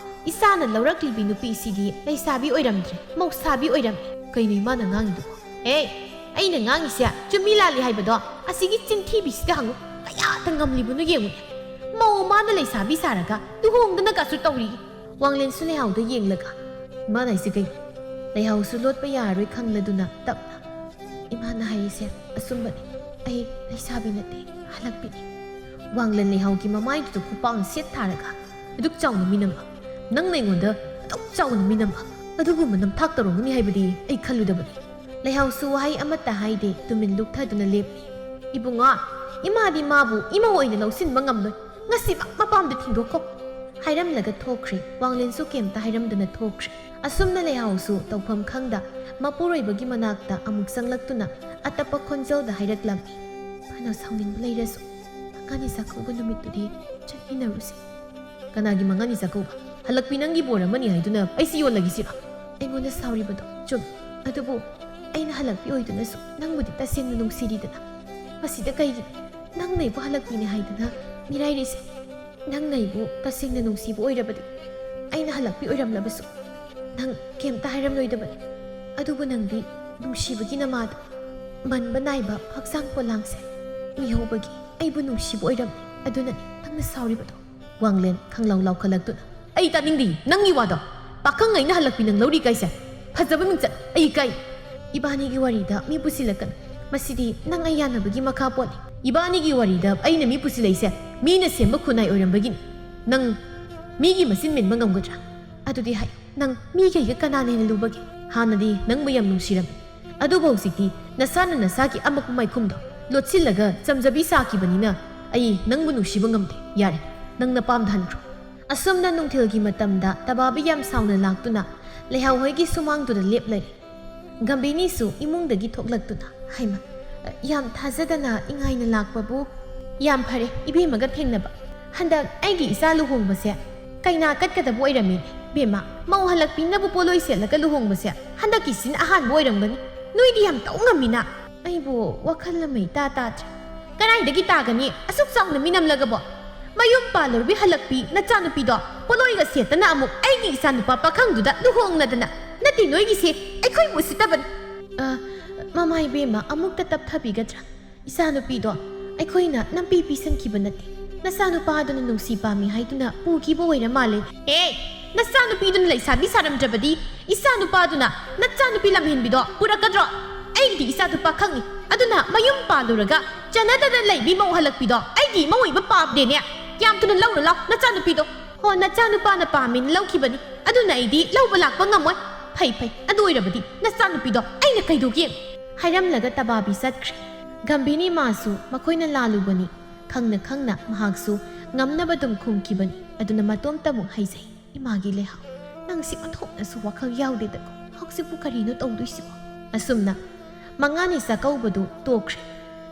ꯏꯆꯥꯅ ꯂꯧꯔꯛꯂꯤꯕꯤ ꯅꯨꯄꯤꯁꯤꯗꯤ ꯂꯩꯁꯥꯕꯤ ꯑꯣꯏꯔꯝꯗ꯭ꯔꯦ, ꯃꯧꯁꯥꯕꯤ ꯑꯣꯏꯔꯝꯃꯤ꯫" "ꯀꯩꯅꯣ ꯏꯃꯥꯅ ꯉꯥꯡꯉꯤꯗꯨꯕꯣ?" "ꯑꯦ, ꯑꯩꯅ ꯉꯥꯡꯉꯤꯁꯦ ꯆꯨꯝꯃꯤ ꯂꯥꯜꯂꯤ ꯍꯥꯏꯕꯗꯣ ꯑꯁꯤꯒꯤ ꯆꯤꯟꯊꯤꯕꯤꯁꯤꯗ ꯍꯪꯉꯨ, ꯀꯌꯥꯗ ꯉꯝꯂꯤꯕꯅꯣ ꯌꯦꯡꯉꯨꯅꯦ꯫ ꯃꯧ ꯃꯥꯅ ꯂꯩꯁꯥꯕꯤ ꯁꯥꯔꯒ ꯂꯨꯍꯣꯡꯗꯅ ꯀꯥꯁꯨ ꯇꯧꯔꯤ꯫" ꯋꯥꯡꯂꯦꯟꯁꯨ ꯂꯩꯍꯥꯎꯗ ꯌꯦꯡꯂꯒ, "ꯏꯃꯥꯅ ꯍꯥꯏꯁꯦ ꯀꯩꯅꯣ?" ꯂꯩꯍꯥꯎꯁꯨ ꯂꯣꯠꯄ ꯌꯥꯔꯔꯣꯏ ꯈꯪꯂꯗꯨꯅ ꯇꯞꯅ, "ꯏꯃꯥꯅ ꯍꯥꯏꯔꯤꯁꯦ ꯑꯆꯨꯝꯕꯅꯤ, ꯑꯩ ꯂꯩꯁꯥꯕꯤ ꯅꯠꯇꯦ, ꯍꯜꯂꯛꯄꯤꯅꯤ꯫" ꯋꯥꯡꯂꯦꯟ ꯂꯩꯍꯥꯎꯒꯤ ꯃꯃꯥꯏꯗꯨꯗ ꯈꯨꯄꯥꯡ ꯁꯦꯠ ꯊꯥꯔꯒ, "ꯑꯗꯨꯛ ꯆꯥꯎꯅ ꯃꯤꯅꯝꯕ, ꯅꯪꯅ ꯑꯩꯉꯣꯟꯗ ꯑꯗꯨꯛ ꯆꯥꯎꯅ ꯃꯤꯅꯝꯕ, ꯑꯗꯨꯒꯨꯝꯕ ꯅꯝꯊꯥꯛ ꯇꯧꯔꯝꯒꯅꯤ ꯍꯥꯏꯕꯗꯤ ꯑꯩ ꯈꯜꯂꯨꯗꯕꯅꯤ꯫" ꯂꯩꯍꯥꯎꯁꯨ ꯋꯥꯍꯩ ꯑꯃꯠꯇ ꯍꯥꯏꯗꯦ, ꯇꯨꯃꯤꯟ ꯂꯨꯞꯊꯗꯨꯅ ꯂꯦꯞꯂꯤ꯫ "ꯏꯕꯨꯡꯉꯣ, ꯏꯃꯥꯗꯤ ꯃꯥꯕꯨ ꯏꯃꯧ ꯑꯣꯏꯅ ꯂꯧꯁꯤꯟꯕ ꯉꯝꯂꯣꯏ꯫ ꯉꯁꯤꯃꯛ ꯃꯄꯥꯝꯗ ꯊꯤꯟꯗꯣꯛꯈꯣ꯫" ꯍꯥꯏꯔꯝꯂꯒ ꯊꯣꯛꯈ꯭ꯔꯦ꯫ ꯋꯥꯡꯂꯦꯟꯁꯨ ꯀꯩꯝꯇ ꯍꯥꯏꯔꯝꯗꯅ ꯊꯣꯛꯈ꯭ꯔꯦ꯫ ꯑꯁꯨꯝꯅ ꯂꯩꯍꯥꯎꯁꯨ ꯇꯧꯐꯝ ꯈꯪꯗ ꯃꯄꯨꯔꯣꯏꯕꯒꯤ ꯃꯅꯥꯛꯇ ꯑꯃꯨꯛ ꯆꯪꯂꯛꯇꯨꯅ ꯑꯇꯞꯄ ꯈꯣꯟꯖꯦꯜꯗ ꯍꯥꯏꯔꯛꯂꯝꯃꯤ, "ꯐꯅ ꯁꯥꯎꯅꯤꯡꯕ ꯂꯩꯔꯁꯨ, ꯃꯉꯥꯅꯤ ꯆꯥꯛꯀꯧꯕ ꯅꯨꯃꯤꯠꯇꯨꯗꯤ ꯆꯠꯃꯤꯟꯅꯔꯨꯁꯦ꯫" "ꯀꯅꯥꯒꯤ ꯃꯉꯥꯅꯤ ꯆꯥꯛꯀꯧꯕ? ꯍꯜꯂꯛꯄꯤ ꯅꯪꯒꯤ ꯕꯣꯔ ꯑꯃꯅꯤ ꯍꯥꯏꯗꯨꯅ ꯑꯩꯁꯤ ꯌꯣꯜꯂꯒꯦ ꯁꯤꯔꯣ?" "ꯑꯩꯉꯣꯟꯗ ꯁꯥꯎꯔꯤꯕꯗꯣ ꯆꯨꯝ, ꯑꯗꯨꯕꯨ ꯑꯩꯅ ꯍꯜꯂꯛꯄꯤ ꯑꯣꯏꯗꯨꯅꯁꯨ ꯅꯪꯕꯨꯗꯤ ꯇꯁꯦꯡꯅ ꯅꯨꯡꯁꯤꯔꯤꯗꯅ꯫ ꯃꯁꯤꯗ ꯀꯩꯒꯤꯅꯣ ꯅꯪꯅ ꯑꯩꯕꯨ ꯍꯜꯂꯛꯄꯤꯅꯤ ꯍꯥꯏꯗꯨꯅ ꯃꯤꯔꯥꯏꯔꯤꯁꯦ? ꯅꯪꯅ ꯑꯩꯕꯨ ꯇꯁꯦꯡꯅ ꯅꯨꯡꯁꯤꯕ ꯑꯣꯏꯔꯕꯗꯤ ꯑꯩꯅ ꯍꯜꯂꯛꯄꯤ ꯑꯣꯏꯔꯝꯂꯕꯁꯨ ꯅꯪ ꯀꯩꯝꯇ ꯍꯥꯏꯔꯝꯂꯣꯏꯗꯕꯅꯤ꯫ ꯑꯗꯨꯕꯨ ꯅꯪꯗꯤ ꯅꯨꯡꯁꯤꯕꯒꯤ ꯅꯃꯥꯗ ꯃꯟꯕ ꯅꯥꯏꯕ ꯍꯛꯆꯥꯡ ꯄꯣꯂꯥꯡꯁꯦ ꯃꯤꯍꯧꯕꯒꯤ ꯑꯩꯕꯨ ꯅꯨꯡꯁꯤꯕ ꯑꯣꯏꯔꯝꯃꯤ꯫ ꯑꯗꯨꯅꯅꯤ ꯅꯪꯅ ꯁꯥꯎꯔꯤꯕꯗꯣ꯫" ꯋꯥꯡꯂꯦꯟ ꯈꯪꯂꯥꯎ ꯂꯥꯎꯈꯠꯂꯛꯇꯨꯅ, "ꯑꯩ ꯇꯥꯅꯤꯡꯗꯦ ꯅꯪꯒꯤ ꯋꯥꯗꯣ꯫ ꯄꯥꯈꯪ ꯑꯩꯅ ꯍꯜꯂꯛꯄꯤ ꯅꯪ ꯂꯧꯔꯤ ꯀꯥꯏꯁꯦ? ꯐꯖꯕ ꯃꯤꯡꯆꯠ ꯑꯩ ꯏꯀꯥꯏ꯫" "ꯏꯕꯥꯅꯤꯒꯤ ꯋꯥꯔꯤꯗ ꯃꯤ ꯄꯨꯁꯤꯜꯂꯛꯀꯅꯨ꯫ ꯃꯁꯤꯗꯤ ꯅꯪ ꯑꯩ ꯌꯥꯅꯕꯒꯤ ꯃꯈꯥ ꯄꯣꯜꯂꯤ꯫ ꯏꯕꯥꯅꯤꯒꯤ ꯋꯥꯔꯤꯗ ꯑꯩꯅ ꯃꯤ ꯄꯨꯁꯤꯜꯂꯛꯏꯁꯦ ꯃꯤꯅ ꯁꯦꯝꯕ ꯈꯨꯟꯅꯥꯏ ꯑꯣꯏꯔꯝꯕꯒꯤꯅꯤ꯫ ꯅꯪ ꯃꯤꯒꯤ ꯃꯆꯤꯟ ꯃꯦꯟꯕ ꯉꯝꯒꯗ꯭ꯔꯥ? ꯑꯗꯨꯗꯤ ꯍꯥꯏ, ꯅꯪ ꯃꯤꯒꯩꯒ ꯀꯅꯥꯅ ꯍꯦꯟꯅ ꯂꯨꯕꯒꯦ? ꯍꯥꯟꯅꯗꯤ ꯅꯪꯕꯨ ꯌꯥꯝ ꯅꯨꯡꯁꯤꯔꯝꯃꯤ, ꯑꯗꯨꯕꯨ ꯍꯧꯖꯤꯛꯇꯤ ꯅꯁꯥꯅ ꯅꯁꯥꯒꯤ ꯑꯃꯛꯄ ꯃꯥꯏꯈꯨꯝꯗꯣ ꯂꯣꯠꯁꯤꯜꯂꯒ ꯆꯝꯖꯕꯤ ꯁꯥꯈꯤꯕꯅꯤꯅ ꯑꯩ ꯅꯪꯕꯨ ꯅꯨꯡꯁꯤꯕ ꯉꯝꯗꯦ꯫ ꯌꯥꯔꯦ, ꯅꯪ ꯅꯄꯥꯝꯗ ꯍꯟꯈ꯭ꯔꯣ꯫ ꯑꯁꯨꯝꯅ ꯅꯨꯡꯊꯤꯜꯒꯤ ꯃꯇꯝꯗ ꯇꯕꯥꯕꯤ ꯌꯥꯝ ꯁꯥꯎꯅ ꯂꯥꯛꯇꯨꯅ ꯂꯩꯍꯥꯎ ꯍꯣꯏꯒꯤ ꯁꯨꯃꯥꯡꯗꯨꯗ ꯂꯦꯞꯂꯔꯦ꯫ ꯒꯝꯚꯤꯅꯤꯁꯨ ꯏꯃꯨꯡꯗꯒꯤ ꯊꯣꯛꯂꯛꯇꯨꯅ, "ꯍꯩꯃ, ꯌꯥꯝ ꯊꯥꯖꯗꯅ ꯏꯉꯥꯏꯅ ꯂꯥꯛꯄꯕꯨ꯫ ꯌꯥꯝ ꯐꯔꯦ ꯏꯕꯦꯝꯃꯒ ꯊꯦꯡꯅꯕ꯫ ꯍꯟꯗꯛ ꯑꯩꯒꯤ ꯏꯆꯥ ꯂꯨꯍꯣꯡꯕꯁꯦ ꯀꯩꯅꯥ ꯀꯠꯀꯗꯕ ꯑꯣꯏꯔꯝꯃꯤ꯫ ꯏꯕꯦꯝꯃ, ꯃꯧ ꯍꯜꯂꯛꯄꯤꯅꯕꯨ ꯄꯣꯠꯂꯣꯏ ꯁꯦꯠꯂꯒ ꯂꯨꯍꯣꯡꯕꯁꯦ ꯍꯟꯗꯛꯀꯤꯁꯤꯅ ꯑꯍꯥꯟꯕ ꯑꯣꯏꯔꯝꯒꯅꯤ꯫ ꯅꯣꯏꯗꯤ ꯌꯥꯝ ꯇꯧ ꯉꯝꯃꯤꯅ꯫ ꯑꯩꯕꯨ ꯋꯥꯈꯜ ꯑꯃ ꯏꯇꯥ ꯇꯥꯗ꯭ꯔꯦ꯫ ꯀꯗꯥꯏꯗꯒꯤ ꯇꯥꯒꯅꯤ? ꯑꯁꯨꯛ ꯆꯥꯎꯅ ꯃꯤ ꯅꯝꯂꯒꯕꯣ? ꯃꯌꯨꯝ ꯄꯥꯜꯂꯨꯔꯕꯤ ꯍꯜꯂꯛꯄꯤ ꯅꯆꯥꯅꯨꯄꯤꯗꯣ ꯄꯣꯠꯂꯣꯏꯒ ꯁꯦꯠꯇꯅ ꯑꯃꯨꯛ ꯑꯩꯒꯤ ꯏꯆꯥꯅꯨꯄꯥ ꯄꯥꯈꯪꯗꯨꯗ ꯂꯨꯍꯣꯡꯂꯗꯅ꯫ ꯅꯠꯇꯦ, ꯅꯣꯏꯒꯤꯁꯦ ꯑꯩꯈꯣꯏꯕꯨ ꯎꯁꯤꯠꯇꯕꯅꯤ꯫" "ꯑ, ꯃꯃꯥ ꯏꯕꯦꯝꯃ, ꯑꯃꯨꯛꯇ ꯇꯞꯊꯕꯤꯒꯗ꯭ꯔꯥ? ꯏꯆꯥꯅꯨꯄꯤꯗꯣ ꯑꯩꯈꯣꯏꯅ ꯅꯝꯄꯤ ꯄꯤꯁꯟꯈꯤꯕ ꯅꯠꯇꯦ꯫ ꯅꯆꯥꯅꯨꯄꯥꯗꯨꯅ ꯅꯨꯡꯁꯤ ꯄꯥꯝꯃꯤ ꯍꯥꯏꯗꯨꯅ ꯄꯨꯈꯤꯕ ꯑꯣꯏꯔ ꯃꯥꯜꯂꯦ꯫" "ꯑꯦ, ꯅꯆꯥꯅꯨꯄꯤꯗꯨꯅ ꯂꯩꯁꯥꯕꯤ ꯁꯥꯔꯝꯗ꯭ꯔꯕꯗꯤ ꯏꯆꯥꯅꯨꯄꯥꯗꯨꯅ ꯅꯆꯥꯅꯨꯄꯤ ꯂꯝꯍꯦꯟꯕꯤꯗꯣ ꯄꯨꯔꯛꯀꯗ꯭ꯔꯣ? ꯑꯩꯒꯤꯗꯤ ꯏꯆꯥꯅꯨꯄꯥ ꯈꯛꯅꯤ꯫ ꯑꯗꯨꯅ ꯃꯌꯨꯝ ꯄꯥꯜꯂꯨꯔꯒ ꯆꯟꯅꯗꯅ ꯂꯩꯕꯤ ꯃꯧ ꯍꯜꯂꯛꯄꯤꯗꯣ ꯑꯩꯒꯤ ꯏꯃꯧ ꯑꯣꯏꯕ ꯄꯥꯞꯅꯦꯅꯦ꯫ ꯌꯥꯝ ꯊꯨꯅ ꯂꯧꯔꯨ ꯂꯥꯎ ꯅꯆꯥꯅꯨꯄꯤꯗꯣ꯫" "ꯍꯣ, ꯅꯆꯥꯅꯨꯄꯥꯅ ꯄꯥꯝꯃꯦꯅ ꯂꯧꯈꯤꯕꯅꯤ꯫ ꯑꯗꯨꯅ ꯑꯩꯗꯤ ꯂꯧꯕ ꯂꯥꯛꯄ ꯉꯝꯃꯣꯏ꯫" "ꯐꯩ, ꯐꯩ, ꯑꯗꯨ ꯑꯣꯏꯔꯕꯗꯤ ꯅꯆꯥꯅꯨꯄꯤꯗꯣ ꯑꯩꯅ ꯀꯩꯗꯧꯒꯦ?" ꯍꯥꯏꯔꯝꯂꯒ ꯇꯕꯥꯕꯤ ꯆꯠꯈ꯭ꯔꯦ꯫ ꯒꯝꯚꯤꯅꯤ ꯃꯥꯁꯨ ꯃꯈꯣꯏꯅ ꯂꯥꯜꯂꯨꯕꯅꯤ ꯈꯪꯅ ꯈꯪꯅ ꯃꯍꯥꯛꯁꯨ ꯉꯝꯅꯕ ꯑꯗꯨꯝ ꯈꯨꯝꯈꯤꯕꯅꯤ꯫ ꯑꯗꯨꯅ ꯃꯇꯣꯝꯇ ꯑꯃꯨꯛ ꯍꯥꯏꯖꯩ, "ꯏꯃꯥꯒꯤ ꯂꯩꯍꯥꯎ, ꯅꯪꯁꯤ ꯑꯣꯟꯊꯣꯛꯅꯁꯨ ꯋꯥꯈꯜ ꯌꯥꯎꯗꯦꯗꯀꯣ꯫ ꯍꯧꯖꯤꯛꯄꯨ ꯀꯔꯤꯅꯣ ꯇꯧꯗꯣꯏꯁꯤꯕꯣ?" ꯑꯁꯨꯝꯅ ꯃꯉꯥꯅꯤ ꯆꯥꯛꯀꯧꯕꯗꯨ ꯇꯣꯛꯈ꯭ꯔꯦ꯫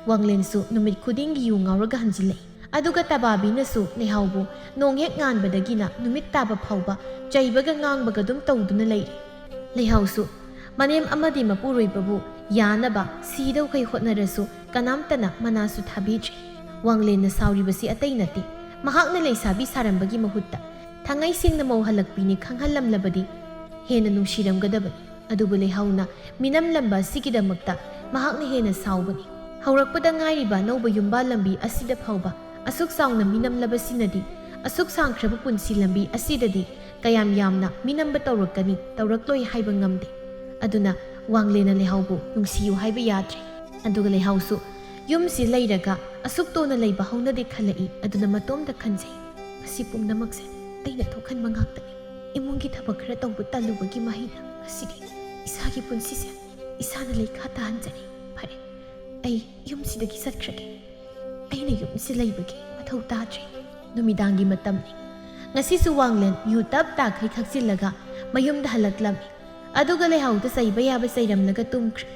ꯋꯥꯡꯂꯦꯟꯁꯨ ꯅꯨꯃꯤꯠ ꯈꯨꯗꯤꯡꯒꯤ ꯌꯨ ꯉꯥꯎꯔꯒ ꯍꯟꯖꯤꯜꯂꯛꯏ꯫ ꯑꯗꯨꯒ ꯇꯕꯥꯕꯤꯅꯁꯨ ꯂꯩꯍꯥꯎꯕꯨ ꯅꯣꯡ ꯍꯦꯛ ꯉꯥꯟꯕꯗꯒꯤꯅ ꯅꯨꯃꯤꯠ ꯇꯥꯕ ꯐꯥꯎꯕ ꯆꯩꯕꯒ ꯉꯥꯡꯕꯒ ꯑꯗꯨꯝ ꯇꯧꯗꯨꯅ ꯂꯩꯔꯦ꯫ ꯂꯩꯍꯥꯎꯁꯨ ꯃꯅꯦꯝ ꯑꯃꯗꯤ ꯃꯄꯨꯔꯣꯏꯕꯕꯨ ꯌꯥꯅꯕ ꯁꯤꯗꯧꯈꯩ ꯍꯣꯠꯅꯔꯁꯨ ꯀꯅꯥꯝꯇꯅ ꯃꯅꯥꯁꯨ ꯊꯥꯕꯤꯗ꯭ꯔꯦ꯫ ꯋꯥꯡꯂꯦꯟꯅ ꯁꯥꯎꯔꯤꯕꯁꯤ ꯑꯇꯩ ꯅꯠꯇꯦ, ꯃꯍꯥꯛꯅ ꯂꯩꯁꯥꯕꯤ ꯁꯥꯔꯝꯕꯒꯤ ꯃꯍꯨꯠꯇ ꯊꯥꯡꯉꯩ ꯁꯦꯡꯅ ꯃꯧ ꯍꯜꯂꯛꯄꯤꯅꯤ ꯈꯪꯍꯜꯂꯝꯂꯕꯗꯤ ꯍꯦꯟꯅ ꯅꯨꯡꯁꯤꯔꯝꯒꯗꯕꯅꯤ꯫ ꯑꯗꯨꯕꯨ ꯂꯩꯍꯥꯎꯅ ꯃꯤꯅꯝꯂꯝꯕ ꯑꯁꯤꯒꯤꯗꯃꯛꯇ ꯃꯍꯥꯛꯅ ꯍꯦꯟꯅ ꯁꯥꯎꯕꯅꯤ꯫ ꯍꯧꯔꯛꯄꯗ ꯉꯥꯏꯔꯤꯕ ꯑꯅꯧꯕ ꯌꯨꯝꯕꯥꯜ ꯂꯝꯕꯤ ꯑꯁꯤꯗ ꯐꯥꯎꯕ ꯑꯁꯨꯛ ꯆꯥꯎꯅ ꯃꯤꯅꯝꯂꯕꯁꯤꯅꯗꯤ ꯑꯁꯨꯛ ꯁꯥꯡꯈ꯭ꯔꯕ ꯄꯨꯟꯁꯤ ꯂꯝꯕꯤ ꯑꯁꯤꯗꯗꯤ ꯀꯌꯥꯝ ꯌꯥꯝꯅ ꯃꯤꯅꯝꯕ ꯇꯧꯔꯛꯀꯅꯤ, ꯇꯧꯔꯛꯂꯣꯏ ꯍꯥꯏꯕ ꯉꯝꯗꯦ꯫ ꯑꯗꯨꯅ ꯋꯥꯡꯂꯦꯟꯅ ꯂꯩꯍꯥꯎꯕꯨ ꯅꯨꯡꯁꯤꯌꯨ ꯍꯥꯏꯕ ꯌꯥꯗ꯭ꯔꯦ꯫ ꯑꯗꯨꯒ ꯂꯩꯍꯥꯎꯁꯨ ꯌꯨꯝꯁꯤ ꯂꯩꯔꯒ ꯑꯁꯨꯛ ꯇꯣꯟꯅ ꯂꯩꯕ ꯍꯧꯅꯗꯦ ꯈꯜꯂꯛꯏ꯫ ꯑꯗꯨꯅ ꯃꯇꯣꯝꯇ ꯈꯟꯖꯩ, "ꯃꯁꯤ ꯄꯨꯝꯅꯃꯛꯁꯦ ꯑꯩꯅ ꯊꯣꯛꯍꯟꯕ ꯉꯥꯛꯇꯅꯤ꯫ ꯏꯃꯨꯡꯒꯤ ꯊꯕꯛ ꯈꯔ ꯇꯧꯕ ꯇꯜꯂꯨꯕꯒꯤ ꯃꯍꯩꯅ ꯉꯁꯤꯗꯤ ꯏꯁꯥꯒꯤ ꯄꯨꯟꯁꯤꯁꯦ ꯏꯁꯥꯅ ꯂꯩꯈꯥ ꯇꯥꯍꯟꯖꯔꯦ꯫ ꯐꯔꯦ, ꯑꯩ ꯌꯨꯝꯁꯤꯗꯒꯤ ꯆꯠꯈ꯭ꯔꯒꯦ꯫ ꯑꯩꯅ ꯌꯨꯝꯁꯤ ꯂꯩꯕꯒꯤ ꯃꯊꯧ ꯇꯥꯗ꯭ꯔꯦ꯫ ꯅꯨꯃꯤꯗꯥꯡꯒꯤ ꯃꯇꯝꯅꯤ꯫ ꯉꯁꯤꯁꯨ ꯋꯥꯡꯂꯦꯟ ꯌꯨ ꯇꯞ ꯇꯥꯈꯩ ꯊꯛꯆꯤꯜꯂꯒ ꯃꯌꯨꯝꯗ ꯍꯜꯂꯛꯂꯝꯃꯤ꯫ ꯑꯗꯨꯒ ꯂꯩꯍꯥꯎꯗ ꯆꯩꯕ ꯌꯥꯕ ꯆꯩꯔꯝꯂꯒ ꯇꯨꯝꯈ꯭ꯔꯦ꯫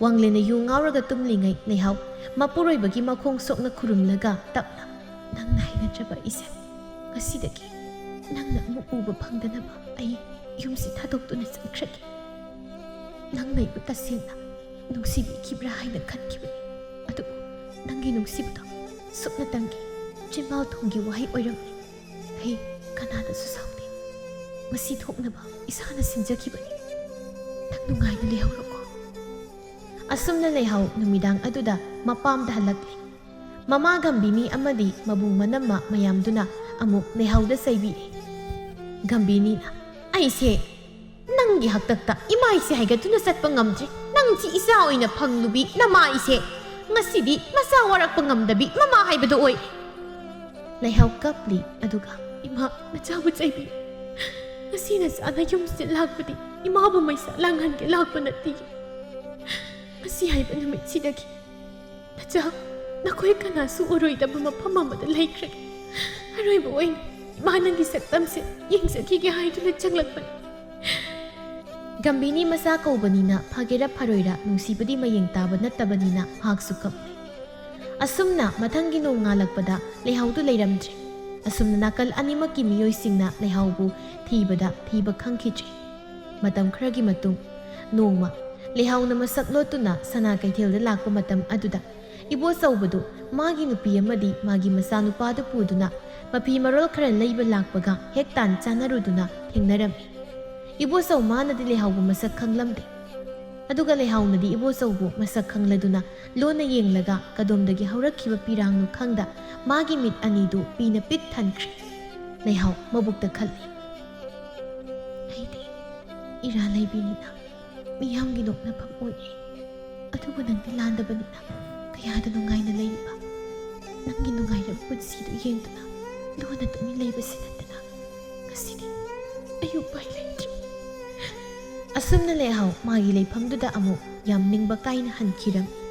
ꯋꯥꯡꯂꯦꯟꯅ ꯌꯨ ꯉꯥꯎꯔꯒ ꯇꯨꯝꯂꯤꯉꯩ ꯂꯩꯍꯥꯎ ꯃꯄꯨꯔꯣꯏꯕꯒꯤ ꯃꯈꯣꯡ ꯁꯣꯛꯅ ꯈꯨꯔꯨꯝꯂꯒ ꯇꯞꯅ, "ꯅꯪꯅ ꯍꯩꯅꯗ꯭ꯔꯕ ꯑꯩꯁꯦ ꯉꯁꯤꯗꯒꯤ ꯅꯪꯅ ꯑꯃꯨꯛ ꯎꯕ ꯐꯪꯗꯅꯕ ꯑꯩ ꯌꯨꯝꯁꯤ ꯊꯥꯗꯣꯛꯇꯨꯅ ꯆꯠꯈ꯭ꯔꯒꯦ꯫ ꯅꯪꯅ ꯑꯩꯕꯨ ꯇꯁꯦꯡꯅ ꯅꯨꯡꯁꯤꯕꯤꯈꯤꯕ꯭ꯔꯥ ꯍꯥꯏꯅ ꯈꯟꯈꯤꯕꯅꯤ꯫ ꯑꯗꯨꯕꯨ ꯅꯪꯒꯤ ꯅꯨꯡꯁꯤꯕꯗꯣ ꯁꯨꯞꯅꯇꯪꯒꯤ ꯆꯤꯟꯕꯥꯜ ꯊꯣꯡꯒꯤ ꯋꯥꯍꯩ ꯑꯣꯏꯔꯝꯂꯦ꯫ ꯑꯩ ꯀꯅꯥꯗꯁꯨ ꯁꯥꯎꯗꯦ꯫ ꯃꯁꯤ ꯊꯣꯛꯅꯕ ꯏꯁꯥꯅ ꯁꯤꯟꯖꯈꯤꯕꯅꯤ꯫ ꯅꯪ ꯅꯨꯡꯉꯥꯏꯅ ꯂꯩꯍꯧꯔꯣꯀꯣ꯫" ꯑꯁꯨꯝꯅ ꯂꯩꯍꯥꯎ ꯅꯨꯃꯤꯗꯥꯡ ꯑꯗꯨꯗ ꯃꯄꯥꯝꯗ ꯍꯜꯂꯛꯂꯦ꯫ ꯃꯃꯥ ꯒꯝꯚꯤꯅꯤ ꯑꯃꯗꯤ ꯃꯕꯨꯡ ꯃꯅꯝꯃ ꯃꯌꯥꯝꯗꯨꯅ ꯑꯃꯨꯛ ꯂꯩꯍꯥꯎꯗ ꯆꯩꯕꯤꯔꯦ꯫ ꯒꯝꯚꯤꯅꯤꯅ, "ꯑꯩꯁꯦ ꯅꯪꯒꯤ ꯍꯥꯛꯇꯛꯇ ꯏꯃꯥꯏꯁꯦ ꯍꯥꯏꯒꯠꯇꯨꯅ ꯆꯠꯄ ꯉꯝꯗ꯭ꯔꯦ꯫ ꯅꯪꯁꯤ ꯏꯆꯥ ꯑꯣꯏꯅ ꯐꯪꯂꯨꯕꯤ ꯅꯃꯥꯏꯁꯦ ꯉꯁꯤꯗꯤ ꯃꯆꯥ ꯋꯥꯔꯛꯄ ꯉꯝꯗꯕꯤ ꯃꯃꯥ ꯍꯥꯏꯕꯗꯣ ꯑꯣꯏꯔꯦ꯫" ꯂꯩꯍꯥꯎ ꯀꯞꯂꯤ, ꯑꯗꯨꯒ, "ꯏꯃꯥ, ꯅꯆꯥꯕꯨ ꯆꯩꯕꯤꯌꯨ꯫ ꯉꯁꯤ ꯅꯆꯥꯅ ꯌꯨꯝꯁꯤꯗ ꯂꯥꯛꯄꯗꯤ ꯏꯃꯥꯕꯨ ꯃꯩꯁꯥ ꯂꯥꯡꯍꯟꯒꯦ ꯂꯥꯛꯄ ꯅꯠꯇꯦ꯫ ꯉꯁꯤ ꯍꯥꯏꯕ ꯅꯨꯃꯤꯠꯁꯤꯗꯒꯤ ꯅꯆꯥ, ꯅꯈꯣꯏ ꯀꯅꯥꯁꯨ ꯎꯔꯣꯏꯗꯕ ꯃꯐꯝ ꯑꯃꯗ ꯂꯩꯈ꯭ꯔꯒꯦ꯫ ꯑꯔꯣꯏꯕ ꯑꯣꯏꯅ ꯏꯃꯥ ꯅꯪꯒꯤ ꯁꯛꯇꯝꯁꯦ ꯌꯦꯡꯖꯈꯤꯒꯦ" ꯍꯥꯏꯗꯨꯅ ꯆꯪꯂꯛꯄꯅꯤ꯫ ꯒꯝꯚꯤꯅꯤ ꯃꯆꯥ ꯀꯧꯕꯅꯤꯅ ꯐꯒꯦꯔꯥ ꯐꯔꯣꯏꯔꯥ ꯅꯨꯡꯁꯤꯕꯗꯤ ꯃꯌꯦꯡ ꯇꯥꯕ ꯅꯠꯇꯕꯅꯤꯅ ꯃꯍꯥꯛꯁꯨ ꯀꯞꯂꯦ꯫ ꯑꯁꯨꯝꯅ ꯃꯊꯪꯒꯤ ꯅꯣꯡꯉꯥꯜꯂꯛꯄꯗ ꯂꯩꯍꯥꯎꯗꯨ ꯂꯩꯔꯝꯗ꯭ꯔꯦ꯫ ꯑꯁꯨꯝꯅ ꯅꯥꯀꯜ ꯑꯅꯤꯃꯛꯀꯤ ꯃꯤꯑꯣꯏꯁꯤꯡꯅ ꯂꯩꯍꯥꯎꯕꯨ ꯊꯤꯕꯗ ꯊꯤꯕ ꯈꯪꯈꯤꯗ꯭ꯔꯦ꯫ ꯃꯇꯝ ꯈꯔꯒꯤ ꯃꯇꯨꯡ, ꯅꯣꯡꯃ ꯂꯩꯍꯥꯎꯅ ꯃꯁꯛ ꯂꯣꯠꯇꯨꯅ ꯁꯅꯥ ꯀꯩꯊꯦꯜꯗ ꯂꯥꯛꯄ ꯃꯇꯝ ꯑꯗꯨꯗ ꯏꯕꯣꯆꯧꯕꯗꯨ ꯃꯥꯒꯤ ꯅꯨꯄꯤ ꯑꯃꯗꯤ ꯃꯥꯒꯤ ꯃꯆꯥꯅꯨꯄꯥꯗꯨ ꯄꯨꯗꯨꯅ ꯃꯐꯤ ꯃꯔꯣꯜ ꯈꯔ ꯂꯩꯕ ꯂꯥꯛꯄꯒ ꯍꯦꯛ ꯇꯥꯟ ꯆꯥꯅꯔꯨꯗꯨꯅ ꯊꯦꯡꯅꯔꯝꯃꯤ꯫ ꯏꯕꯣꯆꯧ ꯃꯥꯅꯗꯤ ꯂꯩꯍꯥꯎꯕꯨ ꯃꯁꯛ ꯈꯪꯂꯝꯗꯦ꯫ ꯑꯗꯨꯒ ꯂꯩꯍꯥꯎꯅꯗꯤ ꯏꯕꯣꯆꯧꯕꯨ ꯃꯁꯛ ꯈꯪꯂꯗꯨꯅ ꯂꯣꯟꯅ ꯌꯦꯡꯂꯒ ꯀꯗꯣꯝꯗꯒꯤ ꯍꯧꯔꯛꯈꯤꯕ ꯄꯤꯔꯥꯡꯅꯣ ꯈꯪꯗ ꯃꯥꯒꯤ ꯃꯤꯠ ꯑꯅꯤꯗꯨ ꯄꯤꯅ ꯄꯤꯛ ꯊꯟꯈ꯭ꯔꯦ꯫ ꯂꯩꯍꯥꯎ ꯃꯕꯨꯛꯇ ꯈꯜꯂꯤ, "ꯑꯩꯗꯤ ꯏꯔꯥ ꯂꯩꯕꯤꯅꯤꯅ ꯃꯤꯌꯥꯝꯒꯤ ꯅꯣꯛꯅꯐꯝ ꯑꯣꯏꯔꯦ꯫ ꯑꯗꯨꯕꯨ ꯅꯪꯗꯤ ꯂꯥꯟꯗꯕꯅꯤꯅ ꯀꯌꯥꯗ ꯅꯨꯡꯉꯥꯏꯅ ꯂꯩꯔꯤꯕ꯫ ꯅꯪꯒꯤ ꯅꯨꯡꯉꯥꯏꯔꯕ ꯄꯨꯟꯁꯤꯗꯨ ꯌꯦꯡꯗꯨꯅ ꯂꯣꯟꯅ ꯇꯨꯃꯤꯟ ꯂꯩꯕꯁꯤ ꯅꯠꯇꯅ ꯉꯁꯤꯗꯤ ꯑꯩ ꯎꯄꯥꯏ ꯂꯩꯇ꯭ꯔꯦ꯫" ꯑꯁꯨꯝꯅ ꯂꯩꯍꯥꯎ ꯃꯥꯒꯤ ꯂꯩꯐꯝꯗꯨꯗ ꯑꯃꯨꯛ ꯌꯥꯝ ꯅꯤꯡꯕ ꯀꯥꯏꯅ ꯍꯟꯈꯤꯔꯝꯃꯤ꯫